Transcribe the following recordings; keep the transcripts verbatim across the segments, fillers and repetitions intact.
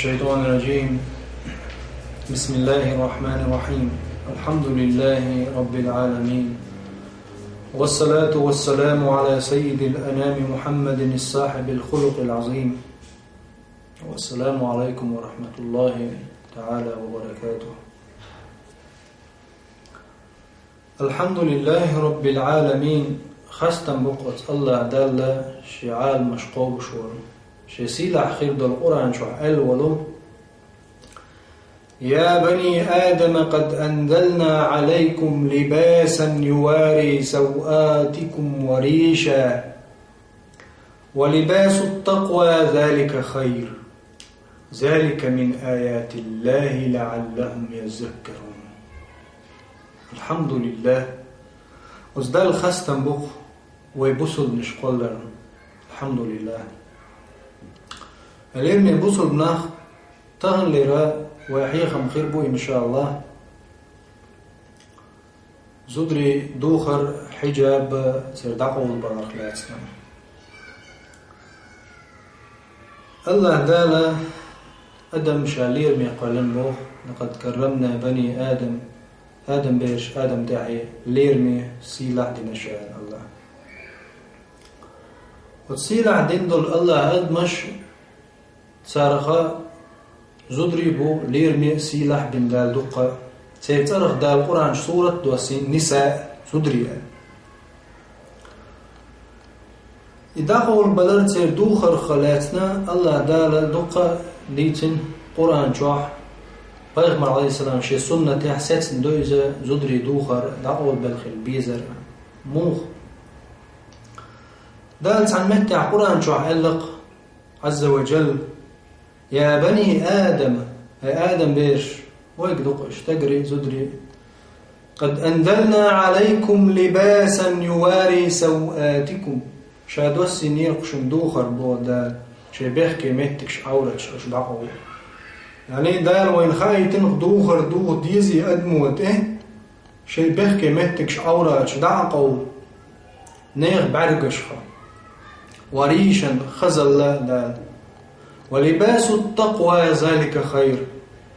الشيطان الرجيم. بسم الله الرحمن الرحيم. الحمد لله رب العالمين. والصلاة والسلام على سيد الأنام محمد صاحب الخلق العظيم. والسلام عليكم ورحمة الله تعالى وبركاته. الحمد لله رب العالمين. Хастам бу-кх оцу АллахӀ Далла, шен Ӏаламаш кхобуш волу, шен сийлахь хир долу Къуръан чохь аьлла волу: يا بني آدم قد أنزلنا عليكم لباسا يواري سوآتكم وريشا ولباس التقوى ذلك خير ذلك من آيات الله لعلهم يذكرون. الحمد لله. Оцу Далла хастам бу-кх вай бусулбанаш кхолларна. الحمد لله. Лераме бусулба нах, таханлера вай хьехам хир бу, иншааллахӀ, зударий духар, хьиджаб, церан дӀакъовлабаларх лаьцна. АллахӀ Дала адам ша лераме кхоьллина боху: لقد كرمنا بني آدم, Адам бераш Адам тӀехь лераме, сийлахь дина ша аьлла АллахӀа. Оцу сийлахь дина долу АллахӀа адамаш, царах зударий бу лераме а, сийлахь а бина Дала дуккха. Церан цӀарах Дала Къуръан чу сурат доссийна Ниса, зударий аьлла. И дӀакъовлабалар, церан духарх лаьцна АллахӀ Дала дуккха дийцина Къуръан чохь. Пайхамар, Ӏалайхиссалам, шен суннатехь сецна ду иза зударий духар, дӀакъовлабелла хила безар. Муха? Дала цхьана меттехь Къуръан чохь аьлла-кх, Ӏазза ва Джалла: يا بني آدم, хӀай Адам бераш, вайга ду-кх уьш, стагарий, зударий, قد أنزلنا عليكم لباسا يواري سوآتكم. Ша доссийнера-кх шуна духар, боху Дала, шайн бехке меттигаш, Ӏавраташ аша дӀакъовла. Яъни Дала вайна хаийтина-кх духар духа дезий адамо тӀе, шайн бехке меттигаш, Ӏавраташ дӀа а къовла, нехан бӀаьргашха, وريشا, хазалла а Дала. ولباس التقوى ذلك خير.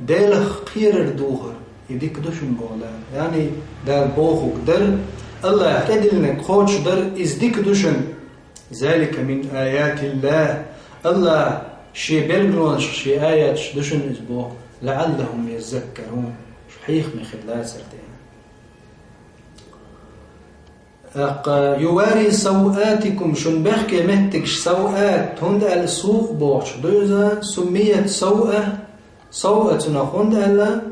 Делах кхерар духар, и дика ду шуна, боху Дала. Яъни Дала бохург дар, АллахӀа тӀедиллинарг кхочушдар, иза дика ду шуна. ذلك من آيات الله. АллахӀа шен билгалонаш, шен аяташ ду шуна иза, боху. لعلهم يذكرون. Шу хьехаме хила лацар дела. ТӀаккха, يواري سوآتكم, шун бехке меттигаш, савъат, хӀунда аьлла суъ бохучух ду иза, سميت سوءة, савъа цунах хӀунда аьлла,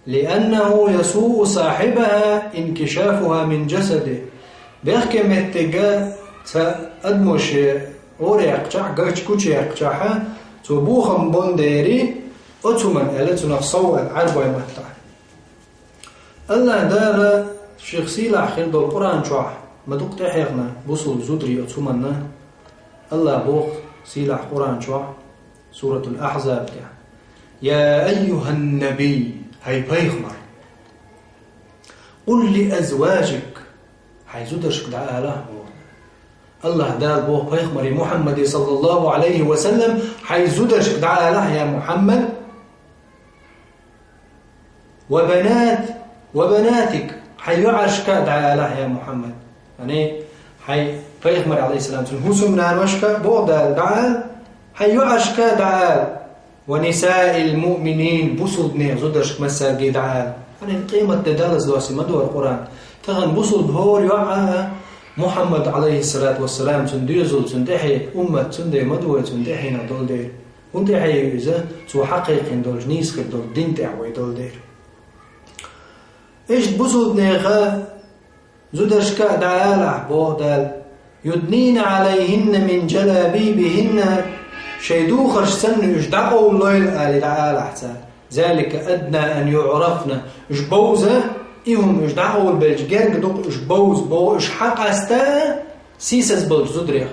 لأنه يسوء صاحبها انكشافها من جسده. Бехке меттиг цхьа адамо шен гӀора яьккхичахь, гуч-, гучуяьккхичахь, цо бохам бан дерг, оцу хӀуманна аьлла цунах савъат Ӏарбойн маттахь. АллахӀ Дала шех сийлахь хир долу Къуръан чохь ма дукха тӀехьехна бусулба зударий оцу хӀуманна. АллахӀа боху сийлахь Къуръан чохь, Суратул Ахьзаб тӀехь: يا أيها النبي, хӀай пайхамар, قل لأزواجك, хьайн зударшка дӀаалахь, боху. АллахӀ Дала боху пайхамаре Мухьаммаде, саллаллаху Ӏалайхи ва саллам, хьайн зударшка дӀаалахь, я Мухьаммад, وبنات، وبناتك, хьайн йоӀаршка а дӀаалахь, я Мухьаммад. Яъни, хьайн пайхамар, Ӏалайхиссалам, цуьнан хӀусамнаношка а боху Дала дӀаала, хьайн йоӀаршка а дӀаала, ونساء المؤمنين, бусулбанех зударшка массаьрга а дӀаала. Яъни, къематде далаза доссий ма ду хӀара Къуръан. Тахана бусулба хӀора йоӀ а, Мухьаммад, Ӏалайхиссалату вассалам, цуьнан доьзал, цуьнан тӀаьхье уммат, цундела ма ду вай цуьнан тӀаьхьенах долу дела. ХӀунда тӀаьхье ю иза? Цо хьакхайкхина долчу нийса хир долу дин тӀехь вай долу дела. Иштта бусулбанеха зударшка а дӀаалахь, боху Дала: يدنين عليهن من جلابيبهن, шайн духарш санна уьш дӀакъовлалойла, али дӀаалахь цара. ذلك أدنى أن يعرفن, уьш бовза, и хӀума уьш дӀакъовлабелча герга ду-кх уьш бовза, боху, уьш хьакъаста, сийсаз болчу зударех.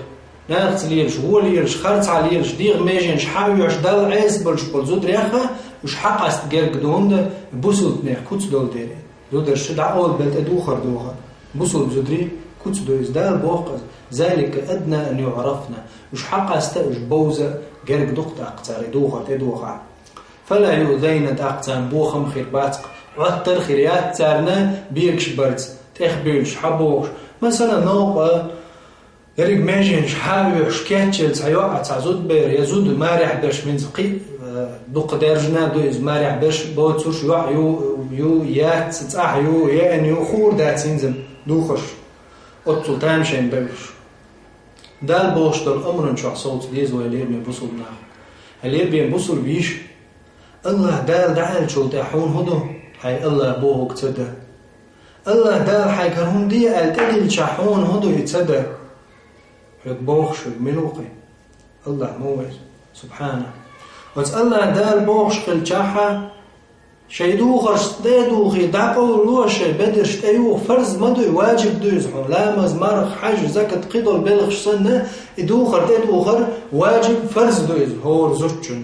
Нахаца лелаш, вон лелаш, харцахьа лелаш, дегӀан меженаш хьаоьхуш, Далла Ӏеса болуш болу зударех уьш хьакъаста герга ду, хӀунда бусулбанех куц долу дела. Зударш дӀакъовлабелла тӀедухар дохар. Бусулба зударий куц ду иза, Дала боху-кх иза: ذلك أدنى أن يعرفن. Уьш хьакъаста, уьш бовза герга ду-кх тӀаккха цара и духар тӀедохахь. فلا يؤذين, тӀаккха царна бохам хир бац-кх, Ӏоттар хир яц царна бегаш барца, тӀехбуьйлуш, хьабохуш. Масала, новкъа ерриг меженаш хьа а оьхуш, кечъелла цхьа йоӀ а, цхьа зудабер, я зуда марехь берш, минца кхин а, э, дукха даьржина ду иза, марехь берш боцурш, йоӀ ю, ю, яц, цӀахь ю, еана ю, хуур дац хӀинца духарш, оццул тамашийна бевллаш. Дала бохуш долу амран чохь совца деза вай, лераме бусулба нах. Хьай лераме бусулба йиша, АллахӀ Дала дӀааьллачул тӀаьхьа хьуна хӀун ду, хьайн АллахӀ бохург ца дан? АллахӀ Дала хьайгара хӀума де аьлла тӀедилличахь хьуна хӀун ду и ца дан? Хьоьга бохуш верг мила ву-кх? АллахӀ ма ву иза, субхьана. Оцу АллахӀ Дала бохуш хилчахьа, шайн духарш тӀе а духий, дӀакъовлало шайн бедарш тӀеюха, фарз ма ду и, ваджиб ду иза хьуна. Ламаз, марха, хьаж, закат, кхидолу белхаш санна, и духар тӀедухар ваджиб, фарз ду иза хӀора зудчун.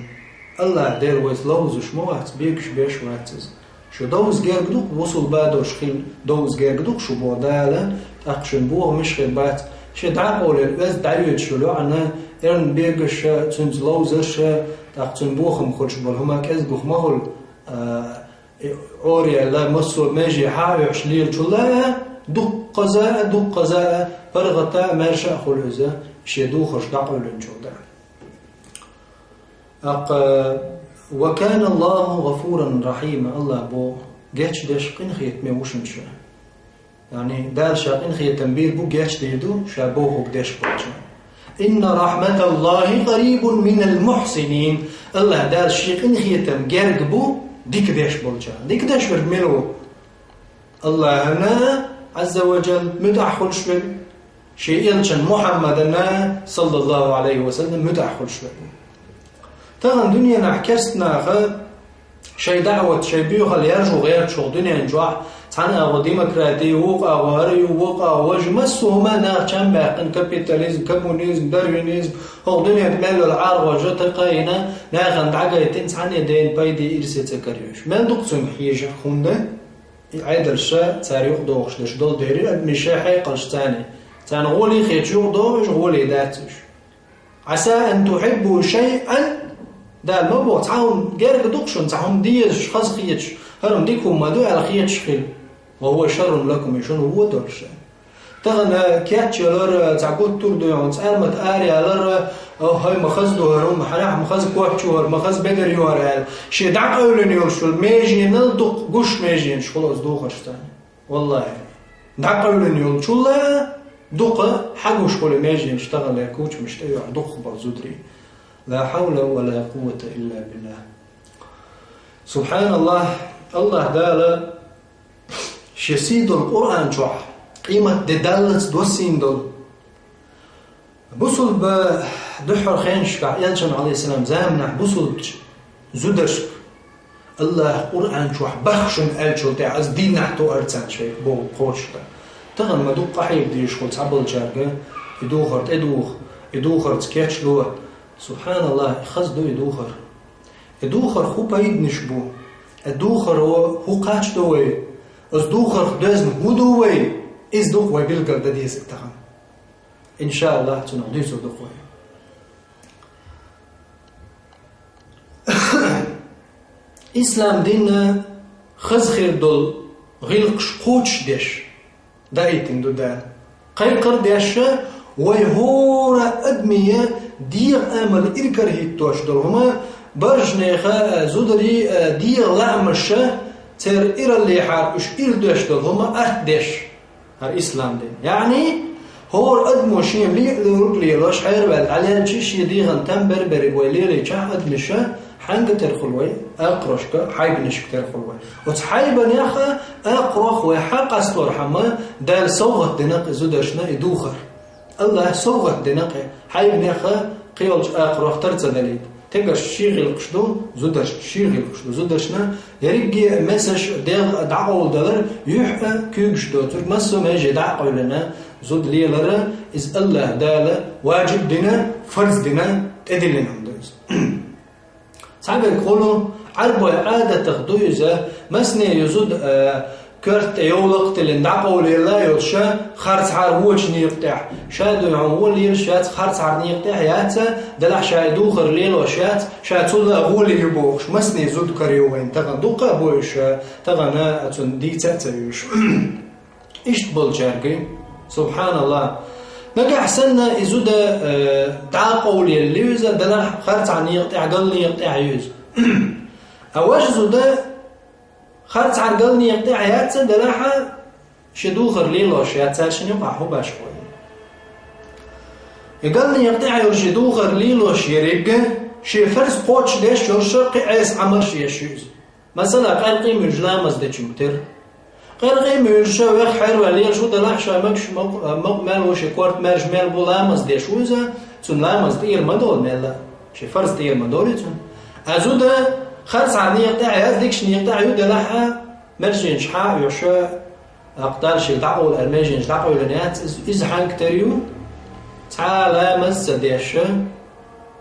АллахӀ Дела вайца ловзуш ма вац, бегаш беш а вац иза. Шу довза герга ду-кх, бусулба долуш хила довза герга ду-кх шу, боху Дала, тӀаккха шуна бохамаш хир бац. Шен дӀакъовлина оьзда дӀайоьдуш йолу йоӀана, эрна бегаш а, цуьнца ловзарш а, тӀаккха цуьнан бохам хуьлуш болу хӀума кӀезгух ма хуьлу, а, и Ӏораяьлла, массо а меже хьа а оьхуш лелачул а, дуккхаза а, дуккхаза а, паргӀата а, маьрша а хуьлу иза, шен духарш дӀакъевлинчул тӀаьхьа. ТӀаккха, «Ва кана Аллаху гъафуран рахьима», АллахӀ боху, гечдеш, къинхетаме ву шуна Ша. Яъни, Дала Ша къинхетам бийр бу, гечдийр ду Ша бохург деш болчарна. «Инна рахьматаллахи къарибун минал мухьсинин», АллахӀ Дала Шен къинхетам герга бу дика деш болчарна. Дика деш верг мила ву? АллахӀана, Ӏазза ва Джалла, муьтӀахь хуьлуш верг, Шен элчан Мухьаммадана, саллаллаху Ӏалайхи ва саллам, муьтӀахь хуьлуш верг. Тахана дуьненахь керста наха шайн даӀват, шайн буьйхал яржо гӀерташ хӀокху дуьнен чохь, цхьана агӀо демократи, вукху агӀо хӀара ю, вукху агӀо важа, массо а хӀума наха чам баьккхина, капитализм, коммунизм, дарвинизм, хӀокху дуьнен тӀе мел йолу ӀаргӀожа такха а йина, нахана дӀагайтина, цхьанне дена пайде, ирсе ца карайоьжуш. Мел ду-кх цуьнга хьежар, хӀунда? И Ӏедалша цара юкъадохуш дерш долу дерриг а адамийн шайн хьекъалш царний. Царна гӀоле хеташ юкъадоху уьш, гӀоле дац уьш. «Ӏаса ан тухьиббу шайъан», Дала ма боху, цхьа хӀума герга ду-кх шуна, цхьа хӀума дезаш, хаза хеташ, хӀара хӀума дика хӀума ма ду аьлла хеташ хила. «Ва хува шаррун лакум», и шуна вон долуш. Тахана кечъялар, цхьа гуттар а дуй хьуна, цӀармат араялар, о, хӀай, ма хаза ду хӀара хӀума, хьанехь ма хаза коч ю хӀара, ма хаза бедар ю хӀара аьлла. Шен дӀакъевлина йолуш йолу меженал дукха гуш меженаш хуьлу оцу духарш царна. ВаллахӀи, дӀакъевлина йолчул а дукха хьагуш хуьлу меженаш таханлера кучамаш тӀе юьхь дукхахболу зударий. Ла хьавла ва ла къуввата илла биллахӀ. СубхьаналлахӀ, АллахӀ Дала Шен сий долу Къуръан чохь, къемат де даллалц доссийна долу. Бусулба дуьххьара хенашкахь, элчан, Ӏалайхиссалам, заманахь бусулбачу зударшка АллахӀа Къуръан чохь бахха шуна аьллачул тӀаьхьа, аса дийнахь тоара царна шайга боху кхочушдан. Тахана ма дукха къахьега дезаш хуьлу цхьаболчаьрга и духар тӀедуха, и духарца кечло. СубхьаналлахӀ, и хаза ду и духар. И духарх хӀун пайданаш бу? И духаро хӀун кхачдо вай? Оцу духарх доьзна хӀун ду вай? Иза ду-кх вай билгал дан дезарг тахана. ИншааллахӀ, цунах дуьйцур ду-кх вай. Ислам дин хаза хир долу гӀиллакхаш кхочушдеш даийтина ду Дала. Кхайкхар а деш, вай хӀора адамийн дегӀан амал иракарахӀиттош долу хӀума, баржнеха, зударий, дегӀан лаамаш, церан ираллехьара уьш ирдеш долу хӀума атта деш. ХӀара ислам дин. Яъни, хӀора адамо шен ле-, луург лелош, хьерваьлла дӀалелча, шен дегӀан там бер-берриг вай лелийча, адамаша хьаьнга тера хуьлу вай? Акхарошка, хьайбанашка тера хуьлу вай. Оцу хьайбанех а, акхарох а вай хьа къасторхьама, Дала совгӀат дина-кх и зударшна и духар. АллахӀа совгӀат дина-кх и хьайбанех а, кхийолчу акхарох тара ца далийта. Стегаршна ши гӀиллакхаш ду, зударшна ши гӀиллакхаш ду. Зударшна ерриге а месаш, дегӀ дӀакъовладалар, юьхь а куьйгаш доцург, массо а меже дӀа а къевлина, зуда лелар, иза АллахӀа Дала ваджиб дина, фарз дина, тӀедиллина хӀума ду иза. Цхьаверг хуьлу, Ӏарбойн Ӏадатах ду иза, масане ю зуда, а, коьрта тӀе йовлакх а тиллина дӀакъовлаелла йолуш, харцахьара вочу некъа тӀехь. Ша дуй хьуна вон лелаш яц, харцахьара некъа тӀехь яц, делахь ша и духар лелош яц, ша цул а гӀоле ю бохуш, масане зуда карайо вайна тахана. Дуккха а бу уьш, тахана цунна дийца а ца вуьйш. Иштта болчаьрга, субханаллах. Нагахь санна и зуда, э, дӀакъовлаелла ю иза, делахь харцахьара некъа тӀехь, галла некъа тӀехь ю иза. А важа зуда харцахьара галла некъа тӀехь яц, делахь шен духар лелош яц, цара шена юкъахь хӀун башхо ю. И галла некъа тӀехь йолу шен духар лелош ерриг, шен фарз кхочушдеш йолуш кхин а Ӏеса Ӏамалш еш ю иза. Масала, къаьркъа муьйлуш ламаз дечуьнга тера. Къаьркъа муьйлуш вех хьерваьлла лелаш ву, делахь ша мегаш мукъ-, мукъа мел ву, шен корта маьрша мел бу, ламаз деш ву иза, цунна ламаз тӀера ма долу мелла, шен фарз тӀера ма долу цунна. А зуда харцахьара некъа тӀехь яц, дикачу некъа тӀехь ю, делахь а маьршачу хьа а оьхуш, аккха Далла шиъ дӀакъовла аьлла, маьршачу дӀакъовлина яц, иза, иза хьаьнга тера ю, цхьа а ламаз а ца деш,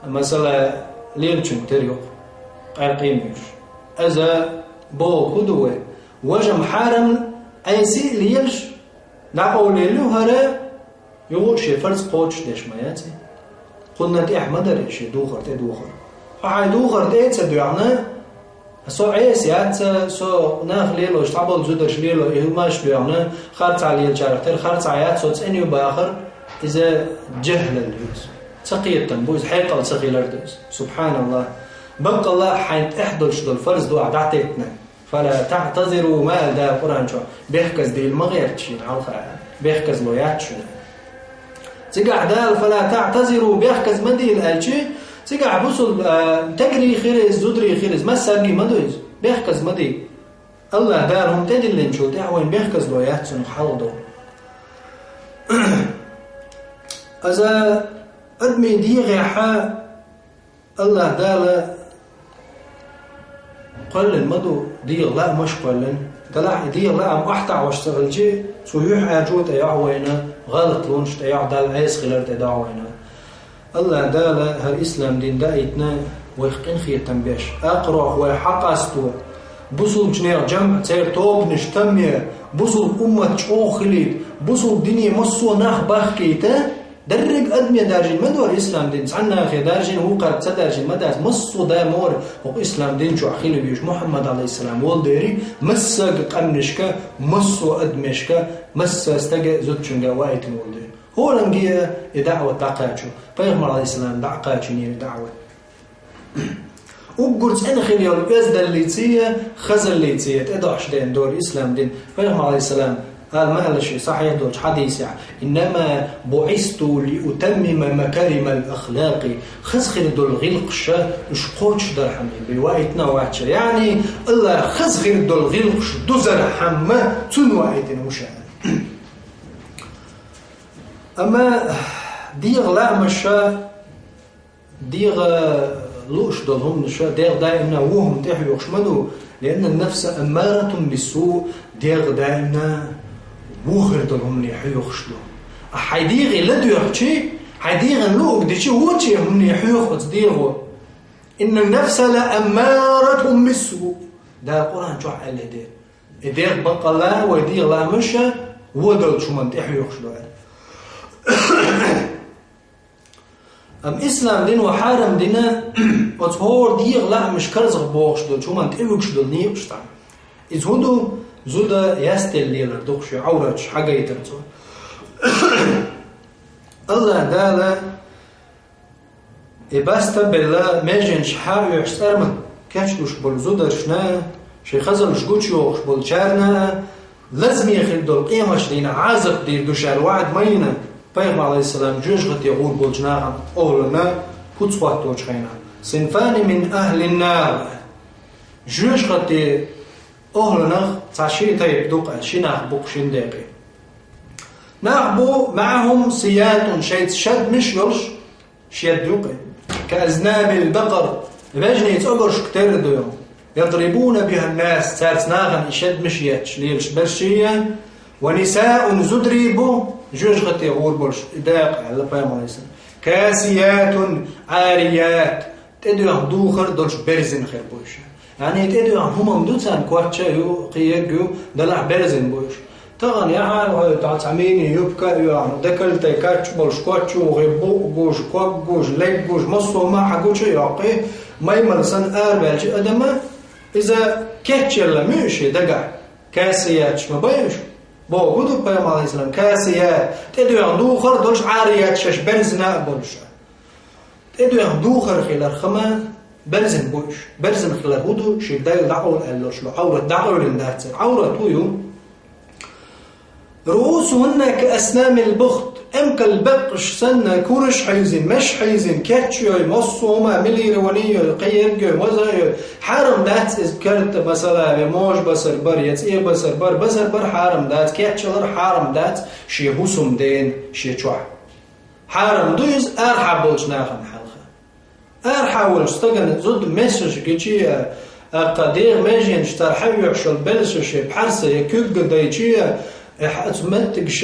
масала, лелачуьнга тера ю-кх, къаьркъа муьйлуш. Иза бохург хӀун ду вай? Важа-м хьарам Ӏеса а лелаш, дӀакъовлаелла ю хӀара, юха а шен фарз кхочушдеш ма яц и. Кхунна тӀехь ма дара и шен духар тӀедухар. Хьо хьайн духар тӀе а ца доьгӀна, со Ӏеса яц, со нах лелош, цхьаболу зударш лело, и хӀумаш а доьгӀна, харцахь лелачарах тера харцахь яц, со цӀена ю бахар, иза жахӀлалла ю иза. Ца кхетам бу иза, хьекъал ца хилар ду иза. Субханаллах. Баккъалла а хьайн тӀехь долуш долу фарз ду ахь дӀатеттина. «Фала таътазиру», ма аьлла Дала Къуръан чохь, бехказа дийла ма гӀерта шена хьалха, бехказло яц шуна. Цигахь Дала: «Фала таътазиру», бехказа ма дийла аьлчи, цигахь бусул, а, тегри хир иза, зудри хир иза, массаргий ма ду иза, бехказа ма дийла. АллахӀ Дала хӀума тӀедиллинчул тӀаьхьа вайн бехказло яц цунах хьалха ду. Аза адамийн дегӀехьа АллахӀ Дала кхоьллина ма ду, дегӀан лаамаш кхоьллина. Делахь и дегӀан лаам охьатаӀош ца хилчи, цу юьхьӀаьржо тӀейогӀу вайна, гӀалатлонаш тӀейогӀу, Далла Ӏеса хилар тӀедогӀу вайна. АллахӀ Дала хӀара ислам дин даийтина вайх къинхетам беш, акхарох вай хьакъасто, бусулбчу нехан жамӀ, церан тобанаш там е, бусулба уммат чӀогӀа хилийта, бусулба дине массо а нах бахкийта, дерриг а адаме даржийна ма ду хӀара ислам дин, цхьаннахе даржийна, вукхарга ца даржийна ма дац, массо а да ма вара хӀокху ислам дин чохь хила везаш Мухьаммад, Ӏалайхиссалам, волу дери, массо а къаьмнашка, массо а адамашка, массо а стага а, зудчуьнга а ваийтина волу дери. ХӀоранге а и даӀват дӀакхачо, пайхамар, Ӏалайхиссалам, дӀа а кхачийнера и даӀват. Уггар цӀена хила йолу оьздангаллица а, хазаллица а тӀедогӀуш деана дара ислам дин. Пайхамар, Ӏалайхиссалам, ала ма аьлла шен сахьихь долчу хьадисехь: «Иннама буъисту лиутаммима макаримал ахлакъи». Хаза хир долу гӀиллакхаш уьш кхочушдархьама бен ваийтина вац ша. Яъни, АллахӀа хаза хир долу гӀиллакхаш дузархьама цунна ваийтина ву ша. Амма дегӀан лаамаш ша ДегӀа лууш долу хӀуманаш, дегӀ даимна вон хӀума тӀехьоьхуш ма ду, «Лианна нафса аммаратун биссу», дегӀ даимна вон хир долу хӀумане хьоьхуш ду. А хьайн дегӀе ладоьгӀчи, хьайн дегӀана луург дичи, вочу хӀумане хьоьху оцу дегӀо. «Инна нафса ла аммаратун биссу», Дала Къуръан чохь аьлла де. И дегӀ баккъалла вай дегӀан лаамаш вон долчу хӀуманна тӀехьоьхуш ду аьлла. Амма ислам дин ву хьарам дина, оцу хӀора дегӀан лаамаш карзахбохуш долчу хӀуманна тӀевуьгуш долу некъаш тӀехь. Иза хӀун ду? Зуда ястелла лелар ду-кх шен Ӏавраташ хьагайтар цо. АллахӀ Дала и баста а белла, меженаш хьаоьхуш цӀармат кечлуш болу зударшна, шайн хазаллаш гучуйохуш болчарна, лазаме хир долу къематдийнахь Ӏазап дийр ду ша аьлла ваӀда ма йина, пайхамар, Ӏалайхиссалам, жоьжахате гӀур болчу нахана охӀлана куц хӀотточу хенахь. «Синфани мин ахлин нар». Жоьжахате охӀланах цхьа ши тайпа ду-кх, ши нах бу-кх шина декъе. Нах бу, маӀахум сиятун, шайца шадмаш йолуш, шед ю-кх. «Ка азнабил бакъар», вежний цӀогуршка терра ду. «Ядрибуна бихан нас», цаьрца нахана и шадмаш етташ лелаш берш а, «ва нисаун», зударий бу, жоьжахате гӀур болуш, и дакъа аьлла пайхамар, Ӏалайхиссалам. «Касиятун Ӏарият», тӀедоьгӀна духар долуш берзина хир бу уьш. ЯӀни тӀедоьгӀна хӀума ду царна, коч а ю, кхиерг ю, делахь берзина бу уьш. Тахана яхьа хьо, цхьа мини юбка а йоьгӀна, декольте кхаччалц болуш, коч юхе букъ гуш, ког гуш, лег гуш, массо а хӀума хьан гуча а йоккхий, маймал санна арабаьлча адама, иза кечъелла муьйш шен дагахь, каьсса яц ма бай уьш. Боху ду пайхамар, алейхиссалам, каьсса яц, тӀедоьгӀна духар а долуш, Ӏара яц шаьш берзина а болуш. ТӀедоьгӀна духар хилар хӀума берзина бу уьш. Берзина хилар хӀун ду, шен дайла дӀакъовла аьлла долуш ду, Ӏаврат дӀакъевлина дац церан. Ӏаврат хӀун ю? رؤوسهن كأسنام البخت, эмкал беккъаш санна, кураш хьийзина, меш хьийзина, кечйой, массо а хӀума, милирование йой, кхиерг йой, маза а йой, хьарам дац иза керта, масала, я можа басар бар, я цӀе басар бар, басар бар хьарам дац, кечъялар хьарам дац шен хӀусамдена шен чохь. Хьарам ду иза арахьа болчу нахана хьалха. Арахьа волчу стагана зуда месаш гичи а, аккха дегӀан меженаш цара хьаоьхуш йолу белшаш я, пхьарса я, куьг а дайчи а, эхь, оцу меттигаш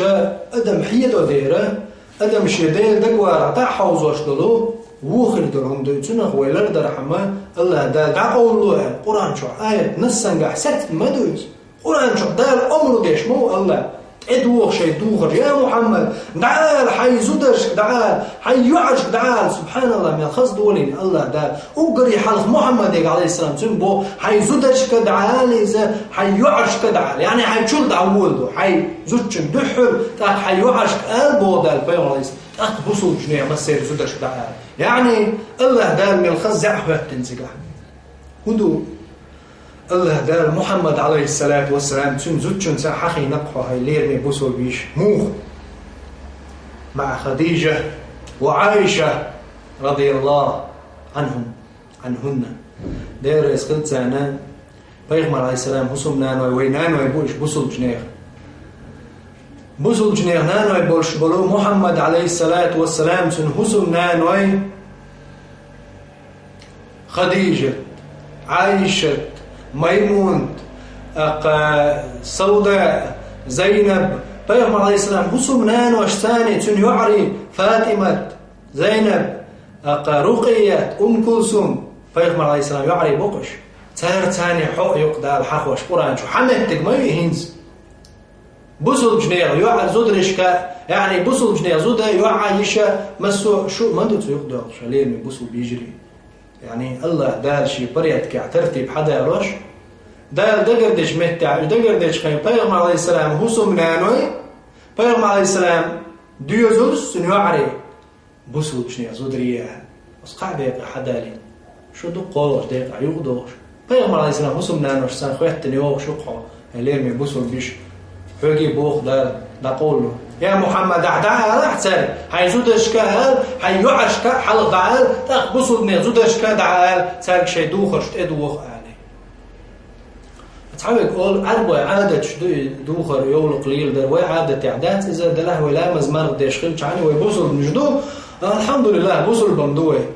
адам хьедо дера, адам шен Делан дагаварах дӀа а хьовзош долу, вон хир долу хӀума ду и, цунах вай лардархьама, Аллах Дала дӀакъовлало аьлла, Къуръан чохь аят нассангахь сеттина ма ду иза. Къуръан чохь Дала омра деш ма ву Аллах. ТӀедуха шайн духар: «Я Мухьаммад, дӀаала хьайн зударшка, дӀаала хьайн йоӀаршка, дӀаала». Субханаллах, мел хаза долийна Аллах Дала. Уггаре хьалха Мухьаммаде, алейхиссалам, цуьнга боху: «Хьайн зударшка дӀаала иза, хьайн йоӀаршка дӀаала». Яъни хьайн чуьра дӀаволало, хьайн зудчун дуьххьара, тӀаккха хьайн йоӀаршка ала боху Дала пайхамар, алейхиссалам. ТӀаккха бусулбачу нехан массеран зударшка дӀаала. Яъни Аллах Дала мел хаза зӀе хӀоьттина цигахь. ХӀун ду? Аллах Дала Мухьаммад, алейхиссалату вассалам, цуьнан зудчуьнца хьахийна-кх хьо, хӀай лераме бусулба йиша. Муха? МаӀа Хадижа ва Ӏайша, радияллаху Ӏанхум, Ӏанхунна. Дела реза хилла царна, пайхамар, алейхиссалам, хӀусамнаной, вай наной бу уьш бусулбачу нехан. Бусулбачу нехан наной болуш болу Мухьаммад, алейхиссалату вассалам, цуьнан хӀусамнаной Хадижат, Ӏайшат, Маймунат, аккха Сауда, Зайнаб, пайхамар, алейхиссалам, хӀусамнанош царна, цуьнан йоӀарий Фатимат, Зайнаб, аккха Рукъият, Умм Кулсум, пайхамар, алейхиссалам, йоӀарий боккхуш. Цара царна хьо а юкъа Дала хьахош Къуръан чу. Хьан меттиг ма ю хӀинца? Бусулбачу нехан йоӀа зударшка, яъни бусулбачу нехан зуда, йоӀа, йиша, массо а шу ма ду цу юкъа доьлхуш, лераме бусулба йижарий. Яъни Аллах Дала шен порядкехь тартиб хьадалош, Дала дагардечу меттехь, уьш дагардечу хенахь пайхамар, алейхиссалам, хӀусамнаной, пайхамар, алейхиссалам, доьзалш, цуьнан йоӀарий. Бусулбачу нехан зударий аьлла, оцу кхаа декъе хьадалийна. Шу дукха кхоалгӀачу декъехь юкъа догӀуш. Пайхамар, алейхиссалам, хӀусамнанош санна хӀоьттина йогӀуш ю-кх хьо, хӀай лераме бусулба йиша. Хьоьга боху Дала, дӀакъовлало. Я Мухьаммад, ахь дӀаала ахь цаьрга, хьайн зударшка ала, хьайн йоӀаршка хьалха дӀаала, тӀаккха бусулба нехан зударшка дӀаала, цаьрга шайн духарш тӀедуха ала. Цхьаверг олу, Ӏаьрбойн Ӏадаташ ду и духар, йовлакх леладар. Вай Ӏадатехь дац иза, делахь вай ламаз-марха деш хилчахьана, вай бусулбанаш ду. Алхьамдулиллах, бусулба-м ду вай.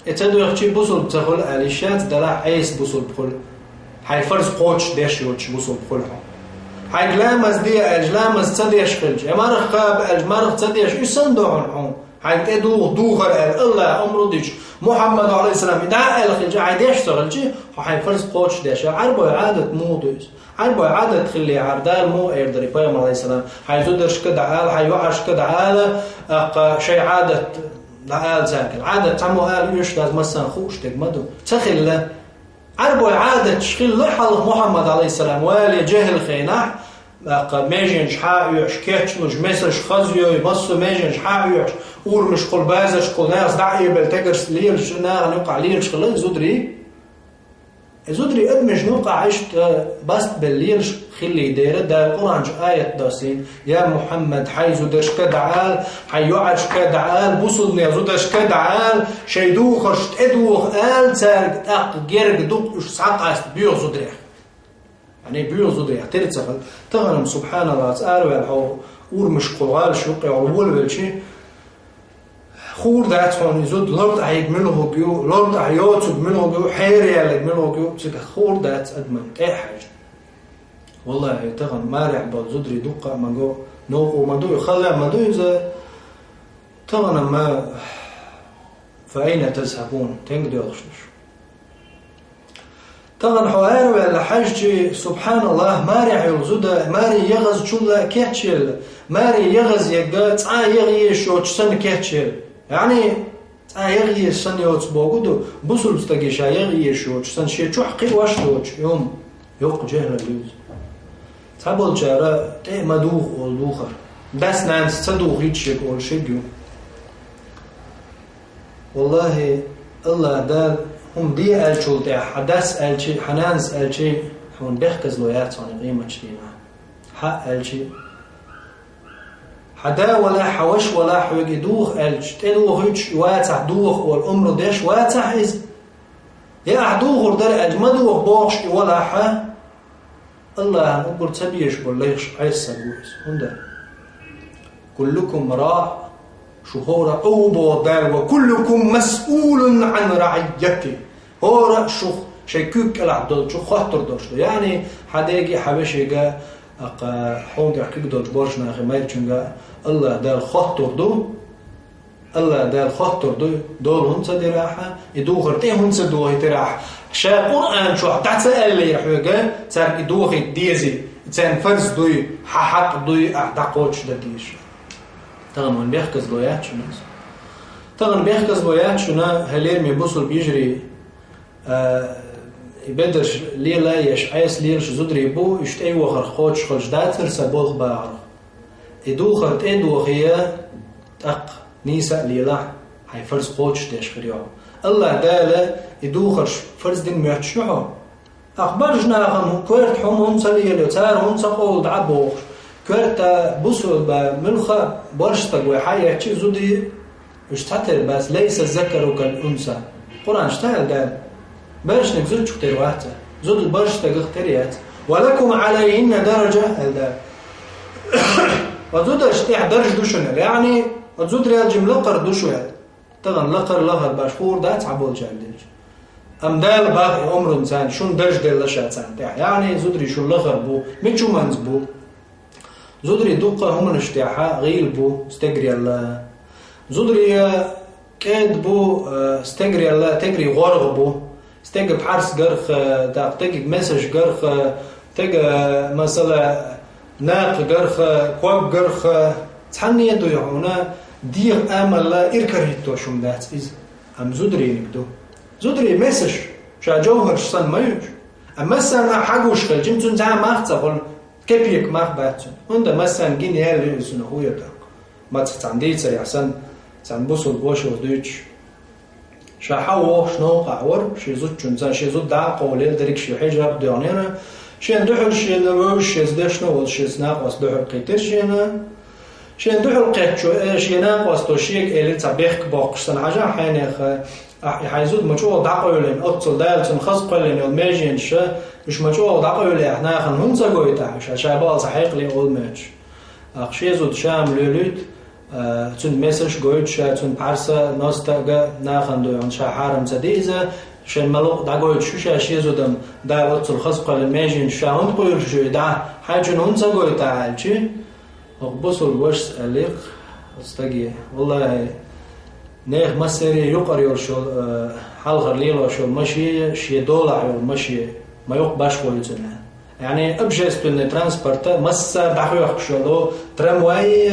И ца доьхчий бусулба ца хуьлу аьлла йиш яц, делахь Ӏеса бусулба хуьлу. Хьайн фарз кхочуш деш йоцуш бусулба хуьлу хьо. Хьайга ламаз де аьлча, ламаз ца деш хилча, я марха кхаба аьлча, марха ца деш, уьш санна ду хьуна хьуна. Хьайн тӀедуха духар аьлла, Аллах омра дича, Мухьаммад, алейхиссалам, и дӀа аьлла хилча, хьайн деш ца хилча, хьо хьайн фарз кхочуш деш. Ӏаьрбойн Ӏадат муха ду иза? Ӏаьрбойн Ӏадат хиллехьара, Дала муха эр дара и пайхамар, алейхиссалам, хьайн зударшка дӀаала, хьайн йоӀаршка дӀаала, аккха шайн Ӏадат дӀаала цаьрга. Ӏадат цхьаммо ала оьшуш дац, массарна хууш дерг ма ду. Ца хилла. Ӏаьрбойн Ӏадаташ хилла хьалха Мухьаммад, алейхиссалам, вале жехӀил хенахь, тӀаккха меженаш хьа а оьхуш, кечъеш, месаш хаза йой, массо а меженаш хьа а оьхуш, урамашкахула, базаршкахула нахаца дӀа а эбелла, тӀекаршца лелаш, нахана юкъахь лелаш хилла и зударий. И зударий адамашна юкъахь иштта баста белла лелаш хилла дера, Дала Къуръан чу аят доссийна: «Я Мухьаммад, хьайн зударшка дӀаала, хьайн йоӀаршка дӀаала, бусулба нехан зударшка дӀаала, шайн духарш тӀедуха ала цаьрга, тӀаккха герга ду-кх уьш схьакъаста боьха зударех». Яъни боьха зударех тера ца хилла. Тахана-м, субханаллах, цӀа араваьлла хьо урамашкахула, гӀалаш юккъехула волавелча, хуур дац хьуна и зуда лартӀехь йига муьлхарг ю, лартӀехь йоцург муьлхарг ю, хьераялларг муьлхарг ю, цигахь хуур дац адамна тӀе а хьаьжна. Валлахьи, тахана марехь болу зударий дуккха а ма го, новкъа ма ду, хала а ма ду иза. Тахана-м, «Фа айна тазхьабун?» Тенга доьлхуш ду шу? Тахана хьо араваьлла хьаьжчи, субхьаналлахӀ, маре хьайолу зуда, маре ягӀазчул а кечъелла, маре ягӀаз егга цӀа ягӀа езаш йоцуш санна кечъелла. ЯӀни, цӀа ягӀа езаш санна йоцу бохург ду, бусулба стаге ша ягӀа езаш йоцуш санна, шен чохь кхиош йоцуш, и хӀума йоккха жехӀалалла ю иза. Цхьаболчара тӀе а ма духу олу духар. Дас-нанас ца духийча шега олуш ю. ВаллахӀи, АллахӀ Дала хӀума де аьллачул тӀаьхьа, хьан дас аьлчи, хьан нанас аьлчи, хьуна бехказло яц хьуна къематчу дийнахь. Хьан аьлчи, хьан да валахь, хьан ваша валахь хьоьга и духа аьлча, тӀедухуьйтуш и вацахь, духа олу омра деш вацахь иза. Я ахь духур дара аьлча, ма духа бохуш и валахь, АллахӀан уггар ца безаш болу лайхаш Ӏессаг ву иза. ХӀунда? «Куллукум раъ», шу хӀора а ву боху Дала, «ва куллукум масъулун Ӏан раъийятихӀ». ХӀора а шух шайн куьг кӀелахь долчух хоттур долуш ду. ЯӀни, хьан дега, хьан вешега, аккха, хьуна тӀехь куьг долчу боьрша нахе, майрачуьнга АллахӀ Дала хоттур ду. АллахӀ Дала хоттур ду, дола хӀунда ца дира ахьа, и духар тӀе хӀунда ца дохийтира ахьа. Ша Къуръан чохь дӀа ца аьллера хьоьга, цаьрга и дохийта дезий, и царна фарз дуй, хьан хьакъ дуй, ахьа дӀакхочуш дан дезаш. Тахана вайн бехказло яц шуна иза. Тахана бехказло яц шуна, хьан лераме бусулба йижарий, а, и бедарш лела еш, Ӏеса лелаш зударий бу, уьш тӀейохарх кхочуш хилча дацара сан болх бахарх. И духар тӀе а дохий, тӀаккха нийса а лелахь, хьайн фарз кхочуш деш хир ю хьо. АллахӀ Дала и духарш фарз дина моьттуш ю хьо. Ахь баржа нахана коьрта хӀума хӀунда ца лелайо, цара хӀунда ца къовла дӀа а бохуш, коьрта бусулба муьлхха а баржа стаг вай хьаэцчи а зудий, уьш цхьатера бац, «лайса закару кал унса». Къуръан чохь аьлла Дала, бершниг зудчух тера вац, зуда баржа стагах тера яц. «Ва лакум Ӏалайхинна даража», аьлла Дала. Ва зударшна тӀехь даржа ду шуна, яъни, ва зударел жима лакхара ду шу аьлла. Тахана лакхара лахара баш хуур дац хьан болчаьрга делча. Амма Дала баха и омрун царна, шуна даржа делла ша царна тӀехь. Яъни, зударий шун лахара бу, мича хӀуманца бу. Зударий дуккха а хӀуманаш тӀехь гӀийла бу стегарел. Зударий кӀеда бу, э, стегарел, тегрий гӀоргӀа бу. Стеган пхьарс гарх, э, тӀаккха тегиг месаш гарх, э, тега, э, масала, накха гарх, э, ког гарх, э, цхьанне а дуй хьуна, деха амалла иракара хӀиттош хӀума дац иза. Амма зударийниг ду. Зударий месаш, ша жовхӀарш санна ма ю уьш. Амма массарна хьагуш хилча, цуьнан цхьа а мах ца хуьлу, кепек мах бац цуьнан. ХӀунда массарна гина яьлла ю иза, цунах хӀун йо тӀаккха. Мацах цхьана дийцарехь санна, цхьана бусулба вашас дуьйцуш. Ша хьан вохуш новкъахь вара, шен зудчунна, шен зуда дӀа а къовлаелла, дерриг шен хьежаб а доьгӀнера. Шена дуьхьал шена вевзаш, шеца дешна волуш, шеца накъост дуьхьал кхийтира шена. Шена дуьхьал кхеттачо, э, шен накъосто шега элира цхьа бехк боккхуш санна, хьажахь хьенеха, ахь и хьайн зуда ма чӀогӀа дӀакъевлина, оццул Дала цунна хаза кхоьллина йолу меженаш, уьш ма чӀогӀа дӀакъевлина, ахь нахана хӀунда ца гойту ахь уьш, ша бала ца хьекъале олу моьттуш. Ахь шен зуда ша-м лелуьйту, а, цуьнан месаш гойтуш, ша цуьнан пхьарса, ностага нахана дуй хьуна, ша хьарам ца ди иза, шен ма лукъ дӀагойтуш шу ша шен зудам, Дала оццул хаза кхоьллина меженаш ша хӀунда кхоьллуш ю и дӀа, хьайн чунна хӀунда ца гойту ахь аьлчи? ХӀокху бусулба вашас аьллера стаге: «ВаллахӀи, нехан массеран юкъара йолуш йолу, э, хьалхара лелош йолу машен, шен долахь йолу машен, ма йоккха башхо ю цуьнан». Яъни, общественный транспорта массара дӀахьоькхуш йолу трамвай,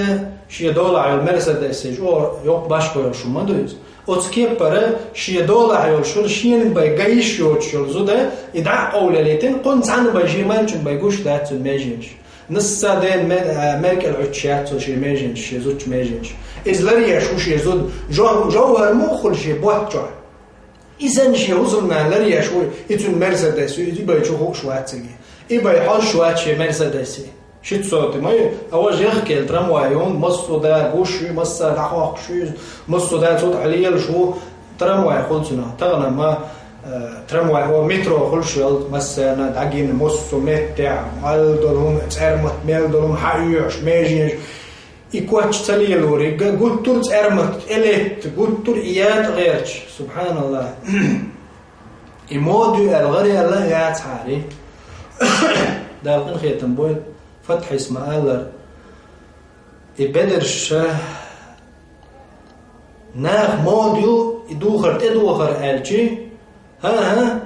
шен долахь йолу Мерседес, чӀогӀа йоккха башхо йолуш хӀума ма ду иза. Оцу кепара шен долахь йолуш йолу, шена бен ган йиш йоцуш йолу зуда, и дӀа а къовлаелийтина, кхунна цхьанна бен шен майрачунна бен гуш дац цуьнан меженаш. Нисса ден ме-, а, мер кӀел Ӏуьттуш яц цо шен меженаш, шен зудчун меженаш. Иза ларъеш ву шен зуда. Жов-, жовхӀар муха хуьлу шен ботта чохь? Иза шен хӀусамнана ларъеш ву, и цуьнан Мерседес ю, иза и бен чу хууш вац цига. И бен хьожуш вац шен Мерседесе. Шица соти ма ю, а важа яхкийла трамвай ю, массо а да гуш ю, массара дӀахохкуш ю иза, массо а да цу тӀехь лелаш ву. Трамвай хуьлу цунах. Тахана ма, э, трамвай, о, метро хуьлуш йолу массарна дӀагина, массо а меттехь, мел долу хӀума, цӀермат мел долу хӀума хьаоьхуш, меженаш. И коч ца лелориг гуттар а цӀермат тӀелетта, гуттар а и ятӀа гӀерташ. СубхьаналлахӀ. И мода ю аьлла гӀараялла яцахьара. Дала къинхетам бойла, Фатхьис ма-аллара. И бедарш ша, нах мода ю, и духар тӀедохар аьлчи, хӀан-хӀа,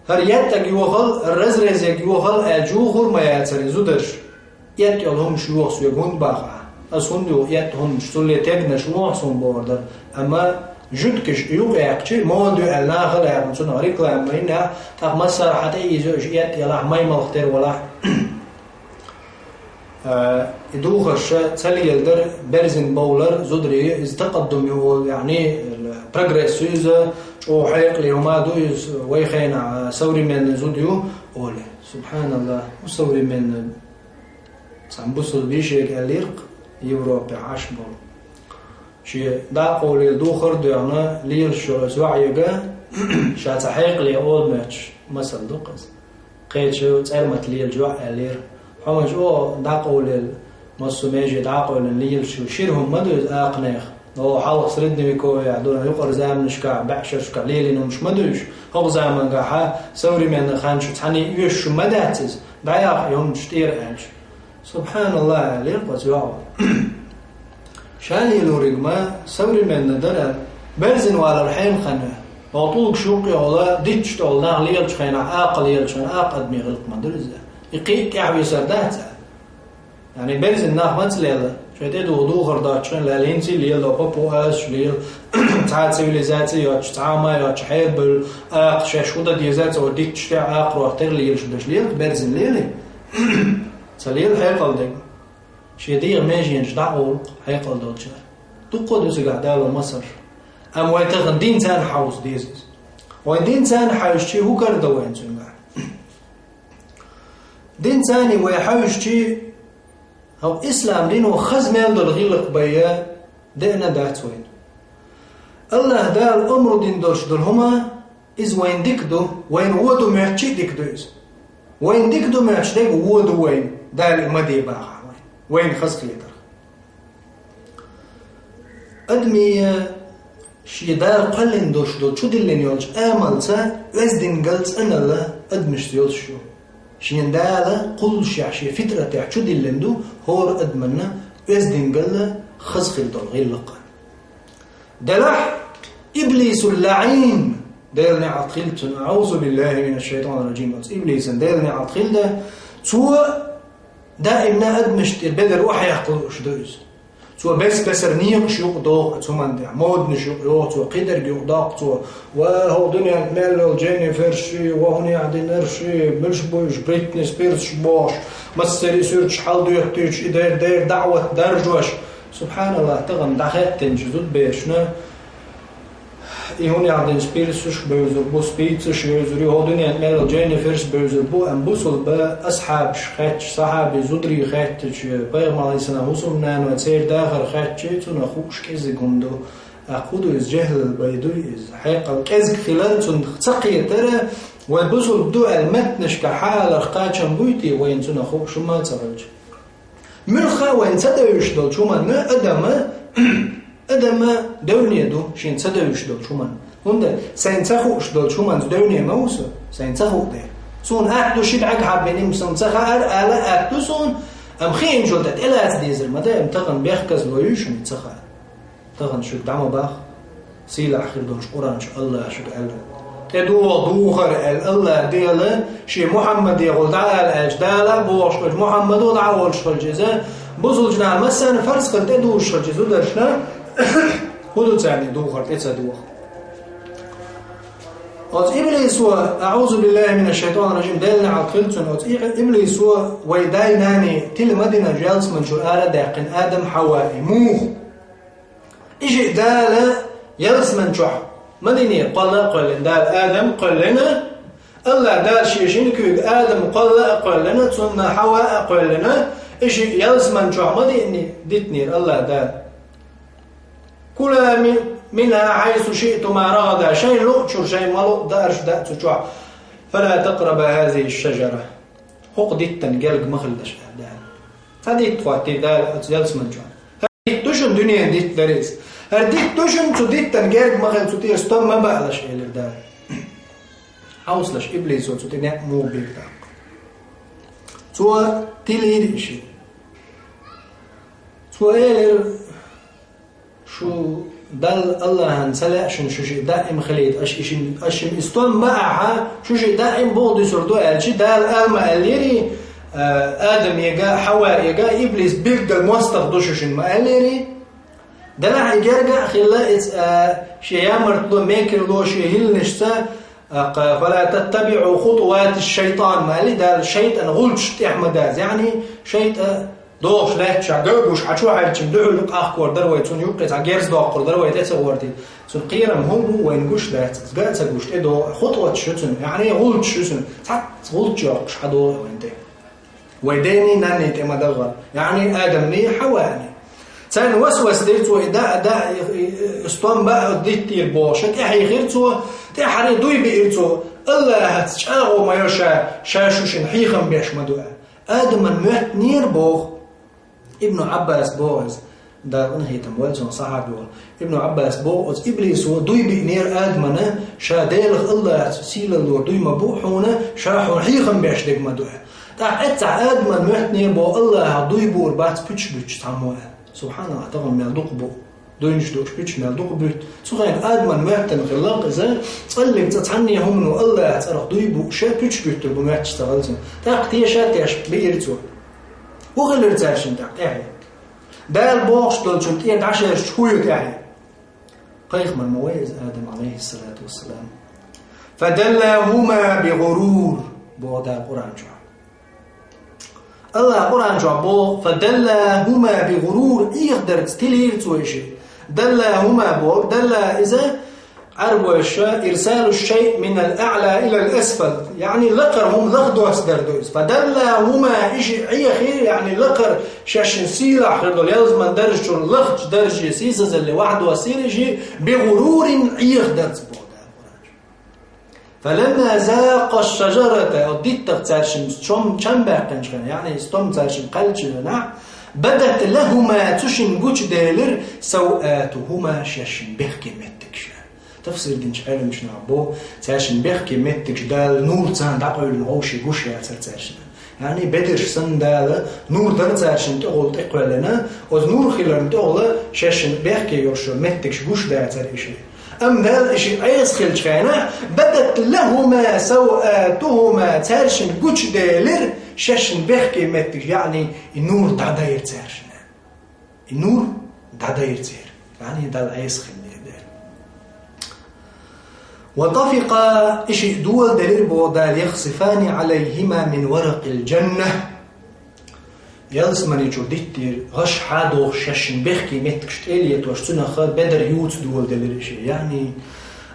ХӀара еттӀаг йохал, разрезег йохал аьлча, юхур ма яцара зударш. ЭттӀа йола хӀумаш йоха соьга хӀунда баха? Ас хӀунда йоха еттӀа хӀумаш, цуле тегнаш лохьа суна бохур дара. Амма жуьгташ юкъ яьккхича, мода ю аьлла, нахала яьккхина, цунах реклама ма йина, тӀаккха массара хьа тӀе ийза уж еттӀа ялахь, маймалх тера валахь. Э, и духарша ца леладар, берзин бовлар, зударий, иза такъаддум ю, яъни, прогресс ю иза, чӀогӀа хьекъале хӀума ду иза, вай хенахь, э, современный зуда ю, оле. Субханаллах, современный. Цхьан бусулба йишега аьллера-кх Европе Ӏаш болу. Шен дӀакъовлийла духар а доьгӀна, лелаш йолу йоӀ яга, ша цхьа хьекъале олу моьттуш, масал ду-кх иза. Кхечу цӀермат лелачу йоӀ аьллера: «Хьо ма чӀогӀа дӀакъовлийла, массо а меже дӀакъовлийна лелаш ю, шира хӀума ма ду иза акханех. О, хьалха средневековьехь ду, юкъара заманашкахь, бӀешерашкахь лелийна хӀумаш ма ду уьш. ХӀокху замангахьа современный хан чу цхьаьний оьшуш хӀума ма дац иза, дӀаяха и хӀуманаш тӀера», аьлча. «Субханаллах», аьллера-кх оцу йоӀа. Ша лелориг ма современный дара, берзина валар хьенан хан ю. Оха тӀулгаш юккъехула, дитташ тӀехула нах лелачу хенахь, акха лелачу хенахь, акха адамийн гӀиллакх ма ду иза. И кхин а тӀаьхьависар дац а. Яъни берзина нах маца лела, шайн тӀе дугӀу духар доцчу хенахь лела, хӀинца а лела, папу асуш лела, цхьа а цивилизаци йоцуш, цхьа а хӀума йоцуш, хьерабевлла, акха шаьш хӀун дан деза, цо дитташ тӀехь акхарох тера лелаш берш лела, берзина лела. Ца лела хьекъал дерг. Шен дегӀан меженаш дӀакъовла-кх хьекъал долчара. Дуккха а ду цигахь Дала масарш. Амма вай тахана динца а хьовса деза иза. Вай динца а хьаьвсичи, хӀун карадо вайна цуьнгахь? Динца а вай хьаьвсичи, хӀокху ислам дино хаза мел долу гӀиллакх байъа деана дац вайна. АллахӀ Дала омра дина долуш долу хӀума, иза вайна дика ду, вайна вон ду моьттучи а дика ду иза. Вайна дика ду моьттуш дерг вон ду вайна, Дала и ма де бахахь вайна, вайна хазахетарх. Адамийн шен Дала кхоьллина долуш долу чудиллина йолчу амалца оьздангалла, цӀаналла адамашца йолуш ю. Шен Дала кхуллушехь, шен фитратехь чудиллина ду хӀора адаманна оьздангалла, хаза хир долу гӀиллакх. Делахь, иблисул лаӀин, Делан неӀалт хилла цунна, аӀузу биллахи минаш шайтанир раджим, оцу иблисан Делан неӀалт хилла, цо даимна адамашна тӀера бедар охьаяккха лууш ду иза. Цо бес-бесара некъаш юкъадоху оцу хӀуманна тӀехь, моданаш юкъайоху цо, кхидерг юкъадоккху цо. Ва, хӀокху дуьненна мел йолу Дженниферш ши, ва хӀун яхь динарш ши, муьлш бу уьш, Бритни Спирсш бохуш, массаьрий суьрташ хьаладоьттуьйтуш, и дера, дера даӀват даржош. Субханаллах, тахана дӀахаьттинчу зудаберашна и хӀун яхь динчу пирсаш бевзар бу, спийцаш бевзар ю, хӀокху дуьненна мел йолу Дженниферш бевзар бу, амма бусулба асхьабаш хаьттича, сахьаби зударий хаьттича, пайхамар Ӏалайхиссалам хӀусамнано церан дахар хаьттича, цунах хууш кӀезиг хӀума ду. ТӀаккха хӀун ду иза, жехӀалал бен ду иза? Хьекъал кӀезиг хилар, цунах ца кхетар, вай бусулба ду аьлла меттанашкахь хьалхара кхачам буй те, вайна цунах хууш хӀума а ца хилча? Муьлхха а вайна ца девзаш долчу хӀуманна адам, адам девне ду шена ца девзаш долчу хӀуманна. ХӀунда сайна ца хууш долчу хӀуманца девне ма ву со, сайна ца хууш дела. Суна атта ду ши бӀаьрг хьаббина, суна ца хаьара ала атта ду суна, амма хиъначул тӀе тӀелаца дезар ма дай, амма тахана бехказло ю шуна ца хаьа. Тахана шуьга дӀа ма баха, сийлахь хир долуш Къуръан чу АллахӀа шуьга аьлла. ТӀедогӀу духар аьлла АллахӀ Дела, шен Мухьаммадехула дӀаала аьлча, Дала а бохуш хилча, Мухьаммада а дӀа а волуш хилча иза, бусулба наха массарна фарз хилла тӀедужуш хилча иза зударшна, хӀун ду царна духар тӀе ца доха? Оцу иблисо, аӀузу биллахи минаш шайтанир раджим, Делан неӀалт хилла цунна, оцу и-, иблисо вай дай-наний тила ма дина ялсамани чуьра ара а даьккхина Адам Хьава и муха? И шиъ Дала ялсамани чохь ма динера, кхолла а кхоьллина, Дала Адам а кхоьллина, АллахӀ Дала шен шина куьйга Адам кхолла а кхоьллина, цунна Хьава а кхоьллина, и шиъ ялсамани чохь ма диъни-, дитинера АллахӀ Дала. «Кула ми-, минха хьайсу шиътума рагада», шайна луъучуьра шайна ма луъу даарш даьа цу чохь. «Фала такъраба хазихи шажара». ХӀокху диттан герга ма хила аша, аьлла Дала. Цхьа дитт хӀоттийра Дала оцу ялсамани чохь. ХӀара дитт ду шуна дуьненан дитт дара иза. ХӀара дитт ду шуна, цу диттан герга ма хила, цу тӀера стом ма баалаш, элира Дала. Хьовсалаш, иблисо цу тӀе некъ муха бийр даккха. Цо тилийра и шиъ. Цо элира: «Шу Далла Аллахьан ца лаьа шуна шу шиъ даим хилийта, аша и шин, аша шин и стом баа хьа, шу шиъ даим боху дуьсур ду аьлчи, Дала алма аьллири, Адамега, Хьаваега, иблис билггал мостагӀа ду шу шин ма аьллири. Делахь и герга а хилла, иза шен ямартло, мекарло, шен хӀилланашца, «Фала таттабиӀу хутувати шайтан», ма аьлли Дала, шайтӀан гӀулчаш тӀехь ма даза. Яъни, шайтӀа дохуш лаьтташ гуш, хьан чу хьаьрчина дуьхьал къахкор дара вай, цунна юккъе цхьа герз доккхур дара вай, тӀе ца гӀортий. Цунна кхерам хӀун бу, вайна гуш дац, иза га а ца гуш, тӀе догӀу, хутуват шу цунна, яъни гӀулч шу цунна, цхьацца гӀулч йоккхуш хьан догӀу вайна тӀе. Вай дени нанни тӀе ма дагӀа, яъни Адамни, Хьавани. Царна васвас дира цо, и да, да, и, и, и стом баа диттийра бохуш, тӀаьхьийхира цо, тӀаьхьаре дуй биира цо, Аллахьаца чӀагӀо ма йо ша, ша шу шин хьехам беш ма ду аьлла. Адаман моьттинера боху. Ибну Ӏаббас боху иза, Дала къинхетам бойла цунах, сахьаби волу. Ибну Ӏаббас боху, оцу иблисо дуй биънера Адамана, ша Делах Аллахьаца сийлалло дуй ма бу хьуна, ша хьуна хьехам беш дерг ма ду аьлла. ТӀаккха эццахь Адаман моьттинера боху Аллахьах дуй буур бац пуьчаш буьттуш цхьаммо аьлла. СубхьаналлахӀ, тахана мел дукха бу. Дуйнаш дууш пуьчаш мел дукха буьтту. Цу хенахь Адаман моьттина хилла иза, цӀаллиг цӀа цхьанне хӀумано Аллахьаца арах дуй бууш, пуьчаш буьттур бу моьттуш ца хилла цунна. ТӀаккха теша а тешна биира цо. ХӀун хилира цаьршинна тӀаккха тӀаьхье? Дала бохуш долчун тӀера дӀашерча хӀун ю тӀаьхье? Пайхамар ма вай иза Адам, Ӏалайхиссалату вассалам. «Фадаллахума бигъурур», боху Дала Къуръан чохь. Аллахь Къуръан чохь боху: «Фадаллахума бигъурур», Ӏехадарца тилийра цо и шиъ. Даллахума боху, далла иза Ӏарбойша ирсалу шайъ минал аъла илал асфал, яъни лакхара хӀума лахдоссадар ду иза. «Фадаллахума», и шиъ Ӏехира, яъни лакхара шаьшшинна сийлахь хир долу ялсаман даржачуьра лахчу дарже сийсазалле вахьдоссийра и шиъ, «бигъурурин», Ӏехадарца боху Дала Къуръан чохь. «Фаламма закъа шажарата», оцу диттах цаьршинна чом, чам баьккхинчу хенахь, яъни стом цаьршинна кхаьллачу хенахь, «бадат лахума», цу шинна гучуделира, «савъатухума», шаьшшинна бехке меттигаш. Тафсир динчу Ӏеламчу наха боху, цаьршинна бехке меттигаш Дала нур царна дӀакъевлина вовшийн гуш яцара цаьршинна. Яъни бедарш санна Дала нур дара цаьршинна тӀехула тӀекхоьллина, оцу нур хиларна тӀехула шаьшшинна бехке йолуш йолу меттигаш гуш дацара и шиъ. Амма Дала и шиъ Ӏеса хилчу хенахь, «бадат лахума савъатухума», цаьршинна гучуделира шаьшшинна бехке меттигаш, яъни и нур дӀадайра цаьршинна. И нур дӀадайра церан, яъни Далла Ӏеса хилла дера. «Ва тафикъа», и шиъ доладелира боху Дала, «яхсифани Ӏалайхима мин варакъил жанна». Ялсамани чуьра диттера гӀаш хьадохуш шаьшшинна бехке меттигаш тӀелетош, цунах бедар юца доладелира и шиъ. Яъни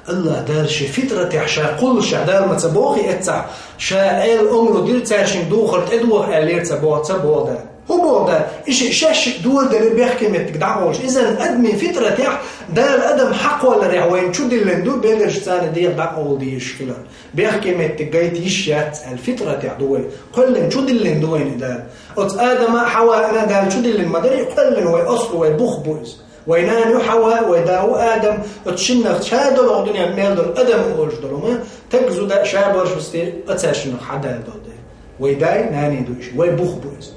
Аллах Дала шен фитратехь ша кхуллушехь Дала ма ца боху эццахь, ша Ӏела омра дира цаьршинга духар тӀедоха аьллера ца боху, ца боху Дала. ХӀун боху Дала? И шиъ шаьш шиъ доладелира бехке меттиг дӀакъовлуш. Иза адамийн фитратехь Дала адам хьакхолларехь вайна чудиллина ду, бедарш царна дегӀ дӀакъовла дезаш хилар. Бехке меттиг гайта йиш яц аьлла фитратехь ду вай. Кхоьллина чудиллина ду вайна и Дала. Оцу Адама а, Хьаваана а Дала чудиллина ма дарий, кхоьллина вай аслу, вай бух бу иза. Вай нана ю Хьава, вай да ву Адам, оцу шиннах ша долу дуьненан мел долу адам олуш долу ма, таг зуда ша барш вистера, оцаьршиннах хьадала долу дела. Вай дай, нани ду иш, вай бух бу иза.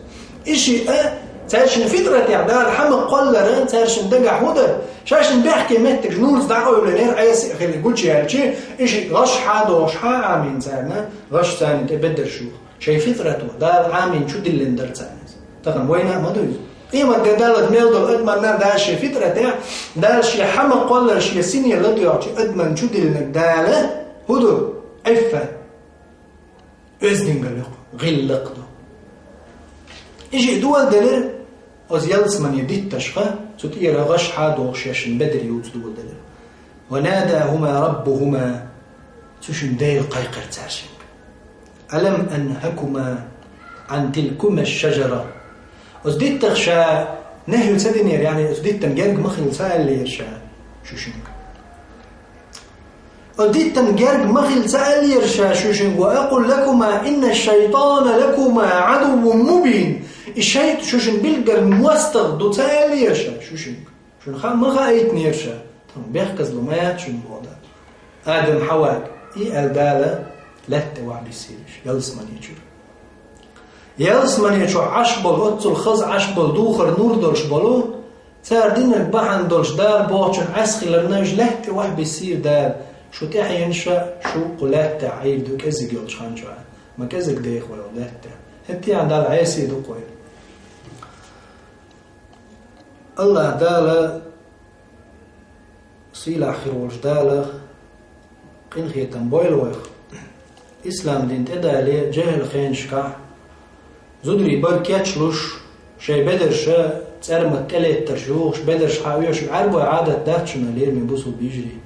И шиъ а, цаьршинна фитратехь Дала хьама кхоллара, цаьршинна дагахь хӀун дара? Шаьшшинна бехке меттигаш нуца дӀакъевлинера, Ӏеса а хилла гучуяьлчи, и шиъ гӀаш хьадохуш хьа Ӏамийна царна, гӀаш царна тӀе бедарш юха. Шайн фитрато Дала Ӏамийна чудиллина дара царна иза. Тахана вайна а ма ду иза. Къемат де даллалц мел долу адаманна Дала шен фитратехь, Дала шен хьама кхоллара шен сине ладоьгӀчу адаман чудиллинарг Дала хӀун ду? Ӏиффа. Оьздангалла ю, гӀиллакх ду. И шиъ доладелира, оцу ялсамане дитташха, цу тӀера гӀаш хьадохуш шаьшшинна бедар юца доладелира. «Ва надахума раббухума», цу шин Дела кхайкхира цаьршинга. «Алам анхакума ан тилкума шажара?» Оцу диттах ша нахӀи ца динера, яъни оцу диттан герга ма хила ца аьллера ша шу шинга. Оцу диттан герга ма хила ца аьллера ша шу шинга: «Ва акъул лакума инна шайтана лакума Ӏадуввун мубин». И шайтӀа шу шин билггал мостагӀа ду ца аьллера ша шу шинга. Шуна хаа ма хаийтинера ша, тхан бехказло ма яц шуна боху Дала. Адам Хьавага и аьлла Дала лаьтта тӀе вахьа биссийраш, ялсамане чуьра. Ялсамане чохь Ӏаш болу, оццул хаза Ӏаш болу, духар нур долуш болу, Цара динарг бахьана долуш Дала бохучун Ӏеса хиларна, уьш лаьтта тӀе охьабиссийра Дала, шу тӀаьхьенаш а, шу кху лаьтта тӀехь Ӏийр ду кӀезиг йолчу хан чохь, ма кӀезиг деха вай лаьтта тӀехь. ХӀетте а Далла Ӏеса ду-кх вай. АллахӀ Дала, сийлахь хир волчу Дала къинхетам бойла вайх. Ислам дин тӀедале, жехӀил хенашкахь зударий бара кечлуш, шайн бедарш а цӀермат тӀелеттарш юхуш, бедарш хьаоьшуш, Ӏаьрбой Ӏадат дац шуна, лераме бусулба йижарий.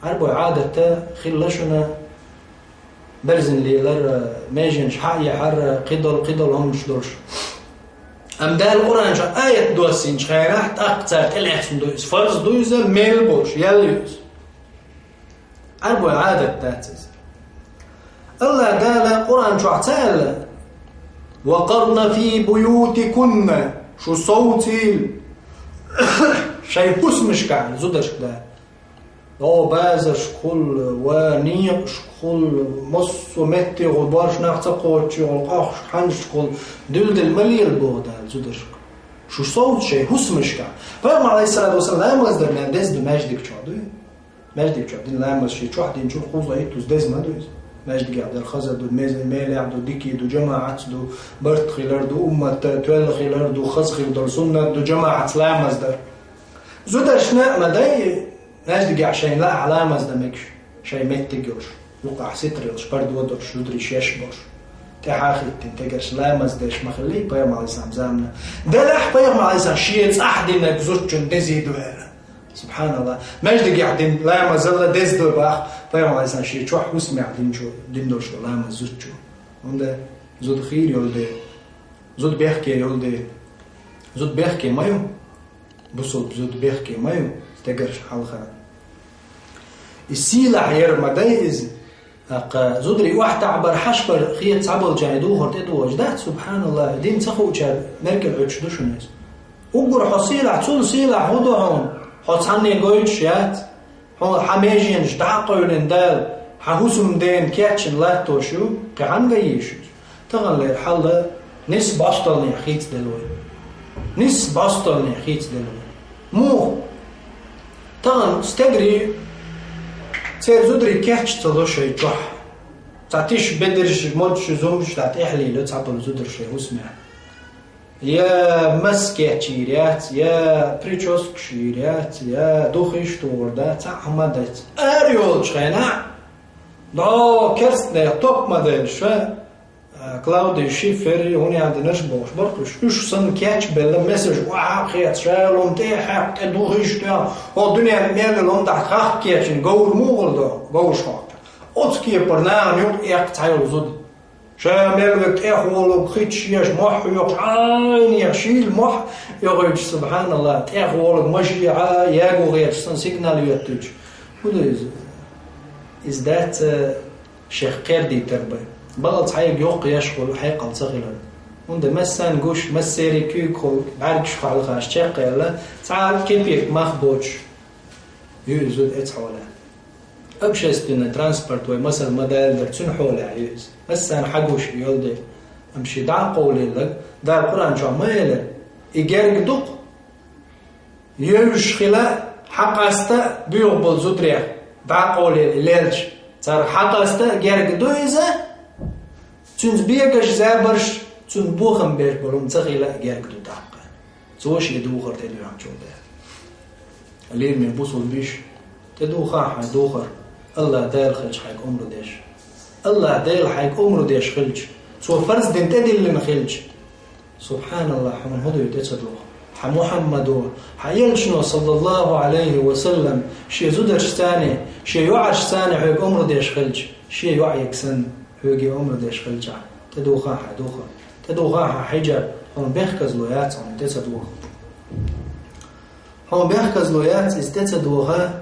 Ӏаьрбой Ӏадат хилла шуна, берзина лелар, меженаш хьа а яхьар, кхидолу, кхидолу хӀуманаш долуш. Амма Дала Къуръан чохь аят доссийначу хенахь, тӀаккха цара тӀелаьцна ду иза. Фарз ду иза, мел болуш, ял ю иза. Ӏаьрбой Ӏадат дац иза. АллахӀ Дала Къуръан чохь ца аьлла: «Ва къарна фи буютикунна», шу совцийла шайн хӀусамашкахь, зударшка, Дала. О, базаршкахула, ва некъашкахула, массо а меттехула, боьрша нах ца кхочучехула, къохкаш хьаннашкахула, дуьлдала ма лела боху Дала зударшка. Шу совца шайн хӀусамашкахь. Пайхамар, Ӏалайхиссалату вассалам, ламаз дарна деза ду маьждиг чохь, дуй? Маьждиг чохь дина ламаз, шен чохь динчул кхуза хӀиттуза деза ма ду иза. Маьждигехь дар хаза ду, меза-, мелехь ду, дика ду, жамаӀатца ду, барт хилар ду, умматта тоьлла хилар ду, хаза хир долу суннат ду, жамаӀатца ламаз дар. Зударшна а ма дай, маьждигехь шайн лаахь ламаз дан мегаш, шайн меттиг йолуш, юкъахь ситра йолуш, пардо долуш, зударий шаьш болуш, тӀаьхьа хӀиттина тегарш ламаз деш ма хиллий пайхамар Ӏалайхиссалам заманахь. Делахь пайхамар Ӏалайхиссалам шен цӀахь динарг зудчунна дезий ду аьлла. СубхьаналлахӀ. Маьждигехь дина ламазалла деза ду боху пайхамар Ӏалайхиссалам шен чохь хӀусамехь динчу, дина долуш долу ламаз зудчу. ХӀунда зуда хийра йолу дела, зуда бехке йолу дела. Зуда бехке ма ю. Бусулба зуда бехке ма ю, стегарш хьалха. И сийлахь яр ма дай иза. ТӀаккха зударий охьатаӀбар, хьашбар хета цхьаболчарна духар тӀедогӀуш дац, субхьаналлахӀ, дин ца хуучара меркӀал Ӏуьттуш ду шуна иза. Уггар хьо сийлахь, цул сийлахь хӀун ду хьуна? Хьо цхьанне гойтуш яц. Хьо хьан меженаш дӀа а къевлина Дала, хьан хӀусамдена кечйина латтош ю, кхин хьанга йийш иза? Таханлера хьал нисса бӀосталлехь хийцаделла вай. Нисса бӀосталлехь хийцаделла вай. Муха? Тахана стегарий, церан зударий кеч ца ло шайн чохь. Цхьа тиша бедарш, модаш, зумбаш дӀа тӀехь лело цхьаболу зударша шайн хӀусамехь. Я мас кечйийр яц, я прическаш йийр яц, я духиш тухур дац, цхьа а хӀума дац. Ара йолчу хенахь, дӀо керстанех топ ма делла ша, а, Клаудий Шиффер, хӀун ян динарш бохуш бара уьш. Уьш санна кечбелла, месаш охьа а хета, ша лом тӀе а хьаькхна, тӀе духиш а тоьхна, хӀокху дуьненна мел лом тӀехь хахка кечйина говр муха хир ду, говраш хьокху. Оцу кепара нахана юкъа эккха цхьайолу зуда. Ша мел верг тӀехволург хи чу еш, мохь хьоькхуш, Ӏайнех шийла мохь йохуьйтуш, субхьаналлахӀ, тӀехволург машен Ӏа ягу гӀерташ санна сигнал йоьттуьйтуш. ХӀун ду иза? Иза дац, э, шех кхердийтар бен. Бакъал цхьайга йоккха еш хуьлу хьекъал ца хилар. ХӀунда массарна гуш, массеран куьйгахула бӀаьргаш хьалхаш чекхъяьлла, цхьа кепек мах боцуш ю иза зуда эцхьолехь. Общественный транспорт вай масал ма даллара, цуьнан хьолехь ю иза. Массарна хьан гуш йолу де. Амма шен дӀа а къовлийлалаг, Дала Къуръан чохь ма элира: «И герга ду-кх, евзаш хила, хьан къаста а буьйха болу зударех дӀа а къовлийла и лелча. Царах хьан къаста а герга ду иза, цуьнца бегаш, забарш, цунна бохам беш болу хӀума ца хила а герга ду тӀаккха». Цо шен духар тӀедоьгӀначул дела. Лераме бусулба йиша, тӀедуха хьайн духар, АллахӀ Дала хилча хьайга омра деш. АллахӀ Дала хьайга омра деш хилча, Цо фарз дина тӀедиллина хилча. СубхьаналлахӀ, хьуна хӀун дуй тӀе ца духу? Хьан Мухьаммадо, хьан элчано, саллаллахӀу Ӏалайхи ва саллам, шен зударшцане, шен йоӀаршцане хьоьга омра деш хилча, шен йоӀега санна, хьоьга омра деш хилчахь, тӀедуха хьайн духар. ТӀедуха хьайн хьиджаб, хьуна бехказло яц хьуна тӀе ца духу. Хьуна бехказло яц иза тӀе ца доха,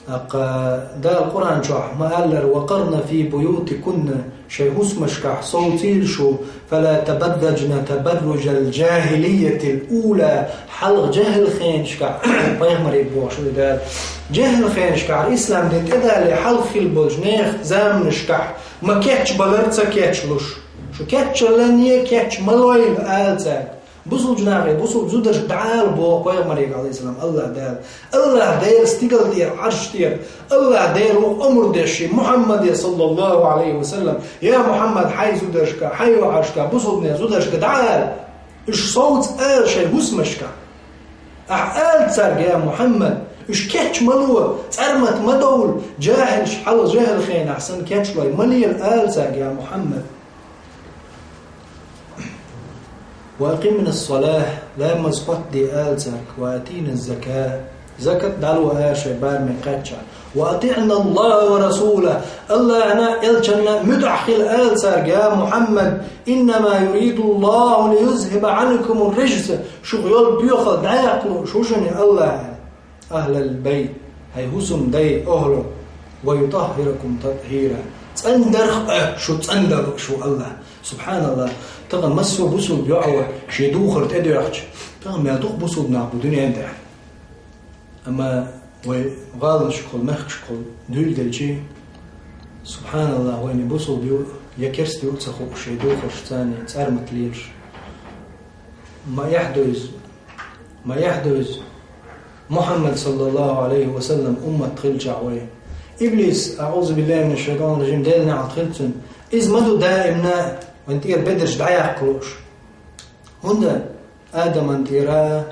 тӀаккха Дала Къуръан чохь ма-аллара: «Ва къарна фи буютикунна», шайн хӀусамашкахь совцийла шу, «фала табарраджна табарруджал джахилиятил ула», хьалха жехӀил хенашкахь, пайхамаре бохуш ву Дала, жехӀил хенашкахь, ислам дин тӀедале хьалха хилла болчу нехан заманашкахь ма кечбалара ца кечлуш. Шу кеччаллане кеч ма лойла, ала цаьрга. Бусулба нахе, бусулба зударшка дӀаала боху пайхамаре, алейхиссалам, АллахӀ Дала. АллахӀ Дала стигала тӀера, Ӏарш тӀера, АллахӀ Дала ву омра деш шен Мухьаммаде, саллаллаху Ӏалайхи ва саллам: «Я Мухьаммад, хьайн зударшка, хьайн йоӀашка, бусулбанийн зударшка дӀаала. Уьш совца ала шайн хӀусамашка. Ахьа ала цаьрга, я Мухьаммад, уьш кеч ма ло, цӀармат ма довла, жахӀилш хьалха жехьал хенахь санна кечлой ма лела ала цаьрга, я Мухьаммад». «Ва акъимна ссалахӀ», ламаз хоттаде ала цаьрга, «ва атийна ззака», закат дӀало ала шайн бараме кхаьчча, «ва атиъна АллахӀа ва расулахӀ», АллахӀана, элчанна муьтӀахь хила ала цаьрга, я Мухьаммад, «иннама юриду АллахӀу лиюзхӀиба Ӏанкуму ррижса», шух йолу боьхалла дӀаяккха лууш ву шуна АллахӀ. «Ахьлал байт», хьайн хӀусамдай охьалур, «ва ютаххиракум татхьира», цӀандарх а шу цӀандала шу АллахӀ. СубхьаналлахӀ, тахана массо а бусулба йоӀ ву шен духар тӀедоьхча, тахана мел дукха бусулба нах бу дуьнен тӀехь. Амма вай гӀаланашкахула, мехкашкахула дуьйладелчи, субхьаналлахӀ, вайна бусулба ю я керста ю а ца хууш, шайн духарш царна цӀармат лелаш. Ма эхь ду иза. Ма эхь ду иза. Мухьаммад, саллаллаху Ӏалайхи ва саллам, уммат хилчахь вай. Иблис, аӀузу биллахи минаш шайтанир ражим, Делан неӀалт хилла цунна, иза ма ду даимна вайн тӀера бедарш дӀаяккха лууш. ХӀунда Адаман тӀера,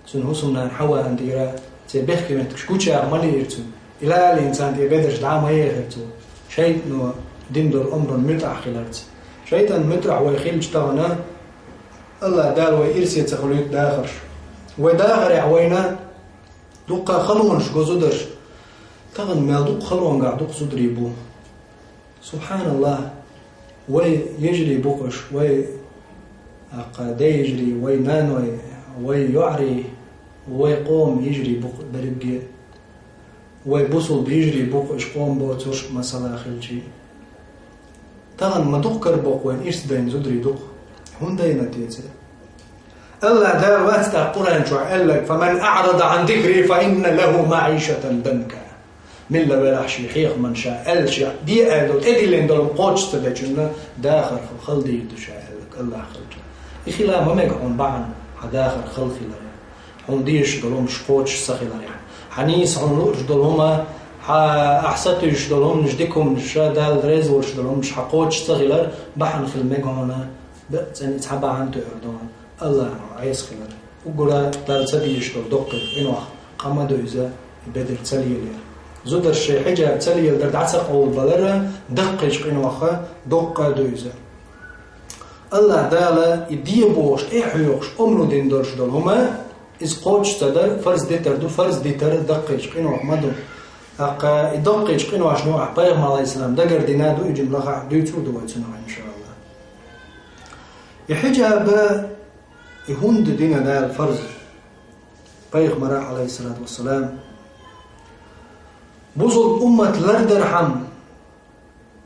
цуьнан хӀусамнана Хьаваан тӀера, церан бехке меттигаш гучаяха ма лиира цунна. И лалийна царна тӀера бедарш дӀа а ма ехира цо. ШайтӀано дина долу омрана муьтӀахь хиларца. ШайтӀанна муьтӀахь вай хилча тахана, АллахӀ Дала вай ирсе ца хуьлуьйту дахарш. Вай дахарехь вайна дуккха а халонаш го зударш. Тахана мел дукха халонгахь дукха зударий бу. СубхьаналлахӀ, вай йижарий бу-кх уьш, вай, аккха, ден йижарий, вай наной, вай йоӀарий, вай къоман йижарий бу-кх берриге. Вай бусулба йижарий бу-кх уьш къоман боцурш а, масала хилчи. Тахана ма дукха карабоккху вайн ирс дайна зударий дукха. ХӀунда дайна теца? АллахӀ Дала вац тӀаккха Къуръан чохь аьлларг: «Фаман аӀрада Ӏан зикри, фа инна лаху маӀишатан данка». Милла велахь шен хьехаман ша аьлла, ша де аьлла долу, тӀедиллина долу кхочуш ца дечунна дахар хала дийр ду ша аьлларг АллахӀ хилча. И хила ма мега хьуна бахьана хьан дахар хала хиларехь, хьуна дезаш долу хӀумнаш кхочуш ца хиларехь, хьан нийса хьуна лууш долу хӀума, хьан ахь сатуьйсуш долу хӀумнаш, дика хӀумнаш, ша Далла реза волуш долу хӀумнаш хьан кхочуш ца хилар бахьана хила мега хьуна, бекъа цӀена и цхьа бахьана тоьар ду хьуна. АллахӀана Ӏеса хилар. Уггара Далла ца дезаш долу доккхий къинойх къа ма ду иза, и бедар ца лелаяр. Зударша шайн хьиджаб ца леладар дӀа ца къовлабалар даккхийчу къинойх доккха а ду иза. АллахӀ Дала и де бохуш, тӀе а хьоькхуш, омра дина долуш долу хӀума, иза кхочуш ца дар фарз дитар ду, фарз дитар даккхийчу къинойх ма ду. ТӀаккха и даккхийчу къиношна юкъахь Пайхамар, Ӏалайхиссалам, дагардина ду, и жимма лахахь дуьйцур ду вай цунах, иншааллахӀ. И хьиджаб, и хӀунда дина Дала фарз Пайхамара, Ӏалайхиссалату вассалам, бусулба уммат лардархьама,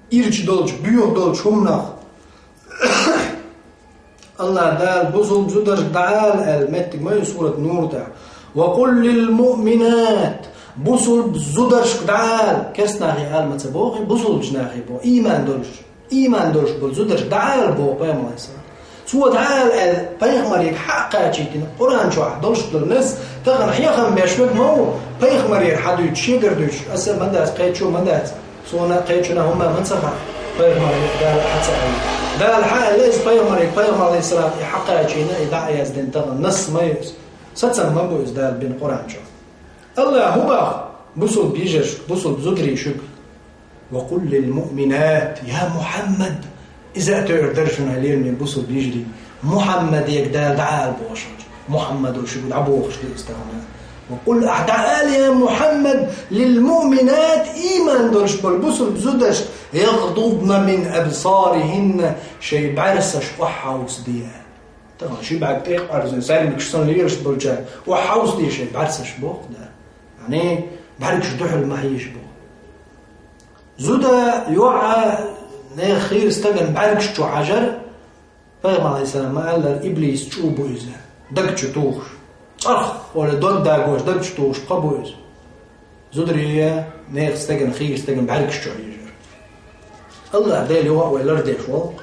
ирча долчу, боьха долчу хӀуманах АллахӀ Дала бусулба зударшка дӀаала аьлла меттиг ма ю сурат Нур тӀехь: «Ва къул лил муъминат», бусулба зударшка дӀаала, керста нахе ала ма ца боху, бусулбачу нахе боху, ийман долуш. Ийман долуш болу зударшка дӀаала боху Пайхамар, Ӏалайхиссалам. Цо дӀаала аьлла, Пайхамаре хьа а кхачийтина, Къуръан чохь долуш долу нас, тахана хьехам беш верг ма ву, Пайхамарера хьа дуьйцуш, шегара дуьйцуш, аса а ма дац, кхечо а ма дац, суна а кхечунна хӀумма а ма ца хаьа, Пайхамаре Дала хьа ца аьлла. Дала хьа аьлла иза Пайхамаре, Пайхамар, Ӏалайхиссалам, и хьа кхачийна, и дӀа а яздина тахана нас ма ю иза. Сацам ма бу иза Дала бина Къуръан чохь. АллахӀа хӀун боху бусулба йижаршка, бусулба зударий шуьга? «Ва къул лил муъминат», я Мухьаммад, иза а тоьар дара шуна, хьоме бусулба йижарий. Мухьаммаде Дала дӀаала бохуш хилча, Мухьаммадо шуьга дӀабохуш ду иза тахана. «Ва къул», ахь дӀаала, я Мухьаммад, «лил муъминат», ийман долуш болу бусулба зударшка, «ягъдудна мин абсарихинна», шайн бӀаьрсаш охьахьовсаде. Тахана ши бӀаьрг тӀе а къарзина, саьрмикаш санна лелаш болчара охьахьовсаде шайн бӀаьрсаш боху Дала. Яъни, бӀаьргаш дуьхьал ма хьежа боху. Зуда, йоӀа, нехан хийра стагана бӀаьргаш чу хьажар, Пайхамар, Ӏалайхиссалам, ма-аллара, иблис чӀу бу иза, даг чу тухуш. ЦӀарх, ола, дог дагош, даг чу тухуш пха бу иза. Зударий, нехан стагана, хийра стагана бӀаьргаш чу хьежар. АллахӀ Дала юха а вай лардеш волу.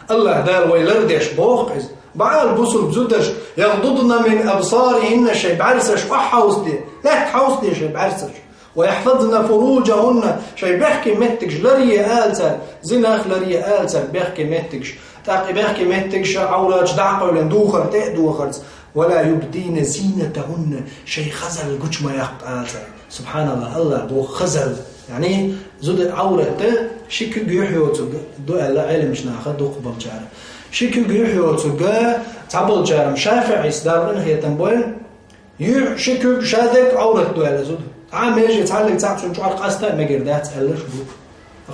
АллахӀ Дала вай лардеш боху иза. Баал бусулба зудаш, «يغضضن من أبصارهن», шай бӀарсаш охьаусде, лаьтта хьаусде шай бӀарсаш. «ويحفظن فروجهن», шай бехке меттигаш ларъе ала цар, зинах ларъе ала цар бехке меттигаш. ТӀаккха бехке меттигаш Ӏавраташ дӀакъовлен духар, тӀе а духарца. «ولا يبدين زينتهن», шай хазал гуча ма яккха ала цар. СубхьаналлахӀ, Аллах боху хазал. Яъни, зуда Ӏавратта ши куьг юьхь йоцург ду аьлла Ӏеламчу наха дукхахболчара. Ши куьг юьхь йоцург, цхьаболчара, ШафиӀис, Дала къинхетам бойла, юьхь ши куьг ша дерг Ӏаврат ду аьлла зуда. Цхьа а меже цхьаллиг цхьаъ цунна чӀор къаста а мегар дац аьллаш бу.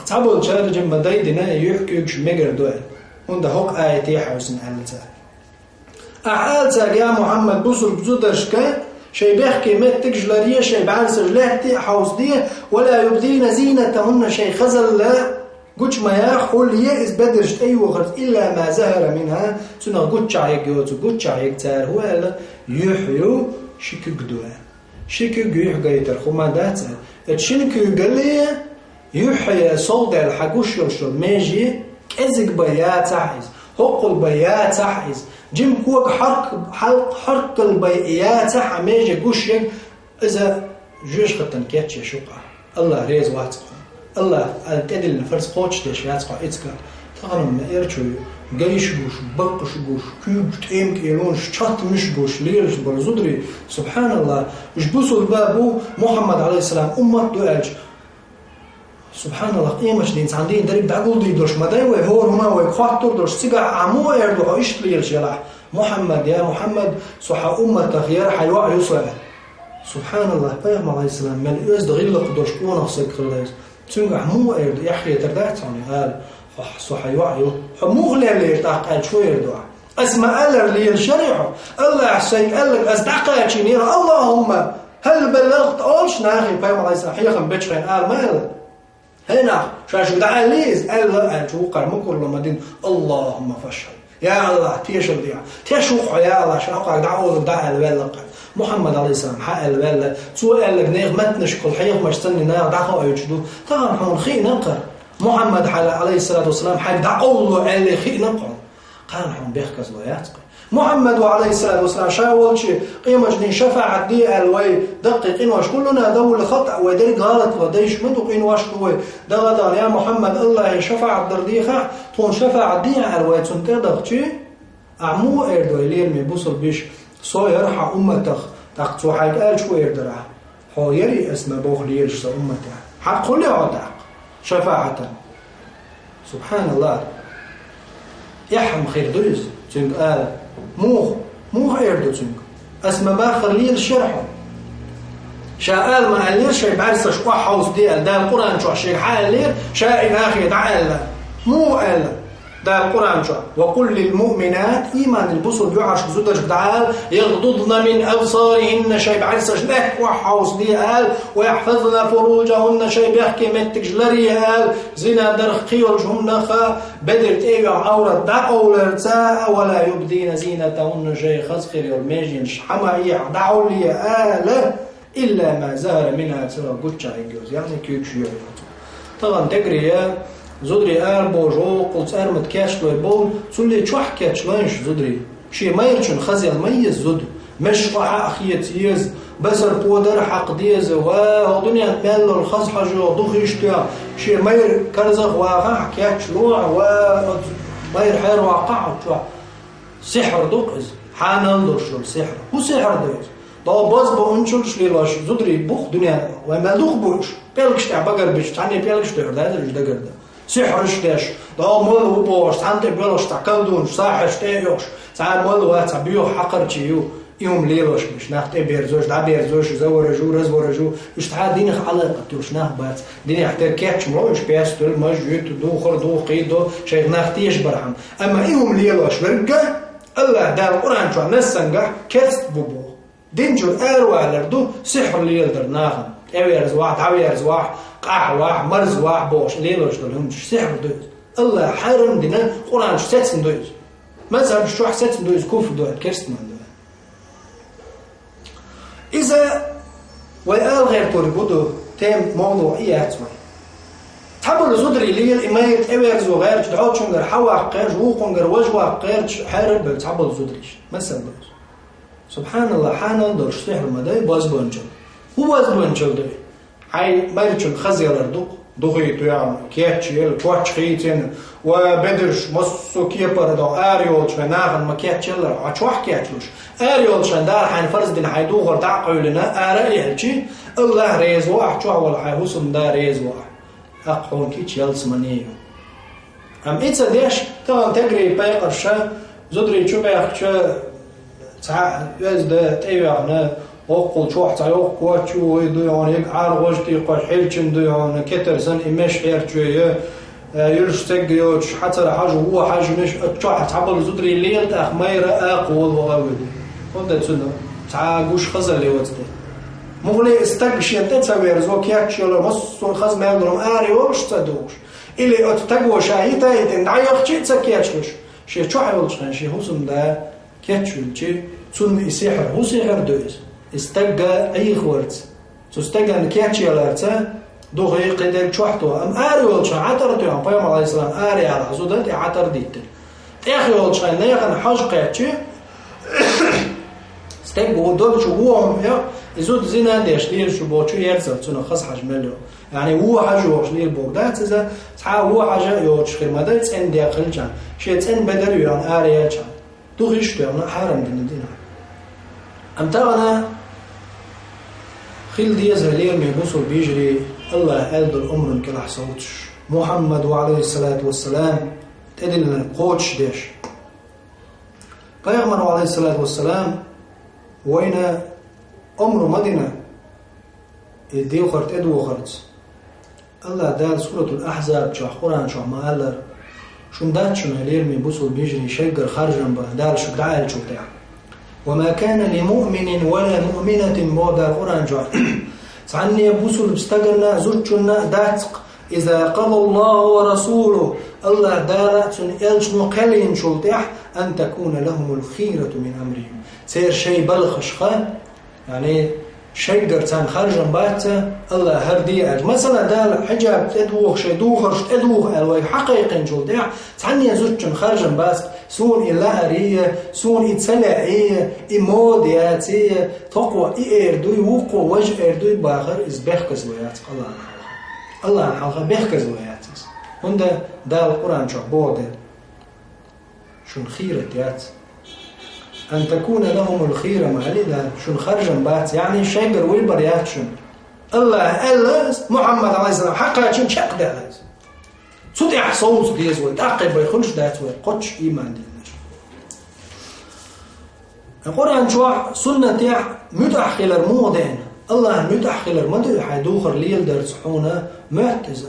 Цхьаболчара жимма дайдина юьхь куьгаш мегар ду аьлла. ХӀунда хӀокху аятехь хьаьвсина аьлла цара. Ахьа ала цаьрга, я Мухьаммад, бусург зудашка, шайн бехке меттигаш ларъе, шайн бӀаьрсаш лаьтте а хьовсаде, «ولا يبدين زينتهن», шайн хазалла гуча ма яха, хьулъе иза бедарш тӀейохарца, «إلا ما ظهر منها», цунах гуччахь ерг йоцу, гуччахь ерг цара хӀун аьлла, юьхь ю, ши куьг ду аьлла. Ши куьг юьхь гайтар хӀума дац аьлла. Эцу шина куьйгалле, юьхье сов даьлла хьан гуш йолуш йолу меже, кӀезиг бай яцахь иза, хӀоккхул бай яцахь иза, жима кога хьарк-, хьал-, хьарккал бай яцахь хьан меже гуш ерг, иза жоьжахатан кечъеш ю-кх ахь. Аллах реза вац хьуна. Аллах аьлла тӀедиллина фарз кхочушдеш яц хьо эциган. Тахана ма эрчу ю, гайш гуш, баккхаш гуш, куьйгаш тӀемкӀелонаш, чаттамаш гуш, лелаш болу зударий, субхьаналлах, уьш бусулба бу, Мухьаммад, алейхиссалам, уммат ду аьлча, субхьаналлах, къематдийнан цхьана дийнан дерриг дӀагулдийр долуш ма дай вай, хӀора хӀума вайга хоттур долуш, цигахь ахьа муха эр ду хьо иштта лелаш елахь? Мухьаммад, я Мухьаммад, со хьан умматах яра, хьан йоӀ ю со аьлла. Субхьаналлах, пайхамар, алейхиссалам, мел оьзда гӀиллакх долуш къонах стаг хилла иза. Цуьнга ахьа муха эр ду, эхь хетар дац хьуна, ала, хьо, со хьан йоӀ ю. Хьо муха леллера тӀаккха аьлча, хӀун эр ду ахьа? Ас ма-аллара лелаш яра хьо. Аллахьа сайга аьлларг ас дӀакхачийнера, Аллахумма, хӀал баллахт олуш нахе, пайхамар, алейхиссалам, хьехам бечу хенахь ала ма аьлла. ХӀей нах, ша шуьга дӀааьллий иза? Аьлла, аьлча, вукхара мукъарло ма дина, Аллахумма фашхьад. Я Аллах, тешал де. Теш ву-кх хьо, я Аллах, ша хьокъехь дӀа а олург дӀааьлла ваьлла-кх. Мухьаммад, алейхиссалам, хьааьлла ваьлла. Цо аьлларг нехан меттанашкахула хьехамаш санна наха дӀахоуьйтуш ду. Тахана хьуна хиъна-кх хӀара. Мухьаммад хьала, алейхиссалату вассалам, хьайга дӀакъовлало аьлле хиъна-кх хьуна. Кхана хьуна бехказло яц-кх. Мухьаммад ва, алейхиссалату вассалам, ша волчу къематдийнан шафаӀат де аьлла вай даккхий къинош, куллуна давула хатӀа, вай дерриг гӀалат вай, дайша ма ду, къинош ду вай. ДагадагӀа, я Мухьаммад, Аллахье шафаӀат дар дехахь, тхуна шафаӀат дехьа аьлла вай цунна тӀедахчи, ахьа муха эр ду, ай лераме бусулба йиша, со яра хьан умматах, тӀаккха цо хьайга аьлча, хӀун эр дара ахьа? Хьо яра ас ма боху лелаш сан умматехь? Хьакъ хуьлий хьо тӀаккха шафаӀатан? Субхьаналлах. Эхь-м хир ду иза, цуьнга ала. Муха? Муха эр ду цуьнга? Ас ма баххара лелаш яра хьо. Ша ала ма аьллера, шайн бӀаьрсаш охьахьовсаде аьлла, Дала Къуръан чохь шега хьааьллера, ша и нахе дӀааьлла. Муха аьлла Дала Къуръан чохь? «وقل للمؤمنات», ийманан бусулба юьхьашка, зударшка дӀаала, «يغضضن من أبصارهن», шайн бӀаьрсаш лаьтта охьахьовсаде ала, «ويحفظن فروجهن», шайн бехке меттигаш ларъе ала, зина дарх, кхин йолчу хӀуманах, бедар тӀе а йоьхна, Ӏаврат дӀакъовларца, «ولا يبدين زينتهن», шайн хаза хир йолу меженаш хьа ма эхь, дӀахьулъе ала, «إلا ما ظهر منها», цара гуччахь ерг йоцу, яъни куьйгаш, юьхь йоцу. Тахана дегрий, зударий арабохуш, оккхул цӀармат кечлой боху, цулле чохь кечлойнаш зударий. Шен майрачун хазъяла ма еза зуда. Мешкъа хьа а хеца еза, басар подар а хьакха деза, ва хӀокху дуьненна мел долу хаза хьожа йогӀу духийш тоьхна, шен майра карзах вахахь, кечлохь, ва оцу майра хьераваккхахь оцу чохь. Сихьр ду-кх иза, хьанал долуш йолу сихьр. ХӀун сихьр ду иза? ДогӀу базбуунчаллаш лелош зударий бу-кх дуьненна, вай мел дукха бу уьш? ПӀелгаш тӀехь багарбича, цхьанне пӀелгаш тӀехь даьлла уьш дагардан. Сихьраш деш, догӀу молла ву бохуш, цхьанна тӀе боьлхуш, цхьа колдунаш, сахьарш тӀе а йохуш, цхьа молла вац, цхьа боьха хьакхарчий ю, и хӀума лелош бу уьш, нах тӀеберзош, дӀаберзош, заворажу, разворажу, уьш цхьа динах Ӏалакъат йолуш нах бац. Динехь тера кечмо уьш, пестуьллу, маж, юьту, духар, духкхий до, шайх нах тешабархьама. Амма и хӀума лелош верг а, Аллах Дала Къуръан чохь нассангахь керст бу боху. Дин чуьра аравалар ду сихьр леладар нахана. ТӀеверза вахь, дӀаверза вахь, къахь вахь, марза вахь бохуш лелош долу хӀуманаш сихьр ду иза. Аллах хьарам дина Къуръан чу сецна ду иза. Мазхабаш чохь сецна ду иза, куфр ду аьлла, керст ма ду аьлла. Иза вай ала гӀертарг хӀун ду, тема, мовду и яц вай. Цхьаболу зударий лела и майра тӀеверзо гӀерташ, дӀочунгара хьа ваккха гӀерташ, вукхунгара важа ваккха гӀерташ, хьерар а бевлла цхьаболу зударий. Масала бевлла. Субханалла, хьанал долуш сихьр ма дай, бозбуунчалла. ХӀун бозбуунчалла ду? Хьайн майрачун хаза ялар ду-кх, духий тоьхна, кечъелла, коч хийцина, ва бедарш массо а кепара доху, ара йолчу хьайн нахана ма кечъеллара, хьо чохь кечлуш. Ара йолчу хьайн Дала хьайна фарз дина хьайн духар дӀа а къевлина, ара а яьлчи, Аллах реза ву ахь, чохь волу хьайн хӀусамда реза ву ахь. ТӀаккха хьуна кийча ялсамане ю. Амма и ца деш, тахана тегри пайкъарша, зударий чу баьхкича, цхьа оьзда тӀейоьхна, воккхул чохь цхьа йоккха коч ю, вай дуй хьуна, яга Ӏаргъожа тӀе кхоьш хьерчина дуй хьуна, кетар санна и меш хьерчаве, э, юьрш цегга йоцуш, хьацара хьажа, вон хьажа меш, оцу чохь цхьаболу зударий лела тӀаккха майра а кхолла ваха а вуьду. ХӀунда цунна цхьа а гуш хазалла оцу тӀе. Муххале и стаг шен тӀе ца верзо, кечйолу, массо а хаза мел долу ара йолуш ца духуш. Или оцу стаго ша йита а йитина дӀаяхча а ца кечлуш, шен чохь йолчу хенахь шен хӀусамда кечвелчи, цунна и сихьр, хӀун сихьр ду иза? И стагга Ӏехаварца, цу стагана кечъяларца, духий кхидерг чохь туху. Амма ара йолчу хьайн Ӏатар а тоьхна, пайхамар, алейхиссалам, ара яхьа зуда тӀе Ӏатар диттира. ТӀех йолчу хьайн нехан хьожа кхеччи, стаг ву долчу вон хӀума, и зуда зина деш лелаш ву бохучу ерзар, цунах хаза хьажа мел ю. Яъни вон хьажа йохуш лела боху дац иза, цхьа а вон хьажа а йоцуш хир ма дай, цӀена декъа хилчахьана, шен цӀена бедар а йоьхна ара яьлчахьана. Духиш а тоьхна, хьарам дина дина. Амма тахана хила деза, лераме бусулба йижарий, Аллаха аьлла долу омран кӀелахь совцуш, Мухьаммада, алейхиссалату вассалам, тӀедиллина кхочушдеш. Пайхамара, алейхиссалату вассалам, вайна омра ма дина и дехар тӀедохарца. Аллаха Дала Суратул Ахьзаб чохь, Къуръан чохь ма-аллара: «Шуна дац шуна, лераме бусулба йижарий, шайгара харжам бан, Дала шуьга дӀааьллачул тӀаьхьа. Ва ма кана ли муъминин ва ла муъминатин», боху Дала Къуръан чохь. Цхьанне бусулба стаганна а, зудчунна а дац-кх, «иза къадаллаху ва расулуху», Аллаха Дала а, цуьнан элчано кхел йинчул тӀаьхьа, «ан такуна лахумул хийрату мин амрихим», церан шайн балхашха, яъни, шайгара царна харжам бац, Аллаха хӀара де аьлча. Масала, Дала хьиджаб тӀедуха, шайн духарш тӀедуха аьлла вайга хьакхайкхинчул тӀаьхьа, цхьанне зудчунна харжам бац, суна и лаарий, суна и ца лаьий, и мода яций, тхо кхо и эр дуй, вукхо важа эр дуй бахар, иза бехказло яц Аллахьан хьалха. Аллахьан хьалха бехказло яц иза. ХӀунда Дала Къуръан чохь боху дела. Шуна хийрат яц. «Ан такуна лахумул хийра» ма аьлла Дала, шуна харжам бац, яъни шайгара вуйбар яц шуна. Аллаха аьлла, Мухьаммад, алейхиссалам, хьакхачийна чекхдаьлла иза. Цу тӀехь совца деза вай, тӀаккха бай хуьлуш дац вай кхоччуш ийман диллинарш. Къуръан чохь, суннатехь муьтӀахь хилар муха деана? Аллахьан муьтӀахь хилар ма ду и, хьайн духар леладарца хьуна моьтту иза.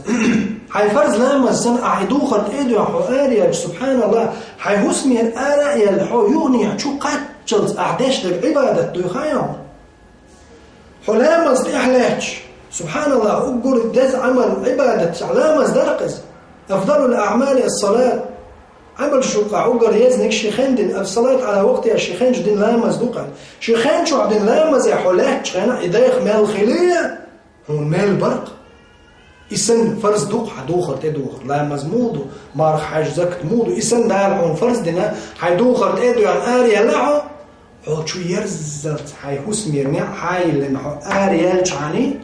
Хьайн фарз ламаз санна, ахь и духар тӀе а доьхна, хьо ара яьлча, субхьаналлахь, хьайн хӀусамера ара а яьлла, хьо юханехьа чу кхаччалц ахь деш дерг Ӏибадат дуй хаьий хьуна? Хьо ламаз тӀехь лаьтташ, субхьаналлахь, уггар деза Ӏамал, Ӏибадат, ахь ламаз дара-кх иза. Афдалул аъмали ас-салат. Ӏамалш юкъахь уггар езниг ши хен дина, ас-салат Ӏала вакътиха, ши хенчу дина ламаз ду-кх. Ши хен чохь дина ламазе хьо лаьттачу хенахь, и дайх мел хили, хьуна мел бара-кх. И санна фарз ду-кх хьан духар тӀедухар, ламаз муха ду, марха, хьаьж, закат муха ду, и санна Дала хьуна фарз дина, хьайн духар тӀе а доьхна, ара яьлла хьо, хьо чу ерзалц хьайн хӀусамера неӀ хьайиллина хьо ара яьллачхьана,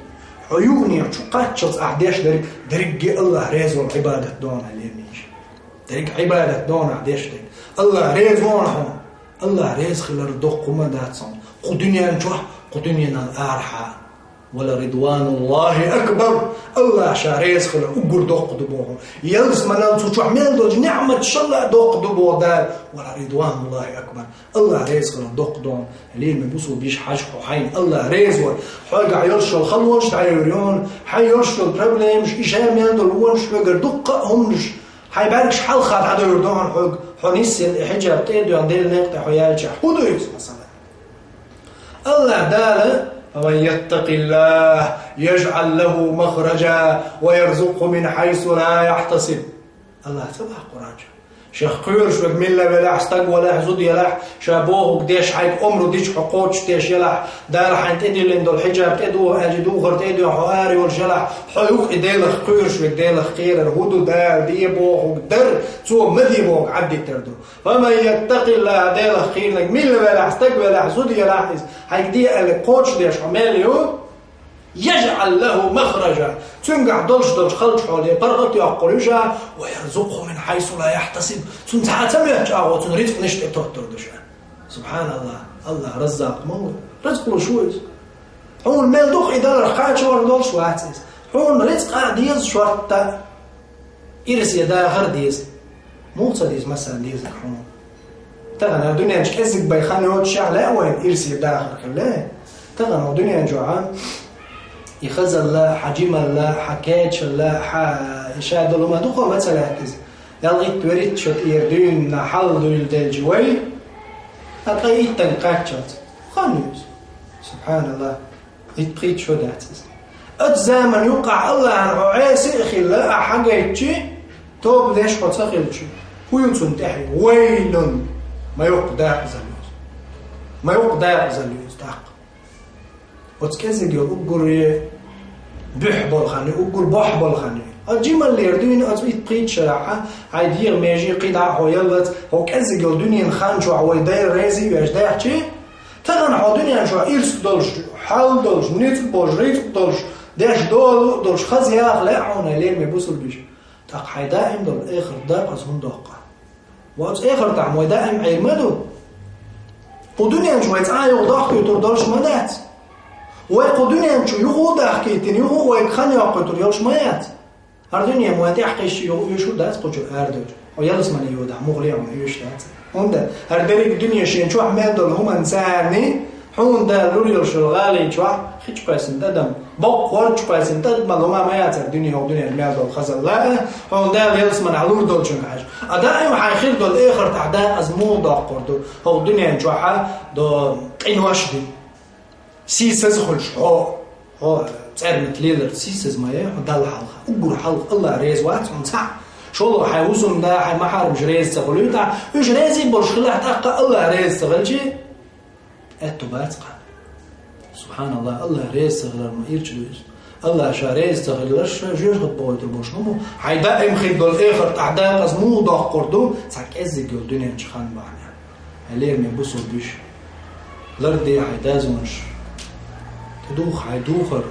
хьо юханехьа чу кхаччалц ахь деш дерг, дерриге Аллах реза волу Ӏибадат ду хьуна, лераме йижарий. Дерриг Ӏибадат ду хьуна ахь деш дерг. Аллах реза ву хьуна. Аллах реза хилар доккха хӀума дац хьуна кху дуьнен чохь, кху дуьненал арахьа. «Ва ла ридвануллахи акбар». Аллах Ша реза хилар уггар доккха ду боху. Ялсаманал, цу чохь мел долчу неӀматашал а доккха ду боху Дала. «Ва ла ридвануллахи акбар». Аллах реза хилар доккха ду хьуна. Лераме бусулба йижарий, хьажа хьо хьайна Аллах реза вар. Хьоьгахь йолуш йолу халонаш дӀайовр ю хьуна, хьайн йолуш йолу проблемаш, и ша мел долу вонаш, хьоьгара дуккха а хӀуманаш, хьайн бӀаьргаш хьалха дӀадовр ду хьуна хьоьга, хьо нисъелла и хьиджаб тӀе а доьхна, Делан некъа тӀе хьо яьлчахь. ХӀун ду иза, масала? Аллах Дала: «Ва ман яттакъиллахӀа яжӀал лаху махража ва ярзукъху мин хьайсу ла яхьтасиб». Аллах ца боху Къуръан чохь: Шех кхоьруш верг милла велахь, стаг велахь, зуда елахь, ша бохург деш, хьайга омра дича хьо кхочушдеш елахь, Дала хьайна тӀедиллина долу хьиджаб тӀедуха аьлча, духар тӀедуха хьо ара йолуш елахь, хьо юха и Делах кхоьруш верг, Делах кхерар хӀун ду, Дала де бохург дар, Цо ма де бохург Ӏаддитар ду. «Ва ман яттакъиллахӀа», Делах кхийринарг милла велахь, стаг велахь, зуда елахь иза, хьайга де аьлла кхочушдеш хьо мел ю, «яжӀал лахӀу махража», цуьнгахь долуш долчу халчу хьоле паргӀат йоккхур ю ша, «ва ярзукъху мин хьайсу ла яхьтасиб», цунна цхьа а ца моьттучу агӀор цунна рицкъанаш тӀе тоттур ду ша. СубхьаналлахӀ, АллахӀ Раззакъ ма ву, рицкъ луш ву иза. Хьуна мел дукха и даларх кхачор долуш вац иза. Хьуна рицкъа а деза шортта, ирсе дахар а деза. Муха ца деза, масала, дезарг хьуна? Тахана дуьнен чу кӀеззиг бен хан йоцушехь лаьа вайна ирсе дахар хила? Тахана дуьнен чохь а и хазалла, хьан жималла, хьан кечалла, хьан и ша долу ма дукха ма ца лаьтта иза. Ялхитта веритта шо тӀера дуьйна хьал дуьйла делча вай, а ткъе иттанга кхаччалц хан ю иза. СубхьаналлахӀ. Итт-пхийтта шо дац иза. Оцу заман юккъахь АллахӀана хьо Ӏеса а хилла, ахь хьагайтчи, тоба деш хьо ца хилчи, хӀун ю цунна тӀехь? Вайлун! Ма йоккха дакъазалла ю иза. Ма йоккха дакъазалла ю иза тӀаккха. Оцу кӀеззиг йолу уггаре буьхь болу хан ю, уггар бохь болу хан ю. Оцу жималлера дуьйна оцу итт-пхийтта шарахь, хьайн дегӀан меже кхидӀа а хьо яллалц, хӀокху кӀеззиг йолу дуьненан хан чохь вай Дела реза а веш даьхчи, тахана хьо дуьнен чохь ирс долуш, хьал долуш, ницкъ болуш, рицкъ долуш, деш долу а долуш, хаза яха лаьа хьуна, лераме бусулба йиша. ТӀаккха хьайн даим долу эхарт дакъаза хӀунда доккху? Ва оцу эхартахь вай даим Ӏийр ма ду? Кху дуьнен чу вай цкъа а юха дохкуьйтур долуш ма дац? Вай кху дуьнен чу юха а дахкийтина, юха а вайга хан йоккхуьйтур йолуш ма яц? ХӀара дуьне вайн тӀехь кхиссича юха оьшур дац кху чуьра арадевлча. Хьо ялсамане йодахь, муххале а хьуна оьшуш дац. ХӀунда хӀара дерриг дуьне шен чохь мел долу хӀуманна царний, хьуна Дала лур йолуш йолу гӀалин чохь хи чу кхоьссина тӀадам, боккха хӀорда чу кхоьссина тӀадам, хӀума ма яц хӀара дуьне, хӀокху дуьнен мел долу хазалла а, хьуна Дала ялсаманехь лур долчуьнга хьаьжа. А даим хьайн хир долу эхартахь дакъаза муха доккхур ду, хӀокху дуьнен чохь а до къинош ди. Сийсаза хуьлуш хьо, хьо цӀермит лелар сийсаза ма яй, хьо Далла хьалха. Уггар хьалха АллахӀ реза вац хьуна цхьаъ. ШолгӀа хьайн хӀусамда, хьайн махьарамаш реза ца хуьлуьйтахь, уьш реза а болуш хилахь, тӀаккха АллахӀ реза ца хилчи, аьтту бац кхана. СубхьаналлахӀ, АллахӀ реза ца хилар ма ирча ду иза. АллахӀ ша реза ца хиларш, ша жоьжахат бохуьйтур болуш ма бу. Хьайн даим хир долу эхартахь дакъаза муха доккхур ду, цхьа кӀеззиг йолу дуьнен чу хан бахьанехь. Хьай лераме бусулба йиша. Ларде хьайн дозанаш. ТӀедуха хьайн духар.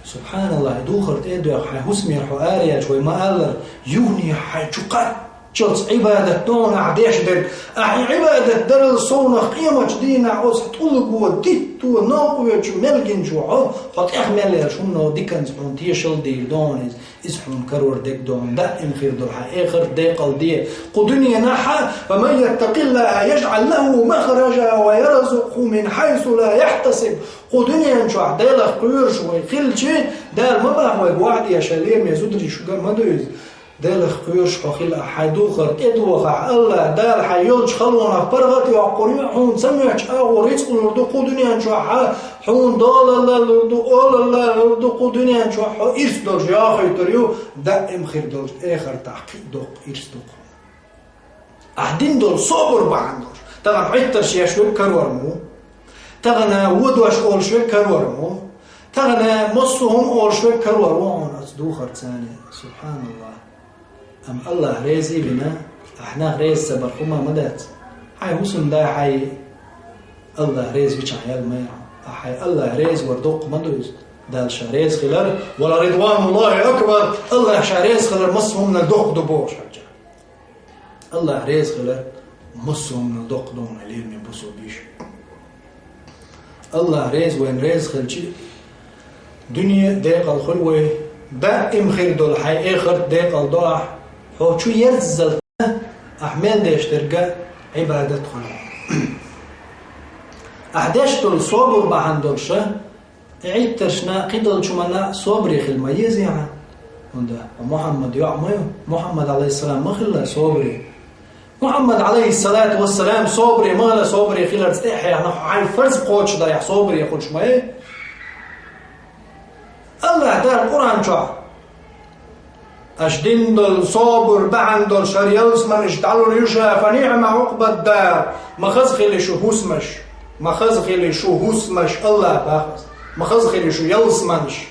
СубхьаналлахӀ, и духар тӀе а доьхна, хьайн хӀусамера хьо араяьлча вай ма-аллара, юханехьа хьайн чу кхаччалц Ӏибадат ду хьуна ахь деш дерг. Ахь и Ӏибадат дарал совнах къематчу дийнахь оцу тӀулго, дитто, новкъа воьдучу мел гиначу хьо, хьо тӀех мел ерш хӀумано диканца хьуна тешал дийр ду хьуна иза. Иза хьуна карор дерг ду хьуна, даим хир долу хьан эхарт декъал де. Кху дуьненахь а, «ва ман яттакъиллахӀа яжӀал лахӀу махража ва ярзукъху мин хьайсу ла яхьтасиб». Кху дуьнен чохь Делах кхоьруш вай хилчи, Дала ма боху вайга ваӀда, ша лераме зударий шуьга ма ду иза. Делах кхоьруш хьо хила ахь, хьайн духар тӀедохахь, АллахӀ Дала хьайн йолчу халонах паргӀат а йоккхур ю, хьуна ца моьттучу агӀор рицкъ лур ду кху дуьнен чохь а, хьуна долалла лур ду, олалла лур ду кху дуьнен чохь, хьо ирс долуш йохуьйтур ю, даим хир долчу эхартахь кхин а доккха ирс ду кхуьнан. Ахь дина долу собар бахьана долуш. Тахана Ӏиттарш еш верг карор ма ву. Тахана водош олуш верг карор ма ву. Тахана массо а хӀума олуш верг карор ву хьуна оцу духарца. СубхьаналлахӀ. Амма АллахӀ реза а вина, ахь нах реза ца барх хӀума ма дац. Хьайн хӀусамда хьайн АллахӀ реза вичахь ял ма яра. Ахь хьайн АллахӀ реза вар доккха ма ду иза. Дала ша реза хилар, «ва ла ридвануллахӀи акбар», АллахӀ ша реза хилар массо а хӀуманал доккха ду бохуш хьаьжча. АллахӀ реза хилар массо а хӀуманал доккха ду хьуна, лераме бусулба йиша. АллахӀ реза вайна реза хилчи, дуьне декъал хуьлу вай, даим хир долу хьайн эхарт декъал до ахь, хьо чу ерззал ахь мел деш дерг а Ӏибадат хуьлу. Ахь деш долу собар бахьана долуша, и Ӏиттаршна, кхидолчу хӀуманна собаре хила ма еза ахь. ХӀунда Мухьаммад йоӀ ма ю, Мухьаммад Ӏалайхиссалам ма хилла собаре. Мухьаммад Ӏалайхиссалату вассалам собаре ма хилла, собаре хиларца тӀехьа хьехна, хьайн фарз кхочушдайахь собаре хуьлуш ма яй. АллахӀ Дала Къуръан чохь Аша дина долу собар бахьана долуш хӀара ялсаманаш дӀалур ю ша, фа ниӀма Ӏукъбад-дар, ма хаза хили шу хӀусамаш, ма хаза хили шу хӀусамаш, АллахӀа боху аса, ма хаза хили шу ялсаманаш.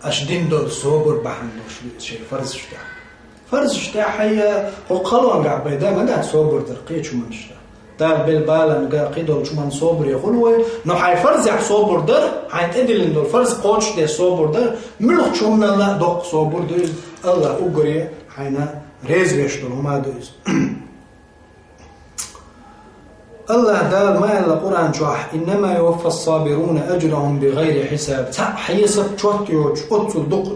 Аша дина долу собар бахьана долуш ду иза шайн фарзаш тӀехь. Фарзаш тӀехь хьайя, хӀокху халонгахь бен дан ма дац собар дар кхечу хӀуманаш тӀехь. Дала белла баланга кхидолчу хӀуманна собаре хуьлу вай, но хьайн фарзехь собар дар, хьайн тӀедиллина долу фарз кхочушдеш собар дар, муьлххачу хӀуманал а доккха собар ду иза, АллахӀ уггаре хьайна реза веш долу хӀума ду иза. АллахӀа Дала ма аьлла Къуръан чохь: «Иннама юваффас-сабируна ажрахум бигайри хьисаб». Цхьаъ хьесап чот йоцуш, оццул дукха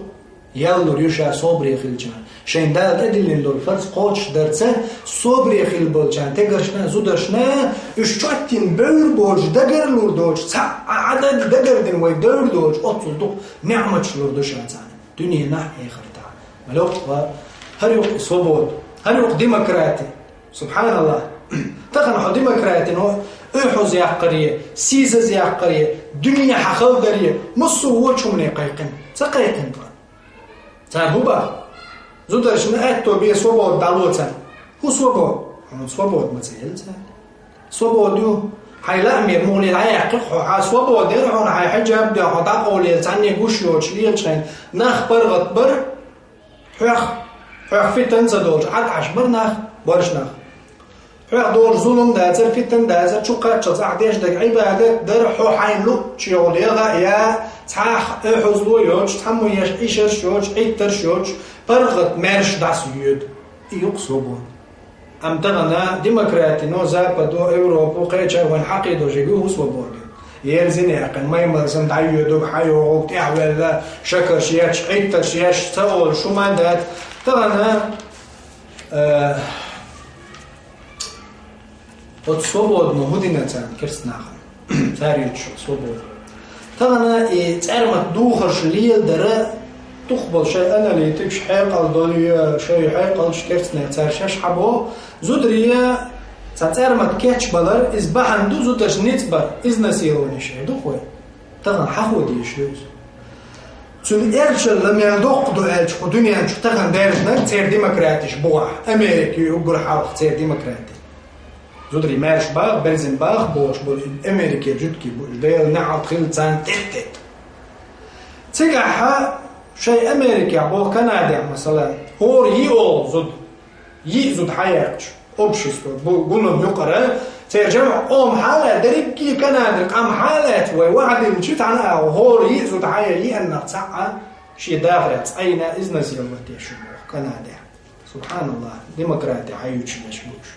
ял лур ю ша собаре хилчарна. Шайн Дала тӀедиллина долу фарз кхочушдарца собаре хила болчарна, тегаршна, зударшна, уьш чоттина бевр боцуш, дагар лур доцуш, цхьаъ Ӏа-, Ӏадад дагар дина вай девр доцуш, оццул дукха неӀматаш лур ду ша царна. Дуьненахь а, эхартахь а. Ма лоьху, хӀара ю-кх свобода, хӀара ю-кх демократи. СубхьаналлахӀ! Тахана хьо демократино оьхьаз яккхаре, сийсаз яккхаре, дуьне хьан хала даре, массо а вочу хӀумане кхайкхина. Ца кхайкхина тхо? Цара хӀун боху? Зударшна аьтто бен свобода дӀало царна. ХӀун свобода? Хьуна свобода ма ца елла цара. Свобода ю. Хьайн лаамера муха лела дӀаяьккхи-кх хьо, хьан свобода яра хьуна, хьайн хьиджаб а дой, хьо дӀакъовлаелла, цхьанне гуш йоцуш лелачу хенахь, нах паргӀатбар, хьох, хьох фитан ца долуш, Ӏад Ӏаш бара нах, борш нах. Хьох долуш зулам дацара, фитан дацара, чу кхаччалц ахь деш дерг Ӏибадат дара, хьо хьайн луъучу йолу яга а я, цхьа а оьхьазло йоцуш, цхьаммо еш, ишарш йоцуш, Ӏиттарш йоцуш, паргӀат маьрша дӀасайоьду. И ю-кх свобода. Амма тахана демократино, Западо, Европо, кхеча а вайн хьакхийдо жига хӀун свобода ю? Ера зина яьккхина, маймал санна дӀайоьдург, хьайогӀург, тӀаьхьавелла, шакарш еш, Ӏиттарш еш, ца олуш хӀума дац. Тахана, э, оцу свободано хӀун дина царна, керста нахана? Цара юьйцуш йолу свобода. Тахана и цӀермат духарш леладара, дукхахболу шайн аналитикаш хьекъал долу, шайн хьекъалш керстанех цара шаьш хьабо, зударий цхьа цӀермат кечбалар, иза бахьана ду зударшна ницкъ бар, изнасилование шайн ду-кх вай. Тахана хьахо дезаш ду иза. Цуьнан эрчалла мел доккха ду аьлча кху дуьнен чу тахана даьржинарг церан демократиш бу ахь. Америка ю уггар хьалха церан демократи. Зударий маьрша баха, берзина баха бохуш болу и Америкера жуьгтий бу уьш, Делан неӀалт хила царна тӀе-тӀе. Цигахь шайн Америкехь боху, Канадехь, масала, хӀора йиъ олу зуда, йиъ зуда хьаяккхачу общество, бу-, гулам юкъара, церан жамаӀа къоман хьала а, дерриг а Канадан къам хьала а, вай вахьа диллича цхьана агӀо, хӀора йиъ зуда хьая, йиъаннах цхьаъ а шен дахарехь цӀайна изнасиловать деш ю боху Канадехь. СубхьаналлахӀ, демократи хьаюьйцуш берш бу уьш.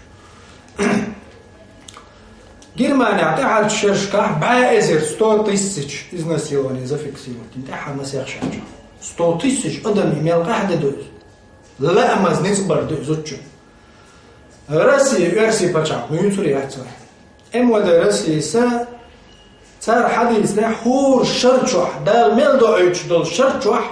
Германехь тӀаьхьарчу шерашкахь бӀе эзар, сто тысяч изнасилование зафиксировать йина тӀаьххьара масех шарчохь. Сто тысяч адам, и мел къаьхьа де ду иза? Лаамаза ницкъ бар ду иза зудчун. Россия, оьрсийн пачхьалкх ма юьйцур яц вай. МВД Россияса цара хьадийцинехь, хӀора шар чохь, Дала мел доуьйтуш долу шар чохь,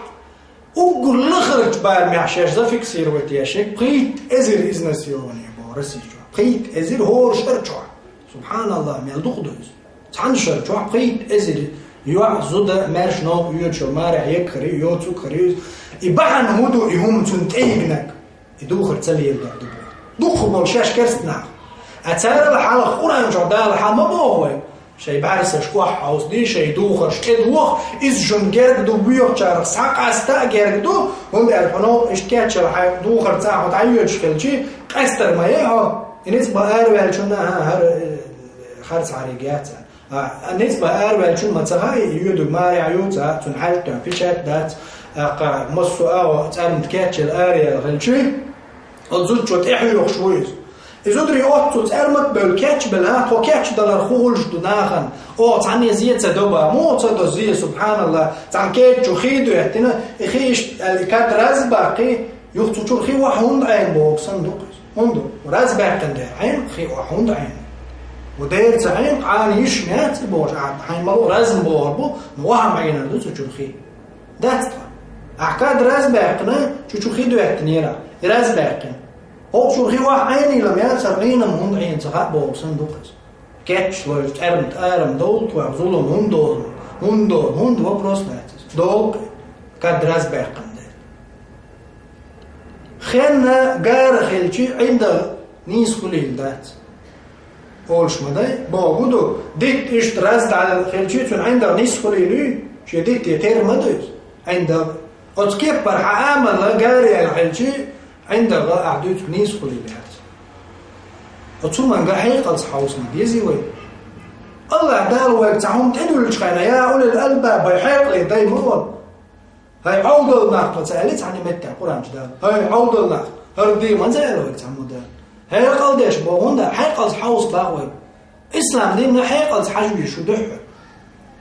уггар лахарчу барамехь шаьш зафиксировать еш ерг пхийтта эзар изнасилование боху Россия чохь. Пхийтта эзар хӀора шар чохь. СубхьаналлахӀ, мел дукха ду иза. Цхьана шар чохь пхийтта эзар йоӀ, зуда, маьрша, новкъа йоьдуш йолу, марехь егга хир ю, йоцург хир ю иза. И бахьана хӀун ду, и хӀума цунна тӀейигнарг? И духар ца леладар ду боху. Дукхахболу шаьш керста нах. Ткъа царал хьалха Къуръан чохь Дала хьан ма боху вай? Шайн бӀаьрсаш охьахьовсадий, шайн духарш тӀедоху, иза шуна герга ду, боьхачарах схьакъаста а герга ду, хӀунда аьлча хьуна иштта кечъяла хьайн духарца хьо дӀайоьдуш хилча, къаьстар ма яй хьо. И ницкъ бан араваьллачунна, аха, хӀара, э, харцхьариг яц. А, ницкъ бан араваьллачун ма ца хаьа, и йоьдург марехь ю, цхьа цунна хьаьжцӀа печать дац, тӀаккха массо а агӀо цӀермат кечъяла араяьлла хилча, оцу зудчо тӀехьоьхуш ву иза. И зударий оццул цӀермат а бевлла кечбелла, тхо кечдалар хӀун хуьлуш ду нахана? Оха цхьанне зе ца до бан, муха ца до зе, субхьаналлахӀ, цхьана кеччу хи а доьттина, и хи иштта аьлла, и кад раз а баккхий, юха цу чуьра хи охьа хӀунда Ӏена боху санна ду-кх иза. ХӀунда? Раз баьккхина дера Ӏена хи охьа хӀунда Ӏена? Ва дера ца Ӏена, къана йиш ма яц и бохуш, ахьа хьайн мало раз ма бохур бу, но охьа ма Ӏийнар ду цу чуьра хи. Дац тхан. Ахьа кад раз баьккхина, чу чу хи доьттинера, и раз баьккхина. ХӀокху чуьра хи охьа Ӏенийла ма яцара, Ӏийна-м хӀунда Ӏийна ца хаьа боху санна ду-кх иза. Кечдалар, цӀермат арам довла тхох, зулам хӀунда долу? ХӀунда долу? ХӀунда, вопрос дац иза. Долу-кх, кад раз баьккхина дела. Хенна гара хилчи ӀиндагӀа нийса хулийла дац. Олуш ма дай, боху ду, дитт иштта раздала хилчи цуьнан ӀиндагӀа нийса хулийла юй, шен дитте тера ма ду иза, ӀиндагӀа. Оцу кеппара хьан амалла гара яьлла хилчи, ӀиндагӀа ахь дуьйцург нийса хулийла яц. Оцу хӀуманга хьекъалца хьовса ма дезий вай. АллахӀ Дала вайга цхьа хӀума тӀедуьллучу хенахь, я улил албаб, вай хьекъале дай ма олу. ХӀай Ӏовдал нах, тхо ца аьлли цхьана меттехь Къуръан чу Дала. ХӀай Ӏовдал нах, хӀара де ма ца аьлла вайга цхьаммо Дала. Хьекъал деш боху, хӀунда хьекъалца хьовса бакъ вай. Ислам динна хьекъалца хьажа веза шу дуьххьара.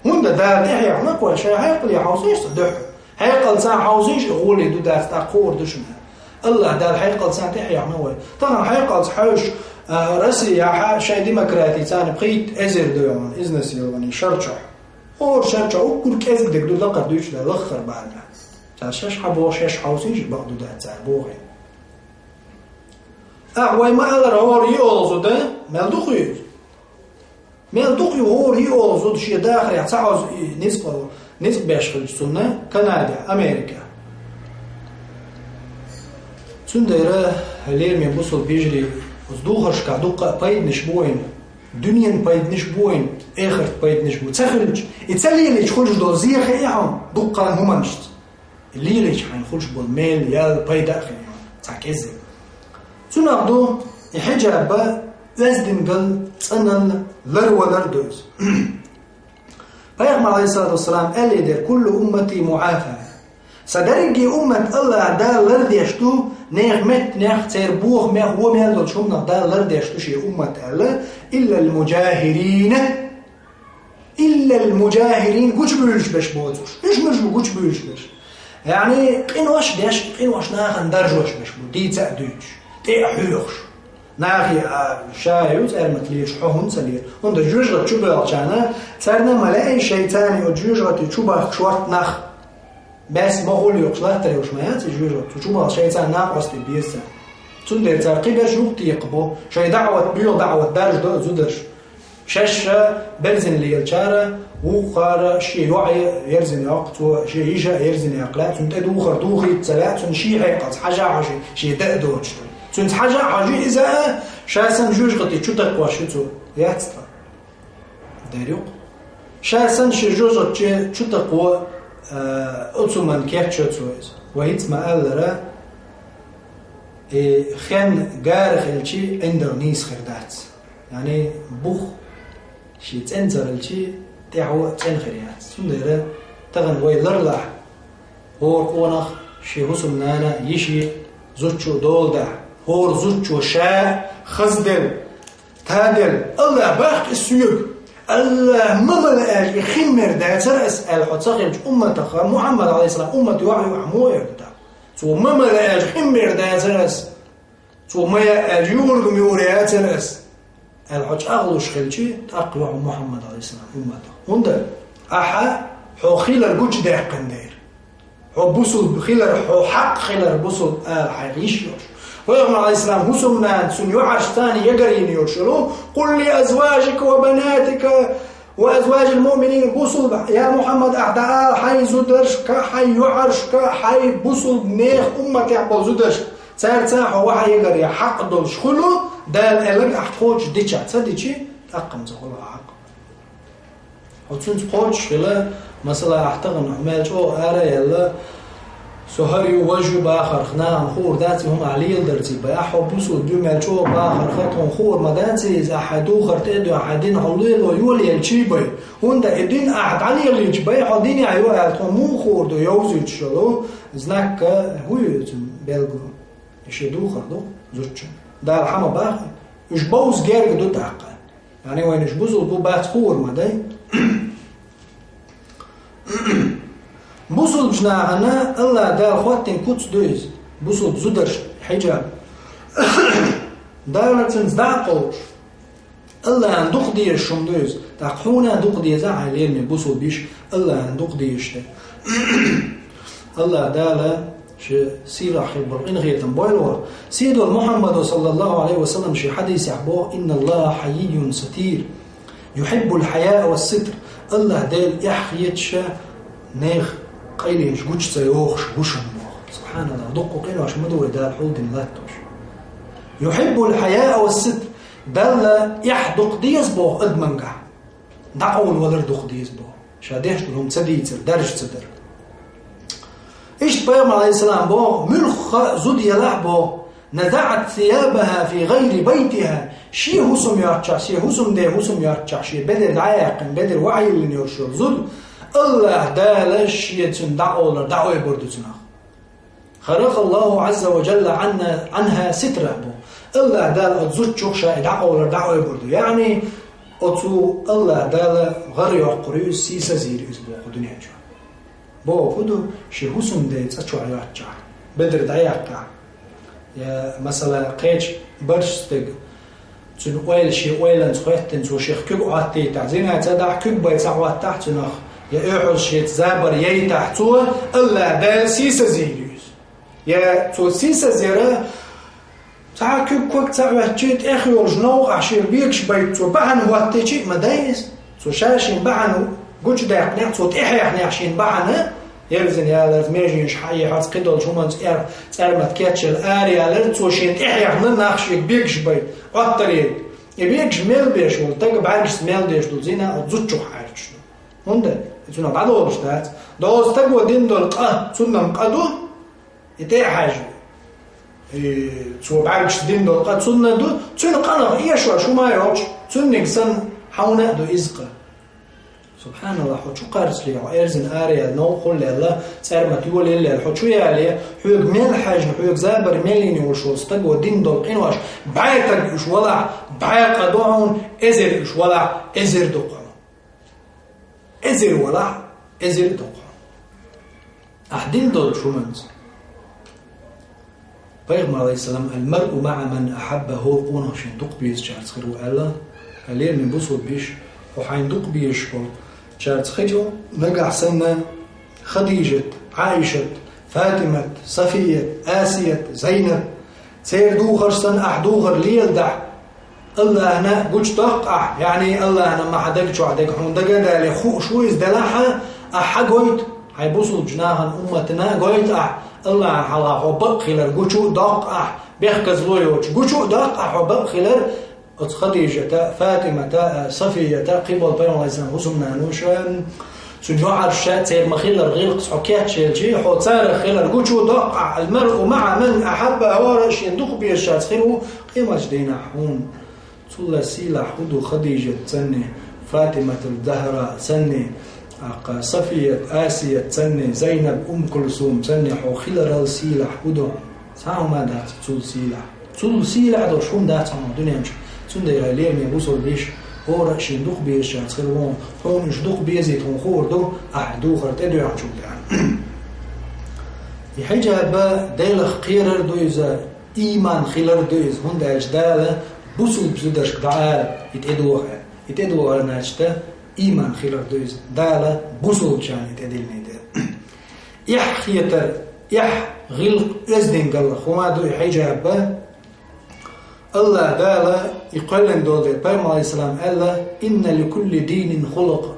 ХӀунда Дала тӀехьехна вай, шайн хьекъале хьовсийша ца дуьххьара. Хьекъалца хьовсийша, гӀоле ду дац, тӀаккха хуур ду шуна. АллахӀ Дала хьекъалца тӀехьехна вай. Тахана хьекъалца хьаьвсича, а, Россияхь шайн демократи царна пхийтта эзар ду йогӀун, изнасиловани шарчохь. ХӀора шарчохь уггар кӀезиг дерг ду лакхара дуьйцуш дан лаххара бахьана. Цара шаьш хьан боху, шаьш хьовсийша, бакъ ду дац цара боху. Ахь вай ма аллара, хӀора йиъолгӀа зуда, мел дукха ю иза? Мел дукха ю хӀора йиъолгӀа зуда шен дахарехь ца хьовза и ницкъ, ницкъ беш хилча цунна Канадехь, Америкехь. Цундела, лераме бусулба йижарий, оцу духаршкахь дуккха а пайданаш бу вайна, дуьненан пайданаш бу вайна, эхартан пайданаш бу. Ца хилча, и ца лелийча хуьлуш долу зе хиъ хьуна дуккха а хӀуманашца. Лелийча хьайна хуьлуш болу мел, ял, пайда а хиъна цхьа кӀеззиг. Цунах ду и хьиджаб, оьздангалла, цӀаналла, ларвалар ду иза. Пайхамар, алейхиссалату вассалам, аьллий дера: «Куллу уммати муафа». Сан дерриге уммат АллахӀа Дала лардеш ду, нехан меттанех, церан бохамех, вон мел долчу хӀуманах Дала лардеш ду шен уммат аьлла, «иллал муджахирина». «Иллал муджахирин», гучубуьйлуш берш боцуш. Уьш муьлш бу гучубуьйлуш берш? Яъни, къинош деш, къинош нахана даржош берш бу, дийца а дуьйцуш, тӀе а хьоьхуш. Нахе а ша юц аьрмат лелаш, хьо хӀунда ца лела? ХӀунда жоьжахати чу боьлхучарна, царна ма лаьий шайца оцу жоьжахати чу бахка шортта нах. Баьсса ма хуьлу йоккхуш латтар йолуш ма яц и жоьжахати, цу чу бахка шайца накъостий беза царна. Цундела цара кхиберш юхатекхабо, шайн даӀват, боьха даӀват даржадо а зударша. Шаьш а берзина лелачара, вукхара шен йоӀе ерзина йоккху, цо шен йиша а ерзина яккха лаьа, цунна тӀедухар духийта ца лаьа, цунна шен хьекъалца хьажа а хьожий, шен дан а доцуш ду. Цуьнца хьажа а хьожий иза а, ша санна жоьжахати чу такхош ю цо. Яц тхан. Дер ю-кх. Ша санна шен жоьжахати чу такхо, а, оцу хӀуманна кечйо цо иза. Вай хӀинца ма-аллара, и хен гара хилчи, ӀиндагӀа нийса хир дац. Яъни бух шен цӀена ца хилчи, тӀаьхьо а цӀена хир яц. Цундела тахана вай ларлахь, хӀора къонах шен хӀусамнана, йиши, зудчо доладахь, хӀора зудчо ша хазделла, таделла, АллахӀ баккхий соьга, АллахӀ ма мала аьлча, и хин мер дацара ас аьлла хьо ца хилча, умматах, Мухьаммад, алейхиссалам, уммат йоӀ ю ахь мо эр ду тӀаккха. Цо ма мала аьлча, хин мер дацара ас. Цо ма яа аьлча, юург-муьйр яцара ас, аьлла хьо чӀагӀлуш хилчи, тӀаккха ю хьо Мухьаммад, алейхиссалам, умматах. ХӀунда? Ахьа хьо хилар гучудаьккхина дера. Хьо бусулба хилар, хьо хьакъ хилар бусулба ала хьайх йиш йолуш. Пайхамар, алейхиссалам, хӀусамнана, цуьнан йоӀаршца ягар йина йолуш йолу: «Къул ли азважика ва банатика ва азважил муъминин», бусулба, я Мухьаммад, ахь дӀаала хьайн зударшка, хьайн йоӀаршка, хьайн бусулба нехан умматехь болу зударшка. Цаьрца хьо ваха ягар ян хьакъ долуш хуьлу, Дала аьлларг ахь тхочуш дича. Ца дичи, тӀаккха-м ца хуьлу хьан хьакъ. Хьо цуьнца кхочуш хила, масала, ахь тахана хьо мел чӀогӀа ара а яьлла, со хӀара ю, важа ю бахарх, нахана хуур дац и хӀума ахь леладарций бай. Ахь хьо бусулба ю мел чӀогӀа бахарх, тхуна хуур ма дац иза, ахь хьайн духар тӀе а дуьйна, хьайн дин хьо лело йолаелчий бай. ХӀунда и дин ахь дӀалелийча бай, хьо дине а ю аьлла, тхуна муха хуур ду, йовзуьйтуш йолу знак а, хӀун ю цуьнан белгало? И шен духар ду зудчун. Дала хьан ма бахи, уьш бовза герга ду тӀаккха. Яъни вайна уьш бусулба бу бац хуур ма дай. Бусулбачу нахана АллахӀ Дала хӀоттийна куц ду иза, бусулба зударшна хьиджаб. Дала цуьнца дӀа а кховдуш. АллахӀана дукха дезаш хӀума ду иза. ТӀаккха хьуна а дукха деза, хьайн лераме бусулба йиша, АллахӀана дукха дезаш дерг. АллахӀ Дала шен сийлахь хилла болу къинхетам бойла вайх. Сийлахь Мухьаммада, саллаллаху Ӏалайхи ва саллам, шен хьадисехь боху: «Инна Аллаха хьаййун сатир, юхьиббул хьаяа ва ситр». АллахӀ Дела эхь хеташ а, нехан къайленаш гучу ца йохуш ву шуна боху. СубхьаналлахӀ, дуккха къинош ма ду вай Дала хьулдина латтош. يحب الحياء والستر. Далла эхь дукха деза боху адамангахь. ДӀакъовла валар дукха деза боху. Ша деш долу хӀума ца дийцар, даржа ца дар. Иштта пайхамар, алейхиссалам, боху, муьлхха а зуда елахь боху, نزعت ثيابها في غير بيتها, шен хӀусам йоцчахь, шен хӀусамден хӀусам йоцчахь, шен бедар дӀаяьккхина, бедар вахьайиллина йолуш йолу зуда, АллахӀ Дала шен цуьнан дӀакъовлар дӀаойбур ду цунах. خرق الله عز وجل عنها, عنها ستره бу. АллахӀ Дала оцу зудчух ша и дӀакъовлар дӀаойбур ду. Яъни, оцу АллахӀ Дала гӀара йоккхур ю иза, сийсазйийр ю иза боху дуьнен чохь. Боху хӀун ду, шен хӀусамден цӀа чохь йоцчахь, бедар дӀаяьккхахь. Я, масала, кхечу барш стаг, цуьнан ойла шен ойланца хӀоьттина, цо шех куьг Ӏоттийтахь, зина ца дахь, куьг бай ца Ӏоттахь цунах, я оьхьаз шеца забар яйтахь цо, АллахӀ Дала сийсазйийр ю иза. Я цо сийсазъяра, цхьа куьг ког ца Ӏоьттича, тӀех йолуш новкъахь шен бегаш байта цо бахьана хӀоттича а ма дай иза. Цо ша шен бахьана гучудаьккхинехь, цо тӀехьехнехь шен бахьана, ерзина яларца, меженаш хьаэхьарца, кхидолчу хӀуманца эр-, цӀармат кечъяла араяларца, цо шен тӀехьехна нах шега бегаш байта, Ӏоттар яйта. И бегаш мел беш волу, стага бӀаьргашца мел деш долу зина оцу зудчух хьаьрчаш ду. ХӀунда? И цунах дӀадолуш дац. Дола стаго дина долу къа, цунна-м къа ду, и тӀе а хьаьжна. И цо бӀаьргашца дина долу къа цунна ду, цуьнан къанах эшош хӀума а йолчу, цуьнниг санна, хьуна а ду иза къа. СубхьаналлахӀ, хьо чу кхарцале, хьо эрзина араяьлла, новкъахула лелла, цӀармат йолаелла, хьо чу яле, хьоьга мел хьаьжна, хьоьга забар мел йина волуш волу стаго дина долу къинош, бӀе стаг уьш валахь, бӀе къа ду хьуна, эзар уьш валахь, эзар ду хьуна. Эзар валахь, эзар ду хьуна. Ахь дина долчу хӀуманца. Пайхамар, алейхиссалам, المرء مع من أحب, хӀора къонах шен дукха безачаьрца хир ву аьлла, лераме бусулба йиша, хьо хьайна дукха безачаьрца хилча, нагахь санна Хадижат, Ӏаишат, Фатимат, Сафият, Асият, Зайнаб, церан духарш санна ахь духар леладахь, АллахӀна гучудоккху ахь, яъни АллахӀна ма хьан даг чохь дерг хьуна дага а дале, хууш ву иза делахь а, ахь хьан гойту, хьайн бусулбачу нахана, умматана а гойту ахь, АллахӀна хьалха хьо бакъ хилар гучу а доккху ахь, бехказло йоцуш гучу а доккху ахь хьо бакъ хилар, оцу Хадижата, Фатимата, Сафията, кхин болу пайхамаран хӀусамнануш, цуьнан йоӀарш, церан ма-хиллара гӀиллакхаш хьо кечъелча, хьо царах хилар гучу а доккху ахь, المرء مع من أحب, хӀора шен дукха безачаьрца хир ву къематчу дийнахь хьуна. Цул а сийлахь хӀун ду Хадижат санна, Фатиматул Захра санна, аккха Сафият, Асият санна, Зайнаб, Умм Кулсум санна хьо хиларал сийлахь хӀун ду? Цхьа хӀума дац цул сийлахь. Цул сийлахь долуш хӀума дац хьуна дуьнен чу. Цундела лераме бусулба йиша, хӀора а шен дукха безачаьрца хир ву, хьуна уьш дукха безийта хьуна хуур ду, ахь духар тӀедоьгӀначул тӀаьхьа. И хьиджаб Делах кхерар ду иза, ийман хилар ду иза, хӀунда аьлча Дала бусулба зударшка дӀаала, и тӀедоха аьлла. И тӀедоха аьлла, значит, ийман хилар ду иза. Дала бусулбачарна и тӀедиллина ду. Эхь хетар, эхь гӀиллакх оьздангаллах хӀума ду и хьиджаб. АллахӀ Дала и кхоьллина долу дела, пайхамар, алейхиссалам, аьлла: «Инна ликулли динин хулукъ».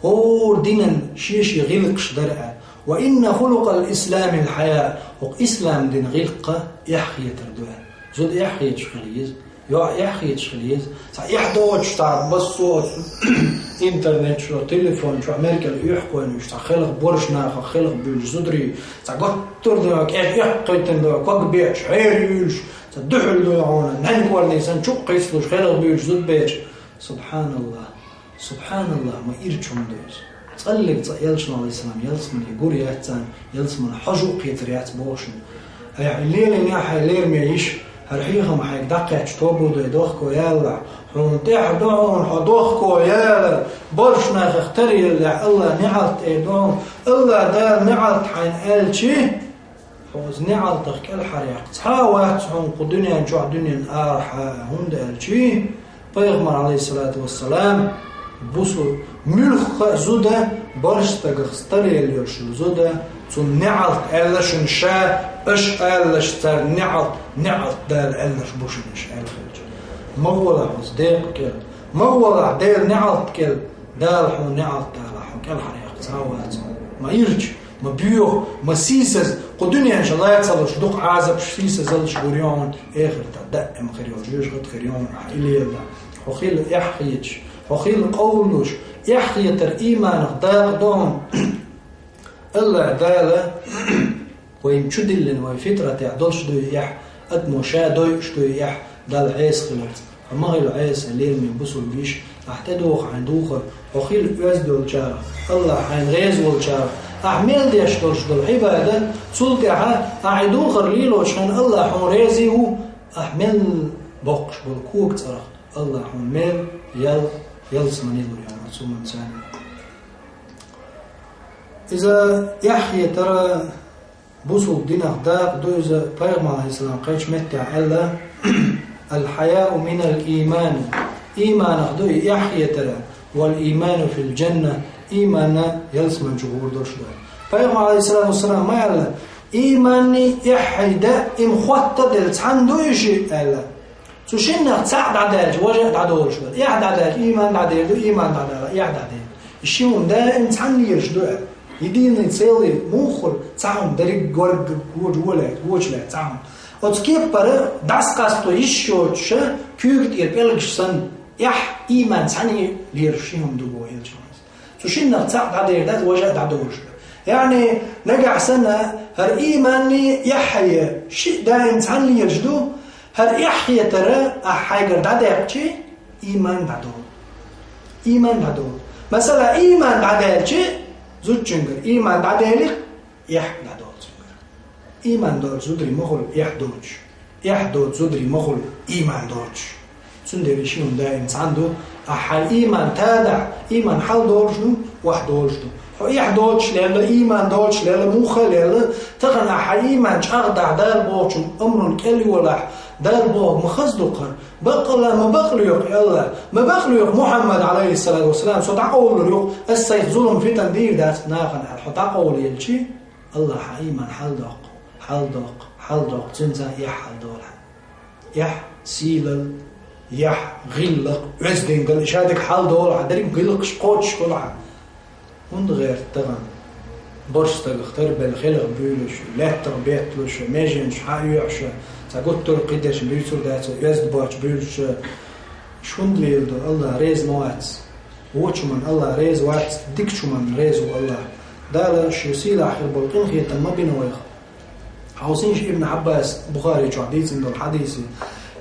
ХӀора динан шен-шен гӀиллакхаш дара аьлла. «Ва инна хулукъал исламил хьая». ХӀокху ислам динан гӀиллакх эхь хетар ду аьлла. Зуда эхь хеташ хила еза. ЙоӀ эхь хеташ хила еза. Цхьа эхь доцуш, цхьа массо а интернет чу, телефон чу, Америкал эхь кхойнуш, цхьа хелха борш нахах, хелха буьйлуш зударий, цхьа готтур ду йоӀ, кӀел эхь кхийтина ду йоӀ, ког беача, хьераюьйлуш, цхьа дуьхьал ду йоӀ хьуна, наньковарний санна чуккха хицлуш, хелха буьйлуш зуда беача. СубхьаналлахӀ. СубхьаналлахӀ, ма ирча хӀума ду иза. ЦӀаллиг цкъа элчанал ислам ялсамане гур яц царна, ялсамане хьожа а кхетар яц бохушна. Айхьа лелийнехь, хьайн лераме йиша, хӀара хьехам хьайга дӀакхаьчча тоба ду, дохко ялалахь. Хьуна тӀехь ду хьуна хьо дохко ялар, борш нахах таръялалахь, АллахӀ неӀалт эр ду хьуна. АллахӀ Дала неӀалт хьайна аьлчи, хьо оцу неӀалтах кӀелхьаръяккха цхьа а вац хьуна кху дуьнен чохь, дуьнен арахь а, хӀунда аьлчи, пайхамар, алейхиссалату вассалам, бусу муьлхха а зуда, барш стагах старъелла йолуш йолу зуда, цунна неӀалт аьлла шуна ша, аша алалаш царна неӀалт, неӀалт Дала аьллаш бу шуна аша аьлла хилча. Ма гӀолахь оцу декъа кӀел, ма гӀолахь Делан неӀалт кӀел, Дала хьуна неӀалт далахь, хьо кӀелхьаръяккха цхьа а вац хьуна. Ма ирча, Ма боьха, ма сийсаза, кху дуьнен чу лаца луш дукха Ӏазапаш, сийсазаллаш гур ю хьуна, эхартахь даим хир йолу жоьжахати хир ю хьуна, ахьа и леладахь. Хьо хила эхь хеташ, хьо хила къовлалуш, эхь хетар ийманах дакъа ду хьуна. АллахӀ Дала вайна чу диллина, вайн фитратехь долуш ду и эхь, адамо ша дойуш ду и эхь, Далла Ӏеса хиларца. Хьо ма хила Ӏеса, лераме бусулба йиша, ахь тӀедоху хьайн духар, хьо хила оьзда йолчарах, АллахӀ хьайна реза волчарах, ахь мел деш долуш долу Ӏибадат, цул тӀаьхьа ахь и духар лелочу хенахь АллахӀ хьуна реза ву, ахь мел боккхуш болу кога цӀарах АллахӀ хьуна мел ял ялсамани лур ю хьуна цу хӀуманца. Иза эхь хетара бусулба динах дакъа ду иза, пайхамар, Ӏалайхиссалам, кхечу меттехь аьлла: «Аль-хьаяу миналь ийман». Ийманах ду и эхь хетара, «валь ийману филь джанна», ийманна ялсамани чу гӀур долуш ду. Пайхамар, Ӏалайхиссалату вассалам, ма аьлла: «Ийманний эхьий даим хотта делла цхьаьна ду и шиъ», аьлла. Цу шиннах цхьаъ дӀадаьлча, важа а дӀадолуш дара. Эхь дӀадаьлча, ийман дӀадер ду, ийман дӀадала, эхь дӀадер ду. И ши хӀума даим цхьаьна лелаш ду аьлла. Единый целый муха хуьлу, цхьа хӀума дерриг горга гоча лаьцна, гоча лаьцна цхьа хӀума. Оцу кепара дӀасакъасто йиш йоцуша, куьйга тӀера пӀелгаш санна, эхь, ийман цхьаьна лелаш ши хӀума ду боху элчано. Цу шиннах цхьаъ дӀадер дац, важа а дӀадолуш ду. Яъни, нагахь санна, хӀара ийманний эхьий шиъ даим цхьаьна лелаш ду, хӀара эхь хетара ахь хьайгара дӀадаьккхичи, ийман дӀадолу. Ийман дӀадолу. Масала, ийман дӀадаьлчи, зудчуьнгара ийман дӀаделира, эхь дӀадолу цуьнгара. Ийман долчу зударий ма хуьлу эхь доцуш. Эхь доцу зударий ма хуьлу ийман доцуш. Цундела ши хӀума даим цхьаьна ду, ахь хьайн ийман тадахь, ийман хьал долуш ду, охьа долуш ду. Хьо эхь доцуш лелла, ийман доцуш лелла, муха а лелла, тахана ахь хьайн ийман чӀагӀдахь, Дала бохучун амрун кӀел йолахь, Дала боху ма хаза ду хӀара, баккъала ма бакълоькху и АллахӀ, ма бакълоькху Мухьаммад, Ӏалайхиссалату вассалам, со дӀакъовлалур ю-кх, ас сайх зулам, фитан дийр дац нахана аьлла, хьо дӀакъовлаелчи, АллахӀа хьан ийман хьал доккху, хьал доккху, хьал доккху, цуьнца эхь хьал долу хьан. Эхь, сийлалла, яхь, гӀиллакх, оьздангалла, и шадерг хьал долу хьан, дерриг гӀиллакхаш кхочуш хуьлу хьан. ХӀунда гӀерта тахана? Барх стагах тарбелла хелах буьйлуш, лаьттах бетталуш, меженаш хьан оьхьуш, цхьа гуттар а кхидерш буьйцур дац, оьзда боцуш буьйлуш, иш хӀунда леладо, АллахӀ реза ма вац. Вочу хӀуманна АллахӀ реза вац, дикачу хӀуманна реза ву АллахӀ. Дала шен сийлахь хир болу къинхетам ма бина вайх. Хьовсийша Ибн Ӏаббас, Бухари чохь дийцина долу хьадисе.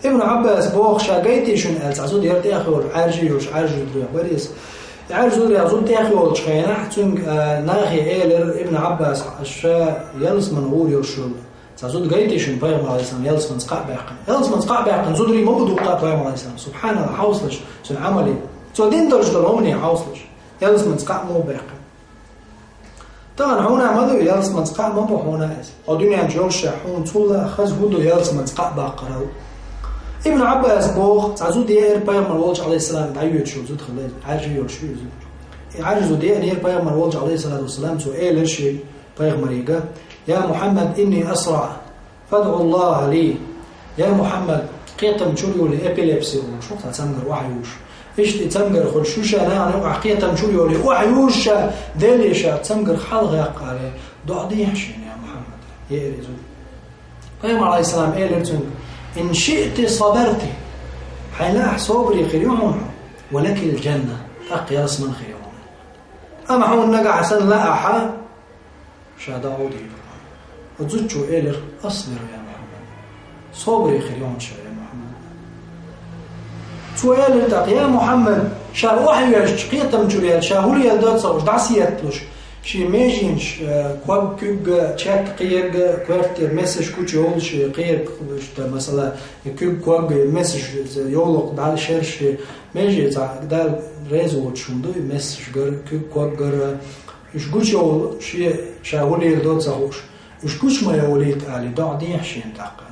Ибн Ӏаббас боху, ша гайтий шуна аьлла, цхьа зуда яра тӀехйолуш, Ӏаьржа йолуш, Ӏаьржа зударех бара иза. И Ӏаьржа зударех зуда тӀехйолучу хенахь, цуьнга, а, нахе элира Ибн Ӏаббас, ша ялсамани гӀур йолуш йолу. Цхьа зуда гайтий шуна, пайхамар, Ӏалайхиссалам, ялсаманца кхаъ баьккхина. Ялсаманца кхаъ баьккхина зударий ма бу дуккха, пайхамар, Ӏалайхиссалам. Субханалла, хьовсалаш, цуьнан Ӏамале. Цо дина долуш долу хӀумане хьовсалаш. Ялсаманца кхаъ ма бу баьккхина. Тахана хьуна ма ду, ялсаманца кхаъ ма бу хьуна иза. Хьо дуьнен чу йолуш хьуна цул а хаза хӀун ду ялсаманца кхаъ баккхарал? Ибн Ӏаббас боху, цхьа зуда еара пайхамар волчу, Ӏалайхиссалам, дӀайоьдуш йолу зуда хилла иза, Ӏаьржа йолуш ю иза. И Ӏаьржа зуда еара пайхамар волчу, Ӏалайхиссалату вассалам, цо элира шен пайхамарига: «Я Мухьаммад, инни асра, фадӀу Аллаха ли». Я Мухьаммад, кхетам чур йолий, эпилепси олуш, хӀокху цхьа цамгар охьаюш. Иштта и цамгар хуьлуш ю ша, нахана юкъахь кхетам чур йолий, охьаюш ша, Деле ша цамгар хьалагӀаккха аьлла, доӀа дехьа шена, я Мухьаммад, еара иза. Пайхамар, Ӏалайхиссалам, элира цуьнга: «Ин шиъти сабарти». Хьайна ахь собаре хир ю хьуна, «ва лакил джанна», тӀаккха ялсамани хир ю хьуна. Амма хьуна нагахь санна лаахь, ша дӀа гӀовдийр. Оцу зудчо элира: «Асбир, я Мухьаммад». Собаре хир ю хьуна ша, я Мухьаммад. Цо элира тӀаккха: «Я Мухьаммад, ша охьавоьжча, кхетам чур яьлча, ша хӀун леладо ца хууш, дӀасаетталуш, шен меженаш, э, ког куьг, чек кхерга, коьртера месаш гучуйовлуш, кхерга, масала, куьг, ког, месаш, йовлакх дӀа шерш, меже цхьа Далла реза воцуш хӀума ду, и месаш гар, куьг, ког гар, уьш гучуйовлу шен ша хӀун леладо ца хууш, уьш гучу ма йовлийта», — аьлла, доӀа дехьа шена тӀаккха.